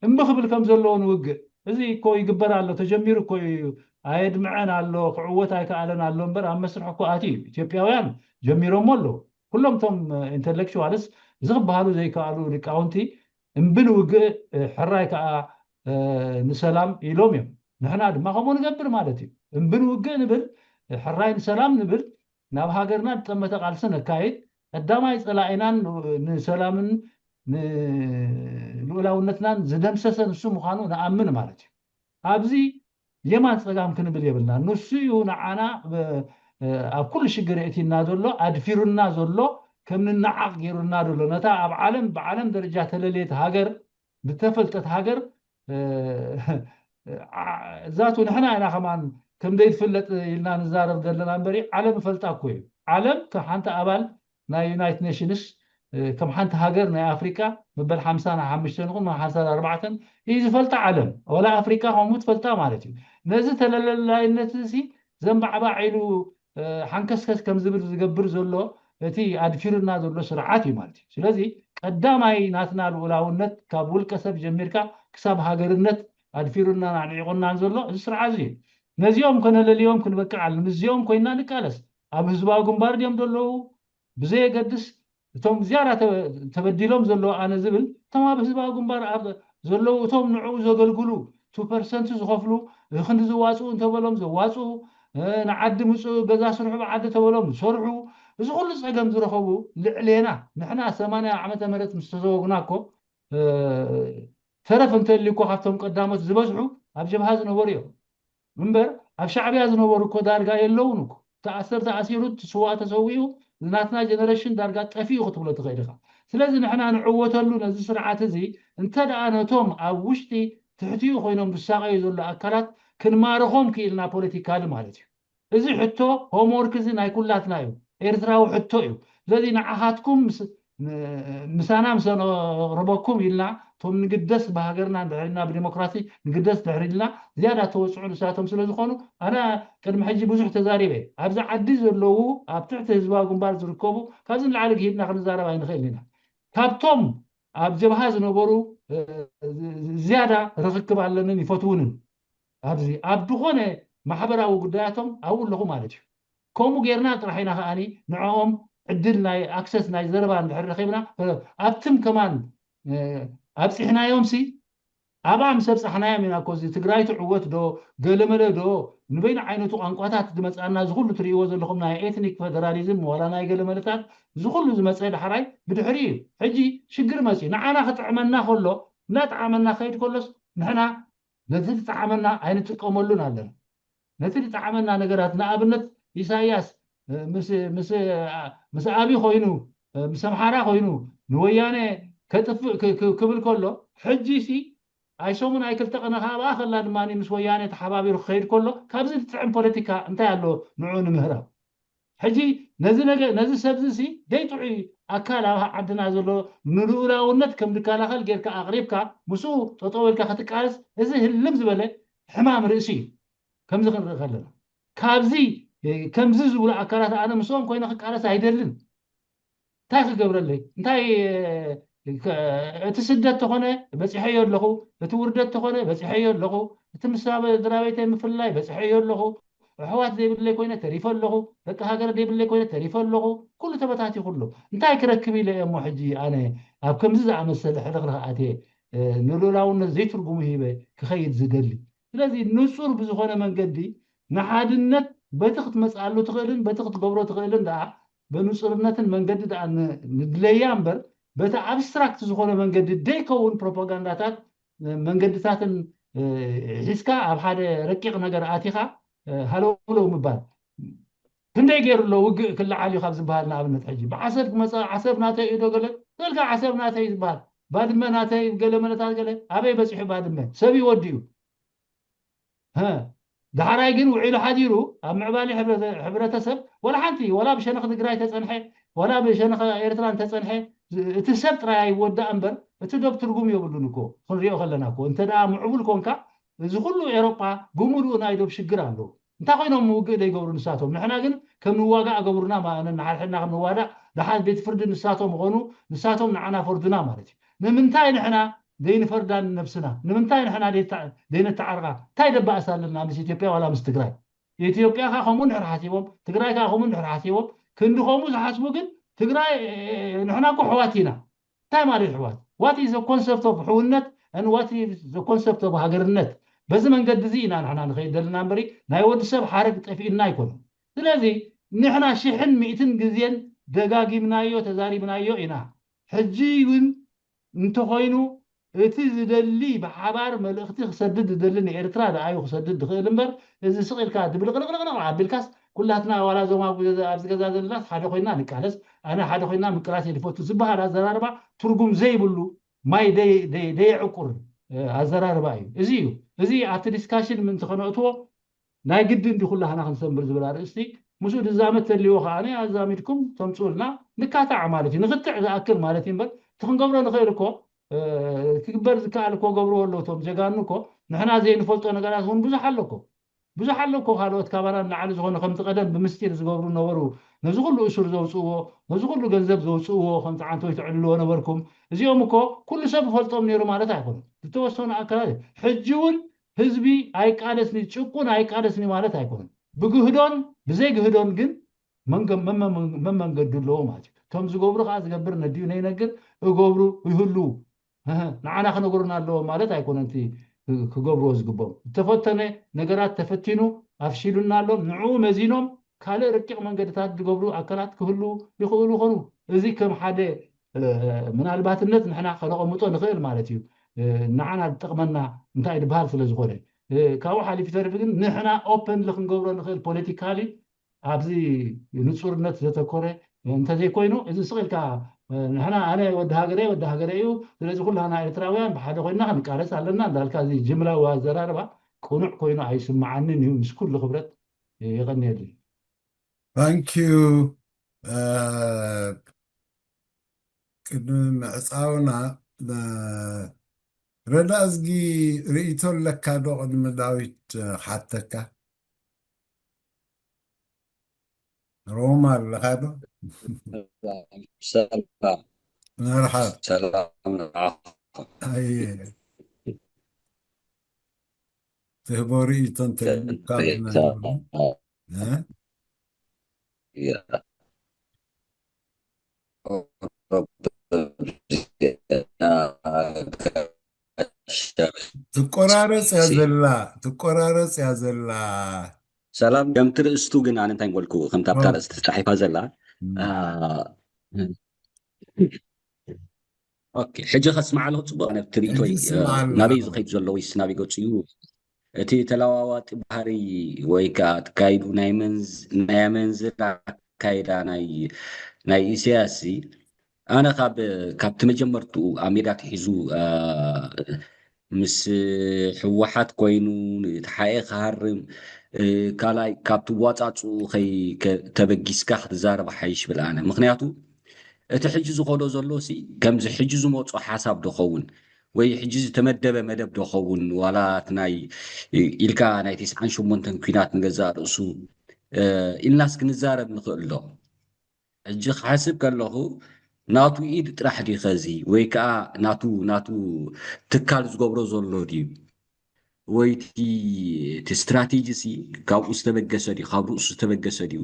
እምቢ ክብል ከም ዘለዎ ንውግእ እዚ እኮ ይግበር ኣሎ ተጀሚሩ እኮ እዩ ኣየድምዐን ኣሎ ክዕወት ኣይከኣለን ኣሎ እምበር ኣብ መስርሕ እኮ ኣትዩ እዩ። ኢትዮጵያውያን ጀሚሮሞ ኣለዉ። ኩሎም እቶም ኢንተሌክቹዋልስ እዚ ክበሃሉ ዘይከኣሉ ሊቃውንቲ እምቢ ንውግእ ሕራይ ከዓ ንሰላም ኢሎም እዮም። ንሕና ድማ ከምኡ ንገብር ማለት እዩ። እምቢ ንውግእ ንብል፣ ሕራይ ንሰላም ንብል፣ ናብ ሃገርና ዝጠመተ ቃልሲ ነካይድ። ቀዳማይ ፀላኢናን ንሰላምን ንልኡላውነትናን ዝደምሰሰ ንሱ ምዃኑ ንኣምን ማለት እዩ። ኣብዚ የማን ፀጋም ክንብል የብልና። ንሱ እዩ ንዓና ኣብ ኩሉ ሽግር የእቲና ዘሎ፣ ኣድፊሩና ዘሎ፣ ከም ንነዓቕ ገይሩና ዘሎ። ነታ ኣብ ዓለም ብዓለም ደረጃ ተለለየት ሃገር ዝተፈልጠት ሃገር እዛቱ ንሕና ኢና ከማን ከም ዘይትፍለጥ ኢልና ንዛረብ ዘለና እምበሪ ዓለም ይፈልጣ እኮ እዩ። ዓለም ከም ሓንቲ ኣባል ናይ ዩናይትድ ኔሽንስ ከም ሓንቲ ሃገር ናይ ኣፍሪቃ መበል ሓምሳ ሓሙሽተ ንኹን ሓምሳ ኣርባዕተ እዩ ዝፈልጣ ዓለም። ወላ ኣፍሪቃ ከምኡ ትፈልጣ ማለት እዩ። ነዚ ተለለላይነት እዚ ዘንባዕባዕ ኢሉ ሓንከስከስ ከም ዝብል ዝገብር ዘሎ እቲ ኣድፊሩና ዘሎ ስርዓት እዩ ማለት እዩ። ስለዚ ቀዳማይ ናትና ልኡላውነት ካብ ውልቀ ሰብ ጀሚርካ ክሳብ ሃገርነት ኣድፊሩናን ኣንዒቑናን ዘሎ እዚ ስርዓት እዚ እዩ። ነዚኦም ከነለልዮም ክንበቅዕ ኣለና። ምስዚኦም ኮይና ንቃለስ። ኣብ ህዝባዊ ግንባር ድዮም ዘለዉ ብዘየገድስ እቶም ዝያዳ ተበዲሎም ዘለዉ ኣነ ዝብል እቶም ኣብ ህዝባዊ ግንባር ዘለዉ እቶም ንዕኡ ዘገልግሉ ቱ ፐርሰንት ዝኸፍሉ ክንዲ ዝዋፅኡ እንተበሎም ዘዋፅኡ ንዓዲ ምፅኡ ገዛ ስርሑ ብዓዲ ተበሎም ዝሰርሑ እዚ ኩሉ ፀገም ዝረኸቡ ልዕሌና ንሕና ሰማንያ ዓመተ ምህረት ምስ ተዘወግና እኮ ተረፍ እንተልዩ እኮ ካብቶም ቀዳሞት ዝበዝሑ ኣብ ጀብሃ ዝነበሩ እዮም። እምበር ኣብ ሻዕብያ ዝነበሩ እኮ ዳርጋ የለውን እኮ። ተኣሰር ተኣሲሩ፣ ትስዋ ተሰዊኡ፣ ናትና ጀነሬሽን ዳርጋ ጠፊኡ ክትብሎ ትኽእል ኢኻ። ስለዚ ንሕና ንዕወተሉ ነዚ ስርዓት እዚ እንተ ደኣ ነቶም ኣብ ውሽጢ ትሕቲኡ ኮይኖም ዝሳቐዩ ዘሎ ኣካላት ክንማርኾም ክኢልና ፖለቲካሊ ማለት እዩ። እዚ ሕቶ ሆምወርክ እዚ ናይ ኩላትና እዩ። ኤርትራዊ ሕቶ እዩ። ስለዚ ንዓኻትኩም ምስ ምሳና ምስ ኣቕረበኩም ኢልና፣ እቶም ንግደስ ብሃገርና እንድሕር ኢልና፣ ብዴሞክራሲ ንግደስ ድሕር ኢልና፣ ዝያዳ ተወፅዑ ንሳቶም ስለ ዝኾኑ፣ ኣነ ቅድሚ ሕጂ ብዙሕ ተዛሪበ። ኣብዚ ዓዲ ዘለዉ፣ ኣብ ትሕቲ ህዝባዊ ግንባር ዝርከቡ፣ ካብዚ ንላዕሊ ክሂድና ክንዛረብ ኣይንኽእልን ኢና። ካብቶም ኣብ ጀብሃ ዝነበሩ ዝያዳ ርኽክብ ኣለንን ይፈትውንን። ኣብዚ ኣብ ዝኾነ ማሕበራዊ ጉዳያቶም ኣብኡ ኣለኹ ማለት እዩ። ከምኡ ጌርና ጥራሕ ኢና ከዓኒ ንዕኦም ዕድል ናይ ኣክሰስ ናይ ዘረባ እንድሕር ረኺብና ኣብትም ከማን ኣብፂሕናዮም ሲ ኣብኣ ምስ ኣብፃሕናዮም ኢና እኮ እዚ ትግራይ ትዕወት ዶ ገለመለ ዶ ንበይኑ ዓይነቱ ቋንቋታት ዝመፅኣና ዝኩሉ ትርእይዎ ዘለኹም ናይ ኤትኒክ ፌደራሊዝም ዋላ ናይ ገለመለታት ዝኩሉ ዝመፀ ዳሕራይ ብድሕሪ እዩ። ሕጂ ሽግር መፅዩ ንዓና ክጥዕመና ከሎ እናጠዓመና ከይድ ከሎስ ንሕና ነቲ ዝጠዓመና ኣይንጥቀመሉን ኣለና። ነቲ ዝጠዓመና ነገራት ንኣብነት ኢሳያስ ምስ ኣቢ ኮይኑ ምስ ኣምሓራ ኮይኑ ንወያነ ከጥፍእ ክብል ከሎ ሕጂ ሲ ኣይሰሙን ኣይክልተ ቀነ ከኣ ኣብኣ ከላ ድማ ምስ ወያነ ተሓባቢሩ ክኸይድ ከሎ ካብዚ ዝጥዕም ፖለቲካ እንታይ ኣሎ ንዑ ንምህራም። ሕጂ ነዚ ሰብ እዚ ደይ ጥዑይ ኣካል ኣብ ዓድና ዘሎ ንልኡላውነት ከም ዝከላኸል ጌርካ ኣቕሪብካ ምስኡ ጠጠው ኢልካ ክትቃለስ እዚ ህልም ዝበለ ሕማም ርእሲ እዩ። ከምዚ ክንርኢ ከለና ካብዚ ከምዚ ዝብሉ ኣካላት ኣነ ምስኦም ኮይነ ክቃለስ ኣይደልን። እንታይ ክገብረለይ እንታይ እቲ ስደት ተኾነ በፂሐዮ ኣለኹ፣ እቲ ውርደት ተኾነ በፂሐዮ ኣለኹ፣ እቲ ምስ ስድራቤተይ ምፍልላይ በፂሐዮ ኣለኹ፣ ኣሕዋት ዘይብለይ ኮይነ ተሪፈ ኣለኹ፣ ደቂ ሃገር ዘይብለይ ኮይነ ተሪፈ ኣለኹ። ኩሉ ተበታቲኹ ኣሎ። እንታይ ክረክብ ኢለ እየ እሞ ሕጂ ኣነ ኣብ ከምዚ ዝኣመሰለ ሕልኽልኽ ኣትየ ንሉላውነት ዘይትርጉሙ ሂበ ክኸይድ ዝደሊ? ስለዚ ንፁር ብዝኾነ መንገዲ ንሓድነት በቲ ክትመፅኣሉ ትኽእልን በቲ ክትገብሮ ትኽእልን ደኣ ብንፁርነትን መንገዲ ደኣ ንድለያ እምበር በቲ ኣብስትራክት ዝኾነ መንገዲ ደይከውን ፕሮፓጋንዳታት መንገድታትን ሒዝካ ኣብ ሓደ ረቂቕ ነገር ኣቲኻ ሃለውለው ምባል ክንደይ ገይሩ ኣሎ ውግእ ክለዓል እዩ ካብ ዝበሃል ንኣብነት ሕጂ ብዓሰብ ክመፀ ዓሰብ ናተይ እዩ ዶ ገለ ተልካ ዓሰብ ናተይ ዝበሃል ባድመ ናተይ ገለ መለታት ገለ ኣበይ በፂሑ ባድመ ሰብ ይወዲ እዩ። ዳሕራይ ግን ውዒሉ ሓዲሩ ኣብ ምዕባሊ ሕብረተሰብ ወላ ሓንቲ ወላ ብሸነኽ ትግራይ ተፀንሐ ወላ ብሸነኽ ኤርትራ እንተፀንሐ እቲ ሰብ ጥራይ ኣይወዳእ እምበር እቲ ዶብ ትርጉም የብሉን እኮ ክንሪኦ ከለና እኮ እንተ ደኣ ምዕቡል ኮንካ እዚ ኩሉ ኤሮጳ ብምሉኡ ናይ ዶብ ሽግር ኣለዎ። እንታይ ኮይኖም ውግእ ዘይገብሩ ንሳቶም ንሕና ግን ከም ንዋጋእ ገብሩና ማለት ነሓድሕድና ከም ንዋዳእ ደሓን ቤት ፍርዲ ንሳቶም ምኾኑ ንሳቶም ንዓና ፈርዱና ማለት እዩ። ንምንታይ ንሕና ዘይንፈርዳ ንነብስና ንምንታይ ንሕና ዘይነተዓርቃ እንታይ ደባእስ ኣለና ምስ ኢትዮጵያ ዋላ ምስ ትግራይ ኢትዮጵያ ከዓ ከምኡ ንድሕር ሓሲቦም ትግራይ ከዓ ከምኡ ንድሕር ሓሲቦም ክንዲ ከምኡ ዝሓስቡ ግን ትግራይ ንሕና እኮ ኣሕዋት ኢና እንታይ ማለት ኣሕዋት what is the concept of ሕውነት and what is the concept of ሃገርነት በዚ መንገዲ እዚ ኢና ንሕና ንኸይድ ዘለና እምበሪ ናይ ወዲ ሰብ ሓረግ ጠፊእና ኣይኮነን ስለዚ ንሕና ሽሕን ሚእትን ግዜን ደጋጊምናዮ ተዛሪብናዮ ኢና ሕጂ እውን እንተኾይኑ እቲ ዝደሊ ብሓባር መልእኽቲ ክሰድድ ዝደሊ ንኤርትራ ደኣዩ ክሰድድ ዝኽእል እምበር እዚ ስቕ ኢልካ ድብልቕልቕልቕ ኣቢልካስ ኩላትና ዋላ እዞም ኣብዚ ገዛ ዘለናስ ሓደ ኮይና ንቃለስ ኣነ ሓደ ኮይና ምቅላስ እየ ዝፈቱ ዝበሃል ኣዘራርባ ትርጉም ዘይብሉ ማይ ደየዕቁር ኣዘራርባ እዩ። እዚ እዩ እዚ ኣብቲ ዲስካሽን ምእንቲ ከነእትዎ ናይ ግድን ድዩ ኩላህና ክንሰንብር ዝብል ኣርእስቲ ምስኡ ድዛመ ተልዎ ከዓ ኣዛሚድኩም ተምፅኡልና ንካታዕ ማለት እዩ ንክትዕ ዝኣክል ማለት እዩ እምበር እቲ ክንገብሮ ንኽእል እኮ ክግበር ዝከኣል እኮ ገብርዎ ኣለዉ እቶም ጀጋኑ እኮ ንሕና ዘይንፈልጦ ነገራት እውን ብዙሕ ኣሎ እኮ ብዙሕ ኣሎ እኮ ካልኦት ካባና ንላዕሊ ዝኾነ ከምቲ ቀደም ብምስጢር ዝገብሩ ነበሩ ነዚ ኩሉ እሱር ዘውፅእዎ ነዚ ኩሉ ገንዘብ ዘውፅእዎ ከምቲ ዓንተወይ ትዕልልዎ ነበርኩም እዚኦም እኮ ኩሉ ሰብ ይፈልጦም ነይሩ ማለት ኣይኮነን ዝተወሰኑ ኣካላት ሕጂ እውን ህዝቢ ኣይቃለስኒ ጭቁን ኣይቃለስኒ ማለት ኣይኮነን ብግህዶን ብዘይግህዶን ግን መመንገዱ ኣለዎ ማለት እዩ እቶም ዝገብሩ ከዓ ዝገብር ነድዩ ነይነግር እገብሩ ይህልው ንዓና ክነግሩና ኣለዎ ማለት ኣይኮነን ክገብርዎ ዝግቦም ዝተፈተነ ነገራት ተፈቲኑ ኣፍሺሉና ኣሎ ንዕኡ መዚኖም ካልእ ረቂቕ መንገድታት ዝገብሩ ኣካላት ክህልው ይኽእሉ ይኾኑ እዚ ከም ሓደ ምናልባትነት ንሕና ከነቐምጦ ንኽእል ማለት እዩ ንዓና ዝጠቕመና እንታይ ዝበሃል ስለ ዝኾነ ካብኡ ሓሊፉ ተሪፉ ግን ንሕና ኦፐንሊ ክንገብሮ ንኽእል ፖለቲካሊ ኣብዚ ንፁርነት ዘተኮረ እንተዘይኮይኑ እዚ ስቕ ኢልካ ንሕና ኣነ ወዲ ሃገረ ወዲ ሃገረ እዩ ስለዚ ኩላና ኤርትራውያን ብሓደ ኮይና ክንቃለስ ኣለና እንዳልካ እዚ ጅምላዊ ኣዘራርባ ቅኑዕ ኮይኑ ኣይስምዓንን እዩ ምስ ኩሉ ክብረት የቐንየልኝ Thank you. Uh, ቅድሚ ምዕጻውና፣ ረዳእዝጊ፣ ርእይቶ ኣለካ ዶ? ቅድሚ ዳዊት ክሓተካ። ሮማ ኣለኻ ዶ? ሰላም መርሓብ። ሰላም ንዓኹም። ኣየ፣ ትህቦ ርእይቶ እንተልካ ንሕና ንህቦ። እ? ያ ትቆራረጽ እያ ዘላ፣ ትቆራረጽ እያ ዘላ። ሰላም። ከምቲ ርእስቱ ግን ኣነ እንታይ ምበልኩ፣ ከምታ ኣብታ ኦ። ርእስቲ ተጻሒፋ ዘላ እም። ኦኬ፣ ሕጂ ከስምዓ ኣለኹ። ጽቡቕ፣ ነብቲ ርእይቶይ ሕጂ ስምዓ ኣለኻ። ናበይ ዝኸይድ ዘሎ ወይስ ናበይ ገጹ እዩ? እቲ ተለዋዋጢ ባህሪ ወይ ከዓ ኣካይዱ ናይ መንዝ ናይ ኣመንዝራ ኣካይዳ ናይ ናይ ኢሳያስ ሲ፣ ኣነ ካብ ካብቲ መጀመርትኡ ኣብ ሜዳ ትሒዙ፣ ኣ፣ ምስ ህወሓት ኮይኑ ንተሓኤ ክሃርም፣ እ፣ ካልኣይ ካብቲ ዋጻጽኡ ከይ ከ- ተበጊስካ ክትዛረብ ሓይሽ ብል ኣነ። ምክንያቱ እቲ ሕጂ ዝኸዶ ዘሎ ሲ ከምዚ ሕጂ ዝመጾ ሓሳብ ዶ ኸውን ወይ ሕጂ ዝተመደበ መደብ ዶ ኸውን ዋላ እቲ ናይ ኢልካ ናይ ተስዓን ሸሞንተን ኲናት ንገዛእ ርእሱ፣ እ፣ ኢልናስ ክንዛረብ ንኽእል ዶ? ሕጂ ክሓስብ ከለኹ ናቱ ኢድ ጥራሕ ድዩ ኸዚ ወይ ከዓ ናቱ ናቱ ትካል ዝገብሮ ዘሎ ድዩ? ወይ እቲ እቲ ስትራቴጂ ሲ ካብኡ ዝተበገሰ ድዩ? ካብ ርእሱ ዝተበገሰ ድዩ?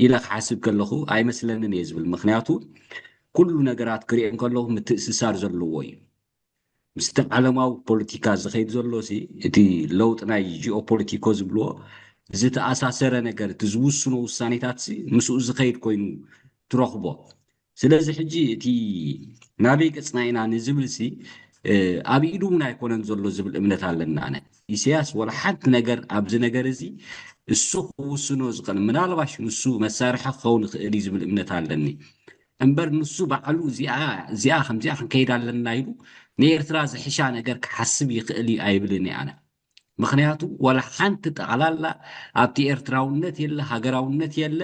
ኢለ ክሓስብ ከለኹ ኣይመስለንን እየ ዝብል። ምክንያቱ ኩሉ ነገራት ክሪኦ ከለኹ ምትእስሳር ዘለዎ እዩ። ምስቲ ዓለማዊ ፖለቲካ ዝኸይድ ዘሎ ሲ እቲ ለውጢ ናይ ጂኦፖለቲኮ ዝብልዎ ዝተኣሳሰረ ነገር፣ እቲ ዝውስኖ ውሳኔታት ሲ ምስኡ ዝኸይድ ኮይኑ ትረኽቦ። ስለዚ ሕጂ እቲ ናበይ ገጽና ኢና ንዝብል ሲ፣ እ፣ ኣብ ኢዱ እውን ኣይኮነን ዘሎ ዝብል እምነት ኣለና። ኣነ ኢሳያስ ወላ ሓንቲ ነገር ኣብዚ ነገር እዚ እሱ ክውስኖ ዝኽእል፣ ምናልባሽ ንሱ መሳርሒ ክኸውን ይኽእል እዩ ዝብል እምነት ኣለኒ። እምበር ንሱ ባዕሉ እዚኣ እዚኣ ከምዚኣ ክንከይድ ኣለና ኢሉ ንኤርትራ ዝሕሻ ነገር ክሓስብ ይኽእል እዩ ኣይብልን እየ ኣነ። ምክንያቱ ዋላ ሓንቲ ጠቕላላ ኣብቲ ኤርትራውነት የለ፣ ሃገራውነት የለ።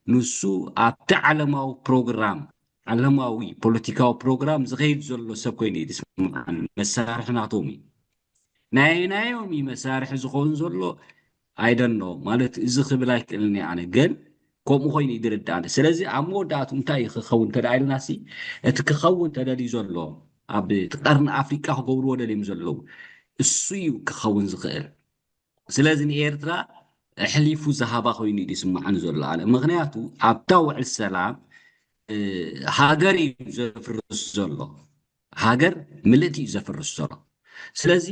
ንሱ ኣብቲ ዓለማዊ ፕሮግራም፣ ዓለማዊ ፖለቲካዊ ፕሮግራም ዝኸይድ ዘሎ ሰብ ኮይኑ እዩ ዝስምዓኒ። መሳርሒ ናቶም እዩ። ናይ ናዮም እዩ መሳርሒ ዝኸውን ዘሎ። ኣይደኖ ማለት እዚ ክብል ኣይክእልን እየ ኣነ፣ ግን ከምኡ ኮይኑ እዩ ዝርድኣኒ። ስለዚ ኣብ መወዳእቱ እንታይ እዩ ክኸውን እንተ ደኣ ኢልና ሲ፣ እቲ ክኸውን ተደልዩ ዘሎ ኣብ እቲ ቀርኒ ኣፍሪቃ ክገብርዎ ደልዮም ዘለዉ እሱ እዩ ክኸውን ዝኽእል። ስለዚ ንኤርትራ ኣሕሊፉ ዝሃባ ኮይኑ እዩ ዝስምዓኒ ዘሎ ኣነ። ምክንያቱ ኣብታ ውዕል ሰላም፣ እ፣ ሃገር እዩ ዘፍርስ ዘሎ። ሃገር ምልእቲ እዩ ዘፍርስ ዘሎ። ስለዚ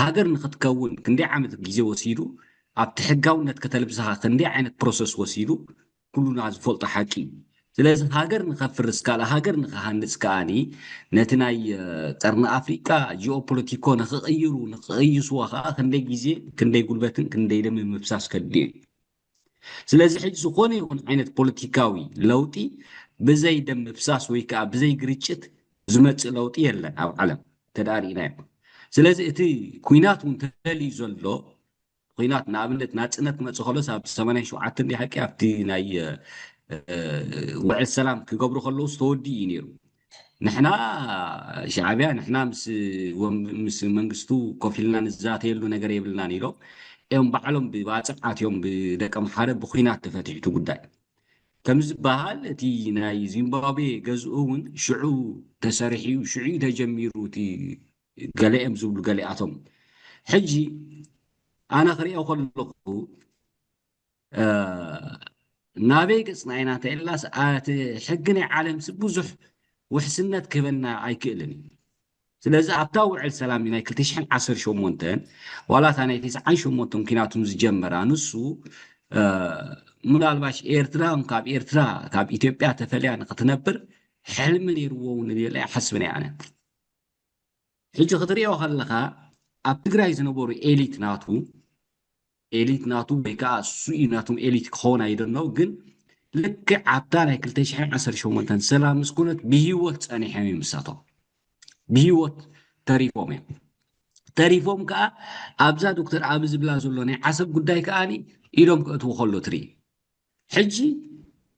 ሃገር ንክትከውን ክንደይ ዓመት ግዜ ወሲዱ፣ ኣብቲ ሕጋውነት ከተልብስኻ ክንደይ ዓይነት ፕሮሰስ ወሲዱ፣ ኩሉና ዝፈልጦ ሓቂ እዩ። ስለዚ ሃገር ንኸፍርስ፣ ካልእ ሃገር ንኽሃንጽ ከኣኒ ነቲ ናይ፣ እ፣ ቀርኒ ኣፍሪቃ ጂኦፖለቲኮ ንኽቕይሩ፣ ንኽቕይስዎ ከኣ ክንደይ ግዜ፣ ክንደይ ጉልበትን ክንደይ ደም ምፍሳስ ከድልዮ እዩ። ስለዚ ሕጂ ዝኾነ ይኹን ዓይነት ፖለቲካዊ ለውጢ ብዘይ ደም ምፍሳስ ወይ ከኣ ብዘይ ግርጭት ዝመጽእ ለውጢ የለን ኣብ ዓለም እንተ ደኣ ርኢናዮ። ስለዚ እቲ ኲናት እውን ተደልዩ ዘሎ ኲናት፣ ንኣብነት ናጽነት ክመጽእ ከሎስ ኣብ ሰማንያን ሸውዓተን እንዲ ሓቂ ኣብቲ ናይ፣ እ፣ ውዕል ሰላም ክገብሩ ከለውስ ተወዲኡ እዩ ነይሩ። ንሕና ሻዕብያ፣ ንሕና ምስ ወም-፣ ምስ መንግስቱ ኮፍ ኢልና ንዛተየሉ ነገር የብልናን ኢሎም እዮም ባዕሎም ብባጽዕ ኣትዮም ብደቀ ምሓረ ብኲናት ተፈቲሑ እቲ ጉዳይ። ከም ዝበሃል እቲ ናይ ዚምባብዌ ገዝኡ እውን ሽዑ ተሰሪሑ እዩ፣ ሽዑ እዩ ተጀሚሩ እቲ ገለ እዮም ዝብሉ ገሊኣቶም። ሕጂ ኣነ ክሪኦ ከለኹ፣ እ፣ ናበይ ገጽና ኢና እንተ ኢልናስ፣ እቲ ሕጊ ናይ ዓለምሲ ብዙሕ ውሕስነት ክህበና ኣይክእልን እዩ። ስለዚ ኣብታ ውዕል ሰላም ናይ ክልተ ሽሕን ዓሰርተ ሸሞንተን ዋላ እታ ናይ ተስዓን ሸሞንተን ኲናቱን ዝጀመራ ንሱ፣ እ፣ ምናልባሽ ኤርትራ ካብ ኤርትራ ካብ ኢትዮጵያ ተፈልያ ንክትነብር ሕልሚ ነይርዎ እውን ኢለ ኣይሓስብን እየ ኣነ። ሕጂ ክትሪኦ ከለኻ ኣብ ትግራይ ዝነበሩ ኤሊት ናቱ፣ ኤሊት ናቱ ወይ ከዓ እሱ እዩ ናቶም ኤሊት ክኸውን ኣይደነው፣ ግን ልክዕ ኣብታ ናይ ክልተ ሽሕን ዓሰርተ ሸሞንተን ሰላም ምስ ኮነት ብህይወት ጸኒሖም እዮም ንሳቶም። ብህይወት ተሪፎም እዮም። ተሪፎም ከዓ ኣብዛ ዶክተር ኣቢ ዝብላ ዘሎ ናይ ዓሰብ ጉዳይ ከኣኒ ኢዶም ከእትዉ ከሎ ትርኢ። ሕጂ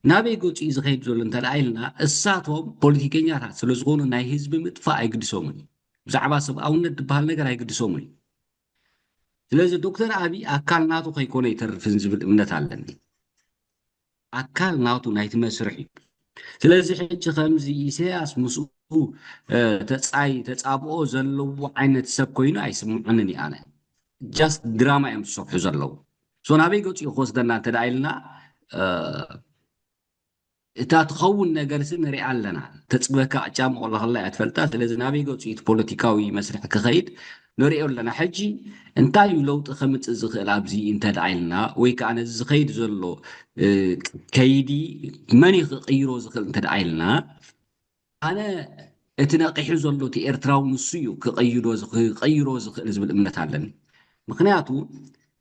ናበይ ገፁ እዩ ዝኸይድ ዘሎ እንተ ደኣ ኢልና፣ እሳቶም ፖለቲከኛታት ስለ ዝኾኑ ናይ ህዝቢ ምጥፋእ ኣይግድሶምን እዩ። ብዛዕባ ሰብኣውነት ዝበሃል ነገር ኣይግድሶምን እዩ። ስለዚ ዶክተር ኣብይ ኣካል ናቱ ከይኮነ ይተርፍን ዝብል እምነት ኣለኒ። ኣካል ናቱ ናይቲ መስርሕ እዩ። ስለዚ ሕጂ ከምዚ ኢሳያስ ምስኡ ተፃይ ተፃብኦ ዘለዎ ዓይነት ሰብ ኮይኑ ኣይስምዖንን እዩ። ኣነ ጃስት ድራማ እዮም ዝሰርሑ ዘለዉ። ሶ ናበይ ገፂኡ ክወስደና እንተ ኢልና፣ እታ ትኸውን ነገርሲ ንሪኣ ኣለና። ተፅበካ ዕጫ መቆላ ከላ እያ ትፈልጣ። ስለዚ ናበይ ገፂኡ እቲ ፖለቲካዊ መስርሕ ክኸይድ ንሪኦ ኣለና። ሕጂ እንታይ እዩ ለውጢ ከምፅእ ዝኽእል ኣብዚ እንተ ኢልና፣ ወይ ከዓ ነዚ ዝኸይድ ዘሎ ከይዲ መን እዩ ክቕይሮ ዝኽእል እንተ ኢልና፣ ኣነ እቲ ነቒሑ ዘሎ እቲ ኤርትራዊ ንሱ እዩ ክቕይዶ ክቐይሮ ዝኽእል ዝብል እምነት ኣለኒ። ምክንያቱ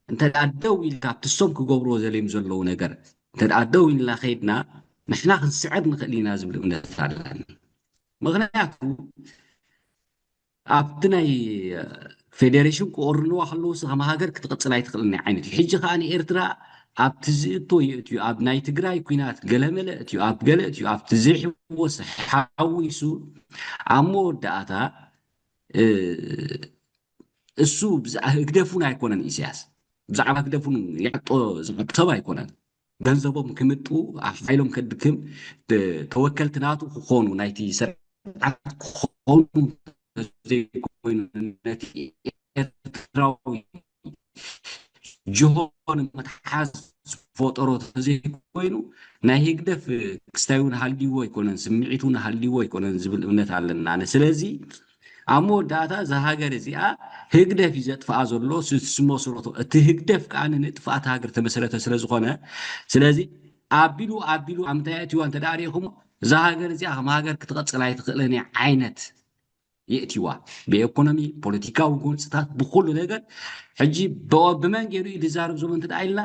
እንተ ደኣ ደው ኢልካ ኣብቲ እሶም ክገብርዎ ዘልዮም ዘለዉ ነገር እንተ ደኣ ደው ኢልና ከይድና፣ ንሕና ክንስዕር ንኽእል ኢና ዝብል እምነት ኣለኒ። ምክንያቱ ኣብቲ ናይ ፌዴሬሽን ክቆርንዋ ከለዉ ሲ ከም ሃገር ክትቕፅል ኣይትኽእልን ዓይነት እዩ። ሕጂ ከዓ ንኤርትራ ኣብቲ ዝእቶ የእትዩ፣ ኣብ ናይ ትግራይ ኩናት ገለመለ እትዩ፣ ኣብ ገለ እትዩ፣ ኣብቲ ዘይሕወስ ሓዊሱ ኣብ መወዳእታ እሱ ህግደፍ እውን ኣይኮነን ኢሳያስ። ብዛዕባ ህግደፍ እውን ይዕጦ ዝዕጦ ሰብ ኣይኮነን። ገንዘቦም ክምጡ ሓይሎም ከድክም ተወከልቲ ናቱ ክኾኑ ናይቲ ስርዓት ክኾኑ ዘይኮይኑ ነቲ ኤርትራዊ ጅሆ ንምትሓዝ ዝፈጠሮ ተዘይኮይኑ ናይ ህግደፍ ክስታይ እውን ሃልይዎ ኣይኮነን፣ ስምዒት እውን ሃልይዎ ኣይኮነን ዝብል እምነት ኣለና። ኣነ ስለዚ ኣብ መወዳእታ እዛ ሃገር እዚኣ ህግደፍ እዩ ዘጥፍኣ ዘሎ፣ ስ- ዝመስረቶ እቲ ህግደፍ ከዓ ንጥፍኣት ሃገር ተመሰረተ ስለ ዝኾነ፣ ስለዚ ኣቢሉ ኣቢሉ ኣብ ምንታይ ኣእትዋ እንተ ደኣ ሪኢኹሞ እዛ ሃገር እዚኣ ከም ሃገር ክትቐፅል ኣይትኽእልን እያ ዓይነት የእትዋ ብኢኮኖሚ ፖለቲካዊ ጎንፅታት ብኩሉ ነገር። ሕጂ ብመን ገይሩ እዩ ዝዛረብ ዘሎ እንተ ኢልና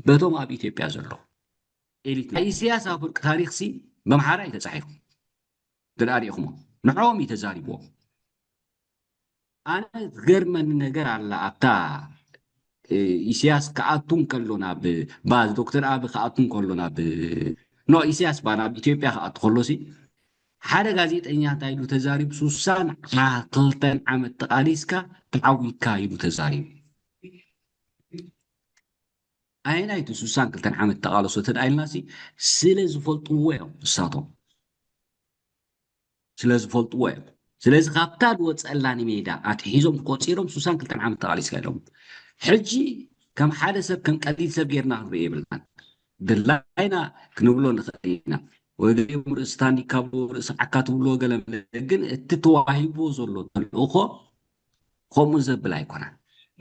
በቶም ኣብ ኢትዮጵያ ዘሎ ኤሊት ናይ ኢሳያስ ኣፈወርቂ ታሪክ ሲ በምሓራ እዩ ተፃሒፉ እንተ ሪኢኹሞ ንዕኦም እዩ ተዛሪብዎም። ኣነ ዝገርመኒ ነገር ኣላ ኣብታ ኢሳያስ ክኣቱ እንከሎ ናብ ባዝ ዶክተር ኣብ ክኣቱ እንከሎ ናብ ኖ ኢሳያስ ባ ናብ ኢትዮጵያ ክኣቱ ከሎ ሲ ሓደ ጋዜጠኛ እንታይ ኢሉ ተዛሪቡ? ሱሳን ክልተን ዓመት ተቓሊስካ ተዓዊትካ ኢሉ ተዛሪቡ። ኣየናይ እቲ ሱሳን ክልተን ዓመት ተቓለሶ ተዳ ኢልና ሲ ስለ ዝፈልጥዎ እዮም እሳቶም ስለ ዝፈልጥዎ እዮም። ስለዚ ካብታ ዝወፀላኒ ሜዳ ኣትሒዞም ቆፂሮም ሱሳን ክልተን ዓመት ተቓሊስካ ኢሎም ሕጂ ከም ሓደ ሰብ ከም ቀሊል ሰብ ጌርና ክንርኢ የብልናን። ድላይና ክንብሎ ንኽእል ኢና። ወይ ገሊኦም ርእሲ ታንዲካ ብሎ ርእሲ ዓካ ትብልዎ ገለ ግን እቲ ተዋሂብዎ ዘሎ ተልእኾ ከምኡ ዘብል ኣይኮነን።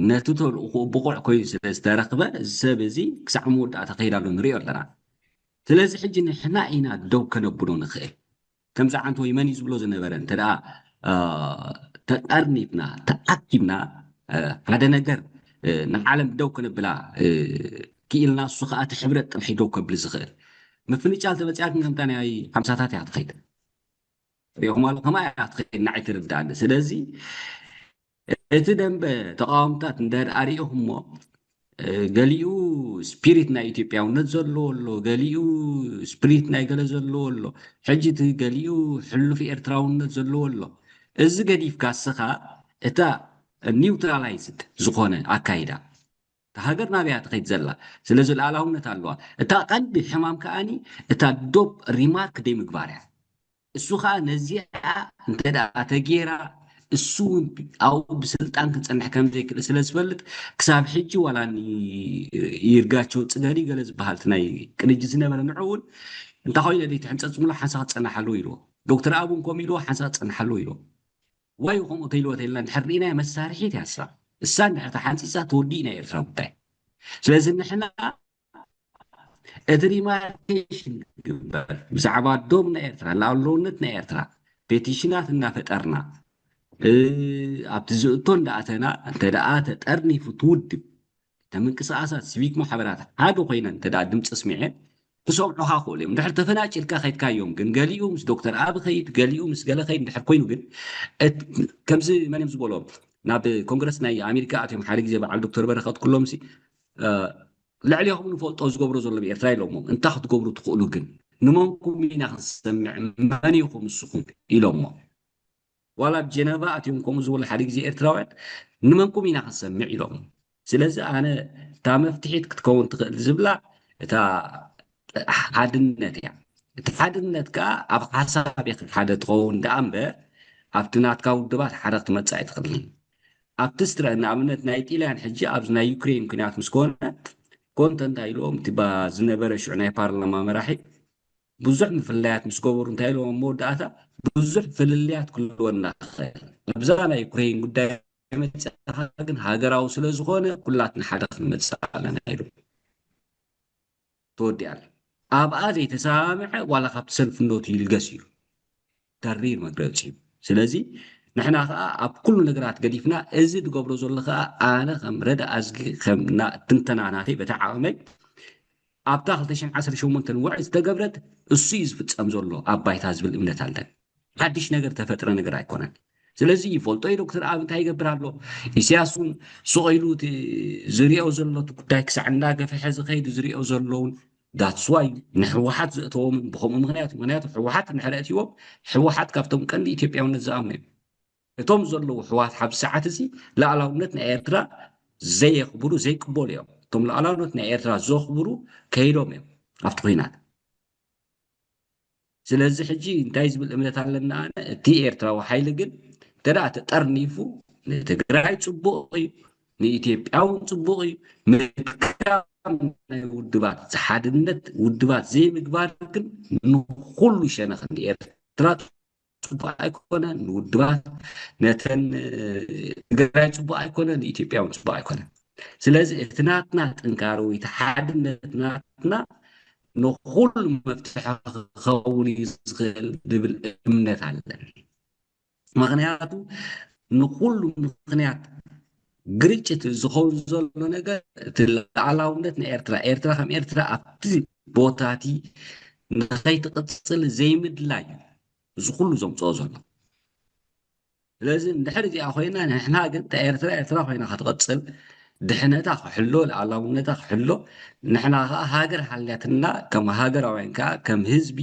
ነቲ ተልእኾ ብቑዕ ኮይኑ ስለ ዝተረኽበ እዚ ሰብ እዚ ክሳዕ መወዳእታ ከይድ ኣሎ ንሪኦ ኣለና። ስለዚ ሕጂ ንሕና ኢና ደው ከነብሎ ንኽእል። ከምዚ ዓንተወይ መን እዩ ዝብሎ ዝነበረ እንተ ደኣ ተጠርኒፍና ተኣኪብና ሓደ ነገር ንዓለም ደው ከነብላ ክኢልና እሱ ከዓ እቲ ሕብረት ጥራሕ ደው ከብል ዝኽእል ምፍንጫል ተመፅያትን ከምታ ናይ ሓምሳታት እያ ትኸይድ ሪኹም ኣሎ ከማ እያ ትኸይድ ንዓይ ትርዳእኒ ስለዚ እቲ ደንበ ተቃወምታት እንደ ኣሪእኹሞ ገሊኡ ስፒሪት ናይ ኢትዮጵያውነት ዘለዎ ኣሎ ገሊኡ ስፒሪት ናይ ገለ ዘለዎ ኣሎ ሕጂ እቲ ገሊኡ ሕሉፍ ኤርትራውነት ዘለዎ ኣሎ እዚ ገዲፍካ እስኻ እታ ኒውትራላይዝድ ዝኾነ ኣካይዳ እታ ሃገር ናበያ ትኸይድ ዘላ ስለዚ ልኣላውነት ኣለዋ እታ ቀንዲ ሕማም ከኣኒ እታ ዶብ ሪማርክ ደይምግባር እያ እሱ ከዓ ነዚኣ እንተ ተጌራ እሱ እውን ኣብኡ ብስልጣን ክፀንሕ ከም ዘይክእል ስለ ዝፈልጥ ክሳብ ሕጂ ዋላ ይርጋቸው ፅገዲ ገለ ዝበሃል ናይ ቅንጅት ዝነበረ ንዑ እውን እንታይ ኮይኑ ደይ ትሕንፀፅ ምሎ ሓንሳ ክፀናሓሉ ኢልዎ ዶክተር ኣብን ከም ኢልዎ ሓንሳ ክፀናሓሉ ኢልዎ ዋዩ ከምኡ ተይልዎ ተይልና እንድሕር ርኢናዮ መሳርሒት እያ እሳ እሳ እንድሕር ተሓንፂፃ ተወዲእና ኤርትራ ጉዳይ ስለዚ ንሕና እቲ ዲማርኬሽን ግበር ብዛዕባ ዶብ ናይ ኤርትራ ላኣለውነት ናይ ኤርትራ ፔቲሽናት እናፈጠርና ኣብቲ ዝእቶ እንዳኣተና እንተ ደኣ ተጠርኒፉ ትውድብ እተ ምንቅስቃሳት ሲቪክ ማሕበራት ሓደ ኮይነን እንተ ድምፂ ስሚዐን ክሰምዑኻ ክእሉ እዮም ድሕር ተፈናጭልካ ከይድካዮም ግን ገሊኡ ምስ ዶክተር ኣብ ኸይድ ገሊኡ ምስ ገለ ኸይድ ድሕር ኮይኑ ግን ከምዚ መን እዮም ዝበሎ ናብ ኮንግረስ ናይ ኣሜሪካ ኣትዮም ሓደ ግዜ በዓል ዶክተር በረኸት ኩሎም ልዕሌኹም ንፈልጦ ዝገብሮ ዘሎ ብኤርትራ ኢሎሞ እንታይ ክትገብሩ ትኽእሉ ግን ንመንኩም ኢና ክንሰምዕ፣ መን ኢኹም ንስኹም ኢሎሞ። ዋላ ኣብ ጀነቫ ኣትዮም ከምኡ ዝብሉ ሓደ ግዜ ኤርትራውያን ንመንኩም ኢና ክንሰምዕ ኢሎም። ስለዚ ኣነ እታ መፍትሒት ክትከውን ትኽእል ዝብላ እታ ሓድነት እያ። እቲ ሓድነት ከዓ ኣብ ሓሳብ ኢኻ ሓደ ትኸውን ደኣ እምበር ኣብቲ ናትካ ውድባት ሓደ ክትመጽእ ኣይትኽእልን። ኣብቲ ስትረ ንኣብነት ናይ ጢልያን ሕጂ ኣብዚ ናይ ዩክሬን ኩናት ምስ ኮነ ኮንተ እንታይ ኢልዎም እቲ ዝነበረ ሽዑ ናይ ፓርላማ መራሒ ብዙሕ ምፍላያት ምስ ገበሩ እንታይ ኢልዎም ኣብ መወዳእታ ብዙሕ ፍልልያት ክህልወና ይኽእል ኣብዛ ናይ ዩክሬን ጉዳይ መፅኻ ግን ሃገራዊ ስለ ዝኾነ ኩላትና ሓደ ክንመፅእ ኣለና ኢሉ ተወዲኣል ኣብኣ ዘይተሰማምዐ ዋላ ካብቲ ሰልፍነቱ ይልገስ እዩ ተሪር መግለፂ እዩ ስለዚ ንሕና ከዓ ኣብ ኩሉ ነገራት ገዲፍና እዚ ዝገብሮ ዘሎ ከዓ ኣነ ከም ረዳ ኣዝጊ ከም ትንተና ናተይ በታ ዓቕመይ ኣብታ ክልተ ሽሕን ዓሰርተ ሸሞንተን ውዕል ዝተገብረት እሱ እዩ ዝፍፀም ዘሎ ኣብ ባይታ ዝብል እምነት ኣለኒ ሓድሽ ነገር ተፈጥረ ነገር ኣይኮነን ስለዚ ይፈልጦ እዩ ዶክተር ኣብ እንታይ ይገብር ኣሎ ኢሳያስ እውን ስቕ ኢሉ ዝሪኦ ዘሎ ጉዳይ ክሳዕ እንዳገፈሐ ዝኸይድ ዝሪኦ ዘለውን that's why ንሕወሓት ዘእተዎምን ብከምኡ ምክንያት ምክንያቱ ሕወሓት እንድሕር ኣእትዎም ሕወሓት ካብቶም ቀንዲ ኢትዮጵያውነት ዝኣምኑ እዮም እቶም ዘለዉ ሕወሓት ሓብዚ ሰዓት እዚ ላዕላውነት ናይ ኤርትራ ዘየኽብሩ ዘይቅበሉ እዮም እቶም ላዕላውነት ናይ ኤርትራ ዘኽብሩ ከይዶም እዮም ኣብቲ ኩናት ስለዚ ሕጂ እንታይ ዝብል እምነት ኣለና ኣነ እቲ ኤርትራዊ ሓይሊ ግን እንተ ተጠርኒፉ ንትግራይ ፅቡቕ እዩ ንኢትዮጵያ እውን ፅቡቕ እዩ ምጥቃም ናይ ውድባት ዝሓድነት ውድባት ዘይምግባር ግን ንኩሉ ሸነኽ ንኤርትራ ፅቡቕ ኣይኮነ ንውድባት ነተን ትግራይ ፅቡቕ ኣይኮነ ንኢትዮጵያ እውን ፅቡቕ ኣይኮነ ስለዚ እቲ ናትና ጥንካረ ወይ እቲ ሓድነት ናትና ንኹሉ መፍትሒ ክኸውን እዩ ዝኽእል ዝብል እምነት ኣለኒ ምክንያቱ ንኩሉ ምክንያት ግርጭት ዝኸውን ዘሎ ነገር እቲ ላዕላውነት ንኤርትራ ኤርትራ ከም ኤርትራ ኣብቲ ቦታቲ ንኸይትቕፅል ዘይምድላይ እዩ እዚ ኩሉ ዘምፅኦ ዘሎ ስለዚ እንድሕር እዚኣ ኮይና ንሕና ግን እታ ኤርትራ ኤርትራ ኮይና ክትቕፅል ድሕነታ ክሕሎ ሉዓላውነታ ክሕሎ ንሕና ከዓ ሃገር ሃልያትና ከም ሃገራውያን ከዓ ከም ህዝቢ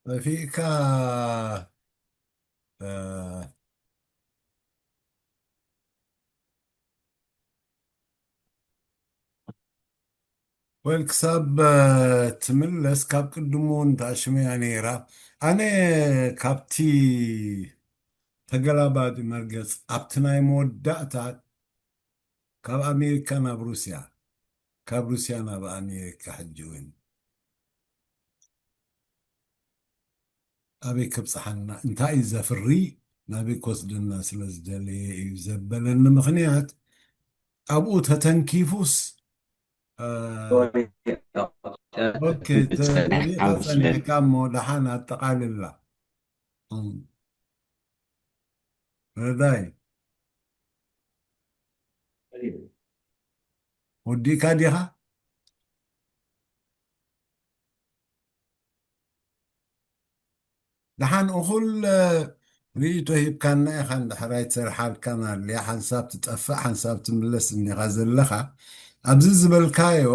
ጠፊእካ ወል ክሳብ ትምለስ ካብ ቅድሙ እንተኣሽመያ ነይራ ኣነ ካብቲ ተገላባጢ መርገፅ ኣብቲ ናይ መወዳእታ ካብ ኣሜሪካ ናብ ሩስያ ካብ ሩስያ ናብ ኣሜሪካ ሕጂ እውን ኣበይ ከብፅሓና እንታይ እዩ ዘፍሪ ናበይ ክወስደና ስለ ዝደለየ እዩ ዘበለኒ ምክንያት ኣብኡ ተተንኪፉስ ፀኒሕካ እሞ ደሓን ኣጠቃልላ ረዳይ ወዲእካ ዲኻ ደሓን እኹል ርእይቶ ሂብካና ኢኻ እንድሕር ኣይትሰርሓልካን ኣልያ ሓንሳብ ትጠፍእ ሓንሳብ ትምለስ እኒኻ ዘለኻ ኣብዚ ዝበልካዮ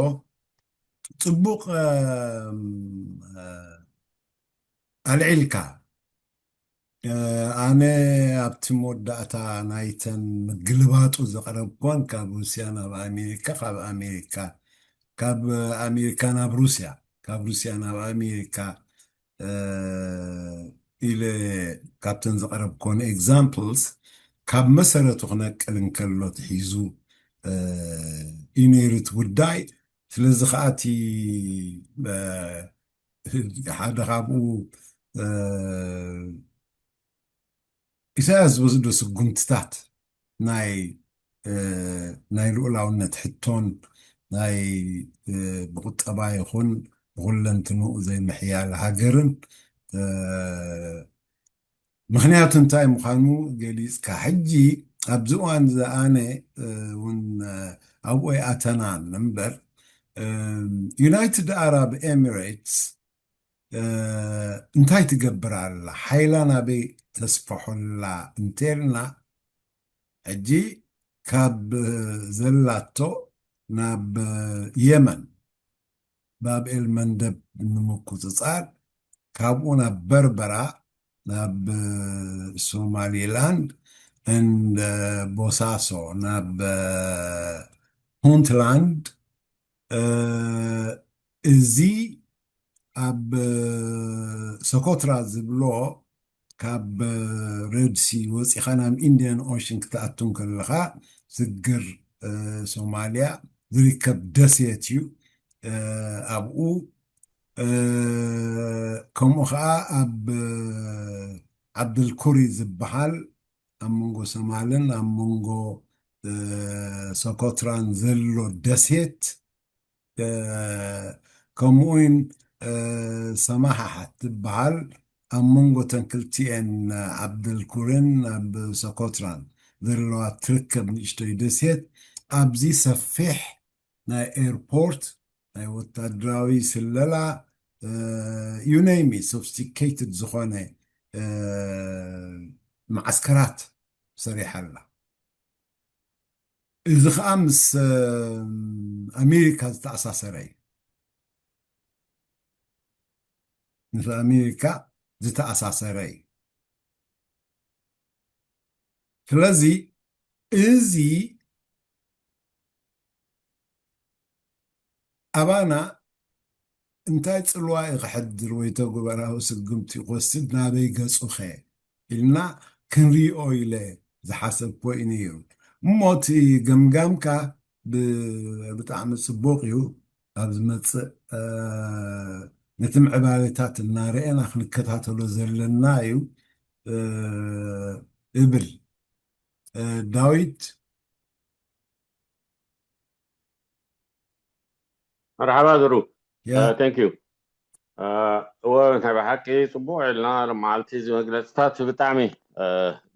ፅቡቕ ኣልዒልካ ኣነ ኣብቲ መወዳእታ ናይተን ምግልባጡ ዘቕረብኮን ካብ ሩስያ ናብ ኣሜሪካ ካብ ኣሜሪካ ካብ ኣሜሪካ ናብ ሩስያ ካብ ሩስያ ናብ ኣሜሪካ ኢለ ካብተን ዘቕረብኮን examples ካብ መሰረቱ ክነቅል እንከሎ ትሒዙ እዩ ነይሩ እቲ ጉዳይ ስለዚ ከዓቲ ሓደ ካብኡ ኢሳያስ ዝወስዶ ስጉምትታት ናይ ናይ ልኡላውነት ሕቶን ናይ ብቁጠባ ይኹን ብኩለንትንኡ ዘይምሕያል ሃገርን ምኽንያቱ እንታይ ምዃኑ ገሊፅካ ሕጂ ኣብዚ እዋን ዝኣነ እውን ኣብኡ ኣይኣተናን እምበር ዩናይትድ ኣራብ ኤሚሬትስ እንታይ ትገብር ኣላ ሓይላ ናበይ ተስፈሖላ እንተልና ሕጂ ካብ ዘላቶ ናብ የመን ባብኤል መንደብ ንምቁፅፃር፣ ካብኡ ናብ በርበራ፣ ናብ ሶማሊላንድ፣ እንደ ቦሳሶ፣ ናብ ፑንትላንድ፣ እዚ ኣብ ሰኮትራ ዝብሎ፣ ካብ ሬድሲ ወፂኻ ናብ ኢንዲያን ኦሽን ክትኣቱ ከለኻ፣ ስግር ሶማሊያ ዝርከብ ደሴት እዩ። ኣብኡ ከምኡ ከዓ ኣብ ዓብድልኩሪ ዝበሃል፣ ኣብ መንጎ ሰማልን ኣብ መንጎ ሰኮትራን ዘሎ ደሴት፣ ከምኡውን ሰማሓሓት ትበሃል፣ ኣብ መንጎ ተን ክልቲኤን፣ ዓብደልኩርን ኣብ ሰኮትራን ዘለዋ ትርከብ ንእሽቶይ ደሴት፣ ኣብዚ ሰፊሕ ናይ ኤርፖርት፣ ናይ ወታደራዊ ስለላ፣ you name it, sophisticated ዝኾነ መዓስከራት ሰሪሓ ኣላ። እዚ ከዓ ምስ ኣሜሪካ ዝተኣሳሰረ እዩ። ምስ ኣሜሪካ ዝተኣሳሰረ እዩ። ስለዚ እዚ ኣባና እንታይ ፅልዋ እዩ ክሕድር ወይ ተግባራዊ ስጉምቲ ክወስድ ናበይ ገፁኸ ኢልና ክንሪኦ ኢለ ዝሓሰብ ኮይኑ እዩ። እሞ እቲ ገምጋምካ ብ- ብጣዕሚ ፅቡቅ እዩ። ኣብ ዝመፅእ ነቲ ምዕባለታት እናርአና ክንከታተሎ ዘለና እዩ እብል። ዳዊት። መርሓባ ዝሩ። Thank you። እወ፣ ናይ ብሓቂ ፅቡቅ ኢልና ሎማዓልቲ እዚ መግለፅታት ብጣዕሚ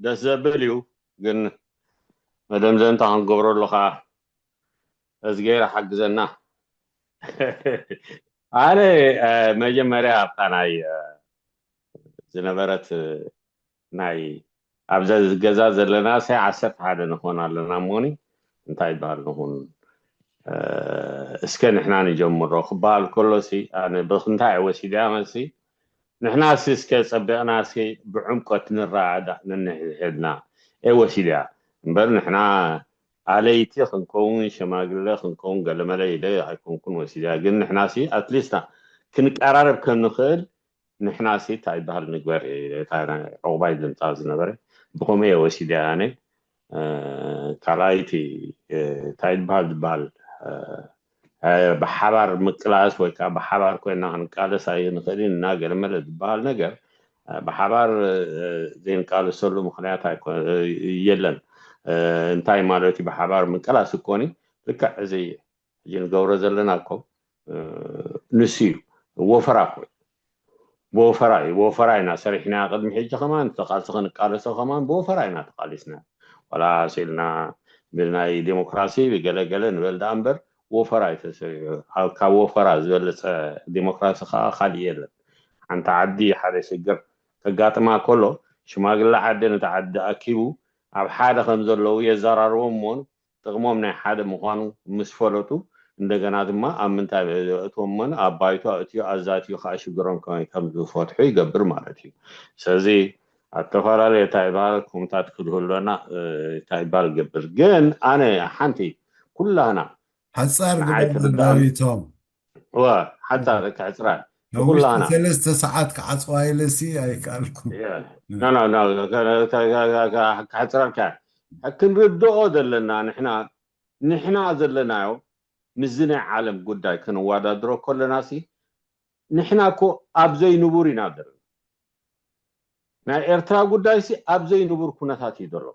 ደስ ዘብል እዩ። ግን መደምደምታ ክንገብረሉ ከዓ እዝጌር ሓግዘና። ኣነ መጀመርያ ኣብታ ናይ ዝነበረት ናይ ኣብዛ ገዛ ዘለና ሳይ ዓሰርተ ሓደ ንኾን ኣለና እሞኒ እንታይ ይበሃል ንኹን እስከ ንሕና ንጀምሮ ክበሃል ከሎ ሲ ኣነ ብክንታይ ወሲድያ መልሲ ንሕና ሲ እስከ ጸቢቕና ሲ ብዕምቆት ንረዳዳ ነንሕድሕድና እየ ወሲድያ እምበር ንሕና ኣለይቲ ክንከውን ሸማግለ ክንከውን ገለመለ ኢለ ኣይኮንኩን ወሲድያ ግን ንሕና ሲ ኣትሊስት ክንቀራረብ ከም ንኽእል ንሕና ሲ እንታይ ይበሃል ንግበር ዕቑባይ ዝምፃእ ዝነበረ ብኸምኡ እየ ወሲደ ኣነ ካልኣይቲ እንታይ ይበሃል ዝበሃል ብሓባር ምቅላስ ወይ ከዓ ብሓባር ኮይና ክንቃለስ ኣይንኽእልን እና ገለመለ ዝበሃል ነገር ብሓባር ዘይንቃለሰሉ ምክንያት የለን እንታይ ማለት እዩ ብሓባር ምቅላስ እኮኒ ልክዕ እዚ ሕጂ ንገብሮ ዘለና እኮ ንሱ እዩ ወፈራ እኮ ብወፈራ እዩ ብወፈራ ኢና ሰሪሕና ቅድሚ ሕጂ ከማን ተቃልሲ ክንቃለሶ ከማን ብወፈራ ኢና ተቃሊስና ዋላ ስኢልና ብናይ ዴሞክራሲ ብገለገለ ንበል ደኣ እምበር ወፈራ እዩ ተሰሪሑ ካብ ወፈራ ዝበለፀ ዴሞክራሲ ከዓ ካሊእ የለን ሓንቲ ዓዲ ሓደ ሽግር ከጋጥማ ከሎ ሽማግለ ዓዲ ነቲ ዓዲ ኣኪቡ ኣብ ሓደ ከም ዘለዉ የዘራርቦም እሞ ጥቕሞም ናይ ሓደ ምዃኑ ምስ ፈለጡ እንደገና ድማ ኣብ ምንታይ እትዎሞን ኣብ ባይቶ ኣእትዮ ኣዛትዮ ከዓ ሽግሮም ከመይ ከም ዝፈትሑ ይገብር ማለት እዩ። ስለዚ ኣብ ተፈላለየ እንታይ ይበሃል ኩምታት ክድህሎና እንታይ ይበሃል ይገብር ግን ኣነ ሓንቲ ኩላህና ሓፃር ግበር ዳዊቶም እወ ሓፃር ክዕፅራን ንኩላና ሰለስተ ሰዓት ክዓፅዋ ኢለሲ ኣይከኣልኩም ክሕፅረልካ ክንርድኦ ዘለና ንሕና ንሕና ዘለናዮ ምስዚ ናይ ዓለም ጉዳይ ክንወዳድሮ ከለና ሲ ንሕና እኮ ኣብ ዘይንቡር ኢና ዘለና ናይ ኤርትራ ጉዳይ ሲ ኣብ ዘይንቡር ኩነታት እዩ ዘሎ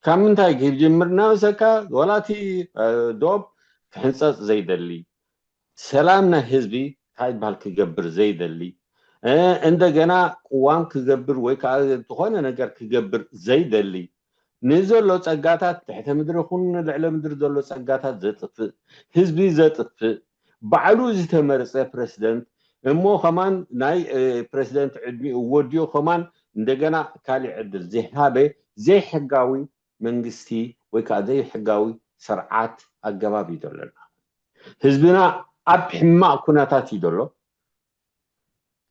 ካብ ምንታይ ክጅምር እናመሰካ ወላቲ ዶብ ክሕንፀፅ ዘይደሊ ሰላም ናይ ህዝቢ እንታይ ይበሃል ክገብር ዘይደሊ እንደገና ቅዋም ክገብር ወይ ከዓ ዝኾነ ነገር ክገብር ዘይደሊ ንዘሎ ፀጋታት ትሕተ ምድሪ ይኹን ልዕለ ምድሪ ዘሎ ፀጋታት ዘጥፍእ ህዝቢ ዘጥፍእ ባዕሉ ዝተመረፀ ፕረሲደንት እሞ ከማን ናይ ፕረሲደንት ዕድሚኡ ወዲኡ ከማን እንደገና ካሊእ ዕድል ዘይሃበ ዘይሕጋዊ መንግስቲ ወይ ከዓ ዘይሕጋዊ ስርዓት ኣገባብ እዩ ዘለና። ህዝብና ኣብ ሕማቕ ኩነታት እዩ ዘሎ።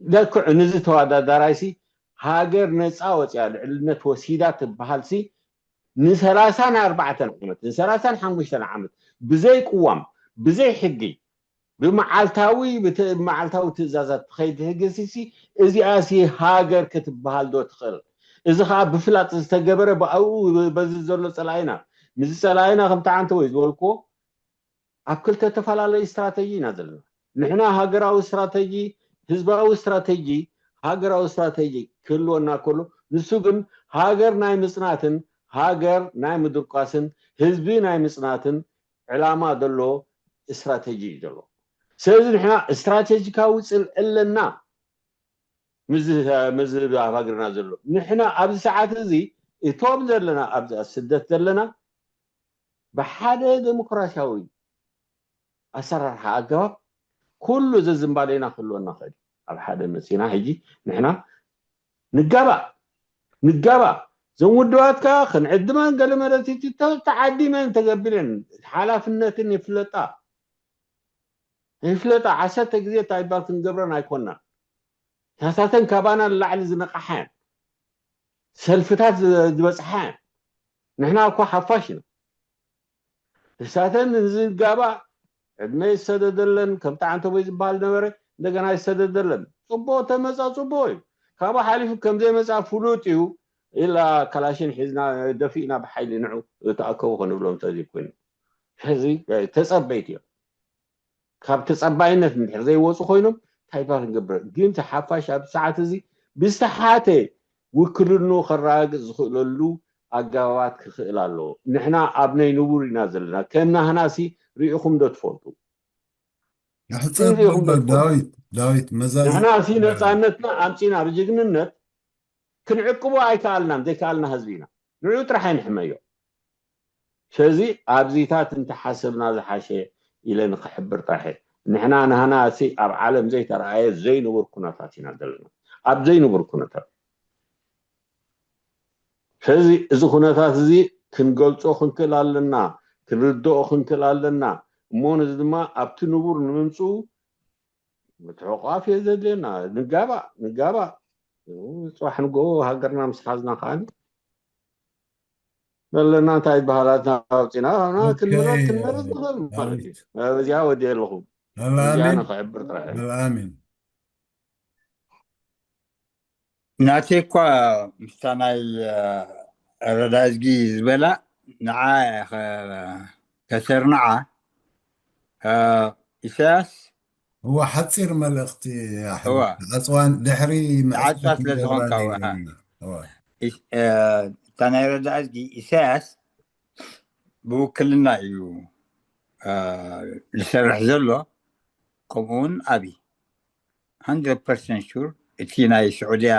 ደክዕ ንዚ ተወዳዳራይሲ ሃገር ነፃ ወፅያ ልዕልነት ወሲዳ ትበሃልሲ ንሰላሳን ኣርባዕተን ዓመት ንሰላሳን ሓሙሽተን ዓመት ብዘይ ቅዋም ብዘይ ሕጊ ብመዓልታዊ መዓልታዊ ትእዛዛት ትኸይድ ህግሲሲ እዚኣሲ ሃገር ክትበሃል ዶ ትኽእል? እዚ ከዓ ብፍላጥ ዝተገበረ ብኣኡ በዚ ዘሎ ፀላኢና ምስዚ ፀላኢና ከምቲ ዓንተ ወይ ዝበልክዎ ኣብ ክልተ ተፈላለዩ ስትራተጂ ኢና ዘለና። ንሕና ሃገራዊ ስትራተጂ፣ ህዝባዊ ስትራተጂ፣ ሃገራዊ ስትራተጂ ክህልወና ከሎ ንሱ ግን ሃገር ናይ ምፅናትን ሃገር ናይ ምድርቋስን ህዝቢ ናይ ምፅናትን ዕላማ ዘሎ ስትራተጂ እዩ ዘሎ። ስለዚ ንሕና ስትራተጂካዊ ፅልኢ ኣለና። ምዝ ኣብ ሃገርና ዘሎ ንሕና ኣብዚ ሰዓት እዚ እቶም ዘለና ኣብ ስደት ዘለና ብሓደ ዴሞክራሲያዊ ኣሰራርሓ ኣገባብ ኩሉ ዘዝንባሌና ክህልወና ክእል ኣብ ሓደ መፂና ሕጂ ንሕና ንጋባእ ንጋባእ ዘም ውድባት ከዓ ክንዕድመን ገለ መለቲቲ ተዓዲመን ተገቢለን ሓላፍነትን ይፍለጣ ይፍለጣ ዓሰርተ ግዜ እንታይ ባል ክንገብረን ኣይኮና ናታተን ካባና ንላዕሊ ዝነቃሓ ሰልፍታት ዝበፅሓ ንሕና እኳ ሓፋሽ ኢና ንሳተን ንዝጋባእ ዕድመ ይሰደደለን ከምቲ ዓንተቦይ ዝበሃል ነበረ እንደገና ይሰደደለን ፅቡቅ ተመፃ ፅቡቅ እዩ ካብኡ ሓሊፉ ከምዘይመፃ ፍሉጥ እዩ ኢላ ካላሽን ሒዝና ደፊእና ብሓይሊ ንዑ ተኣከቡ ክንብሎም ተዘይኮይኑ ሕዚ ተፀበይቲ እዮም ካብ ተፀባይነት እንድሕር ዘይወፁ ኮይኖም እንታይ ባ ክንገብር ግን ተሓፋሽ ኣብ ሰዓት እዚ ብዝተሓተ ውክልኑ ከረጋግፅ ዝኽእለሉ ኣገባባት ክኽእል ኣለዎ ንሕና ኣብ ናይ ንቡር ኢና ዘለና ከም ናህናሲ ርኢኹም ዶ ትፈልጡ ዳዊት ዳዊት መዛዝ ንሕና ሲ ነፃነትና ኣምፂና ብጅግንነት ክንዕቅቦ ኣይከኣልናን ዘይከኣልና ህዝቢ ኢና ንዑ ጥራሕ ኣይንሕመዮ ስለዚ ኣብዚታት እንተሓሰብና ዝሓሸ ኢለ ንክሕብር ጥራሕ ንሕና ናህና ሲ ኣብ ዓለም ዘይተረኣየ ዘይንቡር ኩነታት ኢና ዘለና ኣብ ዘይንቡር ኩነታት ስለዚ እዚ ኩነታት እዚ ክንገልፆ ክንክእል ኣለና ክንርድኦ ክንክእል ኣለና እሞ ነዚ ድማ ኣብቲ ንቡር ንምምፅኡ ምትሕቋፍ እየ ዘድልየና ንጋባእ ንጋባእ ፅባሕ ንጎ ሃገርና ምስ ሓዝና ከዓ ዘለና እንታይ በሃላትና ኣውፅና ክንመረፅ ክንመረፅ ንኽእል ማለት እዩ እዚኣ ወዲየ ኣለኹ እዚኣ ንክዕብር ጥራሕ ኣልኣሚን ናተይ እኳ ምስታ ናይ ረዳእዝጊ ዝበላ ንዓ ከተርንዓ ኢሳያስ እዋ ሓፂር መልእኽቲ ኣፅዋን ድሕሪ ዓፅዋ ስለ ዝኾንካ እታ ናይ ረዳእዝጊ ኢሳያስ ብውክልና እዩ ዝሰርሕ ዘሎ ከምኡውን ኣብይ hundred percent sure እቲ ናይ ስዑድያ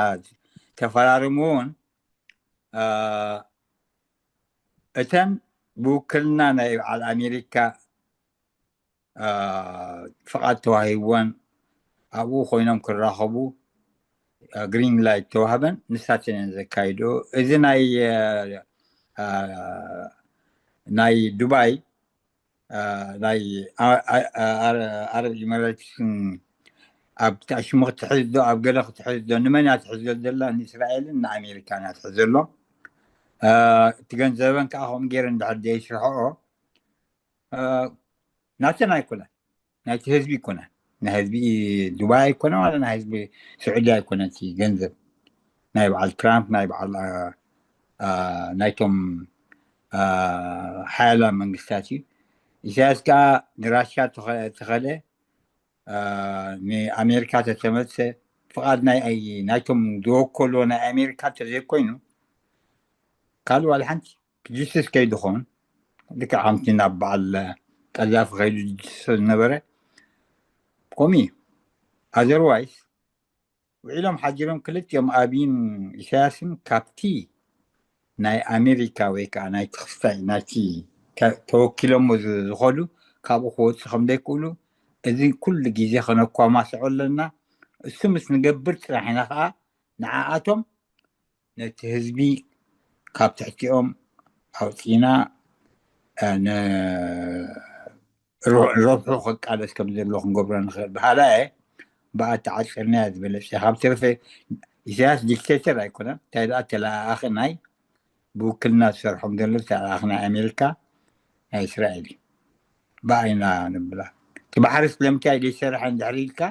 ተፈራርሙ እውን እተን ብውክልና ናይ በዓል ኣሜሪካ ፍቓድ ተዋሂብወን ኣብኡ ኮይኖም ክራኸቡ green light ተዋህበን ንሳተን እየን ዘካይዶ እዚ ናይ ናይ ዱባይ ናይ ዓረብ ኢሚሬትስን ኣብ ሽሙ ክትሕዝ ዶ ኣብ ገለ ክትሕዝ ዶ ንመን እያ ትሕዘል ዘላ ንእስራኤልን ንኣሜሪካን እያ ትሕዘሎም እቲ ገንዘበን ከዓ ከምኡ ገይረ እንድሕር ዘይስርሕኦ ናተን ኣይኮነን ናይቲ ህዝቢ ኣይኮነን ናይ ህዝቢ ዱባይ ኣይኮነ ዋላ ናይ ህዝቢ ስዑዲ ኣይኮነ እቲ ገንዘብ ናይ በዓል ትራምፕ ናይ በዓል ናይቶም ሓያላ መንግስታት እዩ ኢሳያስ ከዓ ንራሽያ ተኸለ ንኣሜሪካ ተተመልሰ ፍቓድ ናይ ናይቶም ዝወከልዎ ናይ ኣሜሪካ ተዘይኮይኑ ካልእ ዋላ ሓንቲ ጅስስ ከይድኾን ልክዕ ከምቲ ናብ በዓል ቀዛፊ ከይዱ ጅስስ ዝነበረ ከምኡ እዩ otherwise ውዒሎም ሓዲሮም ክልቲኦም ኣብይን ኢሳያስን ካብቲ ናይ ኣሜሪካ ወይ ከዓ ናይ ተክስታይ ናይቲ ተወኪሎሞ ዝኸዱ ካብኡ ክወፁ ከም ዘይክእሉ እዚ ኩሉ ግዜ ከነኳማስዖ ኣለና እሱ ምስ ንገብር ጥራሕ ኢና ከዓ ንዓኣቶም ነቲ ህዝቢ ካብ ትሕቲኦም ኣውፂና ንረብሑ ክቃለስ ከም ዘሎ ክንገብሮ ንኽእል። ብሃላየ ብኣ ተዓፂርናያ ዝበለፀ። ካብ ተረፈ ኢሳያስ ዲክቴተር ኣይኮነን። እንታይ ደኣ ተለኣኣኺ ናይ ብውክልና ዝሰርሖም ዘሎ ተለኣኣኺ ናይ ኣሜሪካ ናይ እስራኤል እዩ። ብኣይና ንብላ እቲ ባሕሪ ስለምንታይ ዘይሰርሐ እንድሕር ኢልካ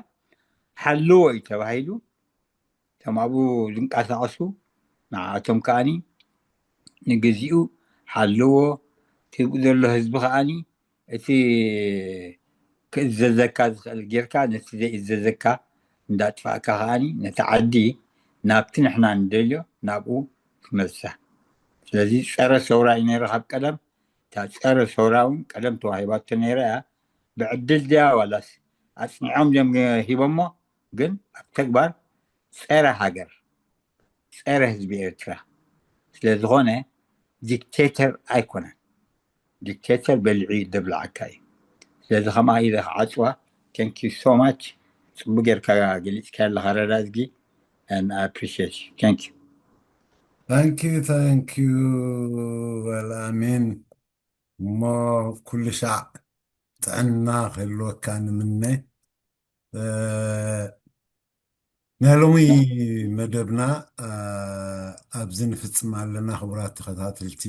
ሓልዎ እዩ ተባሂሉ። እቶም ኣብኡ ዝንቀሳቐሱ ንዓቶም ከኣኒ ንግዚኡ ሓልዎ ትብኡ ዘሎ ህዝቢ ከኣኒ እቲ ክእዘዘካ ዝኽእል ጌርካ ነቲ ዘይእዘዘካ እንዳጥፋእካ ከኣኒ ነቲ ዓዲ ናብቲ ንሕና ንደልዮ ናብኡ ትመልሳ። ስለዚ ጸረ ሰውራ እዩ ነይሩ ካብ ቀደም። እታ ጸረ ሰውራ እውን ቀደም ተዋሂባቶ ነይራ እያ። ብዕድል ድያ ዋላስ ኣጽኒዖም ድዮም ሂቦሞ? ግን ኣብ ተግባር ጸረ ሃገር ጸረ ህዝቢ ኤርትራ ስለዝኾነ ዲክቴተር ኣይኮነን። ዲክቴተር በሊዑ ደብላዓካ እዩ። ስለዚ ከምኣ ኢለ ክዓፅዋ። Thank you so much። ፅቡቅ ጌርካ ገሊፅካ ኣለካ ረዳ እዝጊ። And I appreciate you. Thank you. Thank you, thank you. Well, I mean, እሞ ኩሉ ሻዕ ጥዕና ክህልወካ ንምነ። ናይ ሎሚ መደብና ኣብዚ ንፍፅም ኣለና። ክቡራት ተኸታተልቲ፣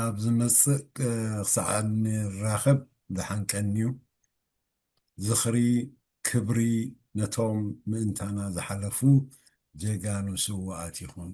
ኣብ ዝመፅእ ክሳዕ ንራኸብ ደሓን ቀንዩ። ዝኽሪ ክብሪ ነቶም ምእንታና ዝሓለፉ ጀጋኑ ስውኣት ይኹን።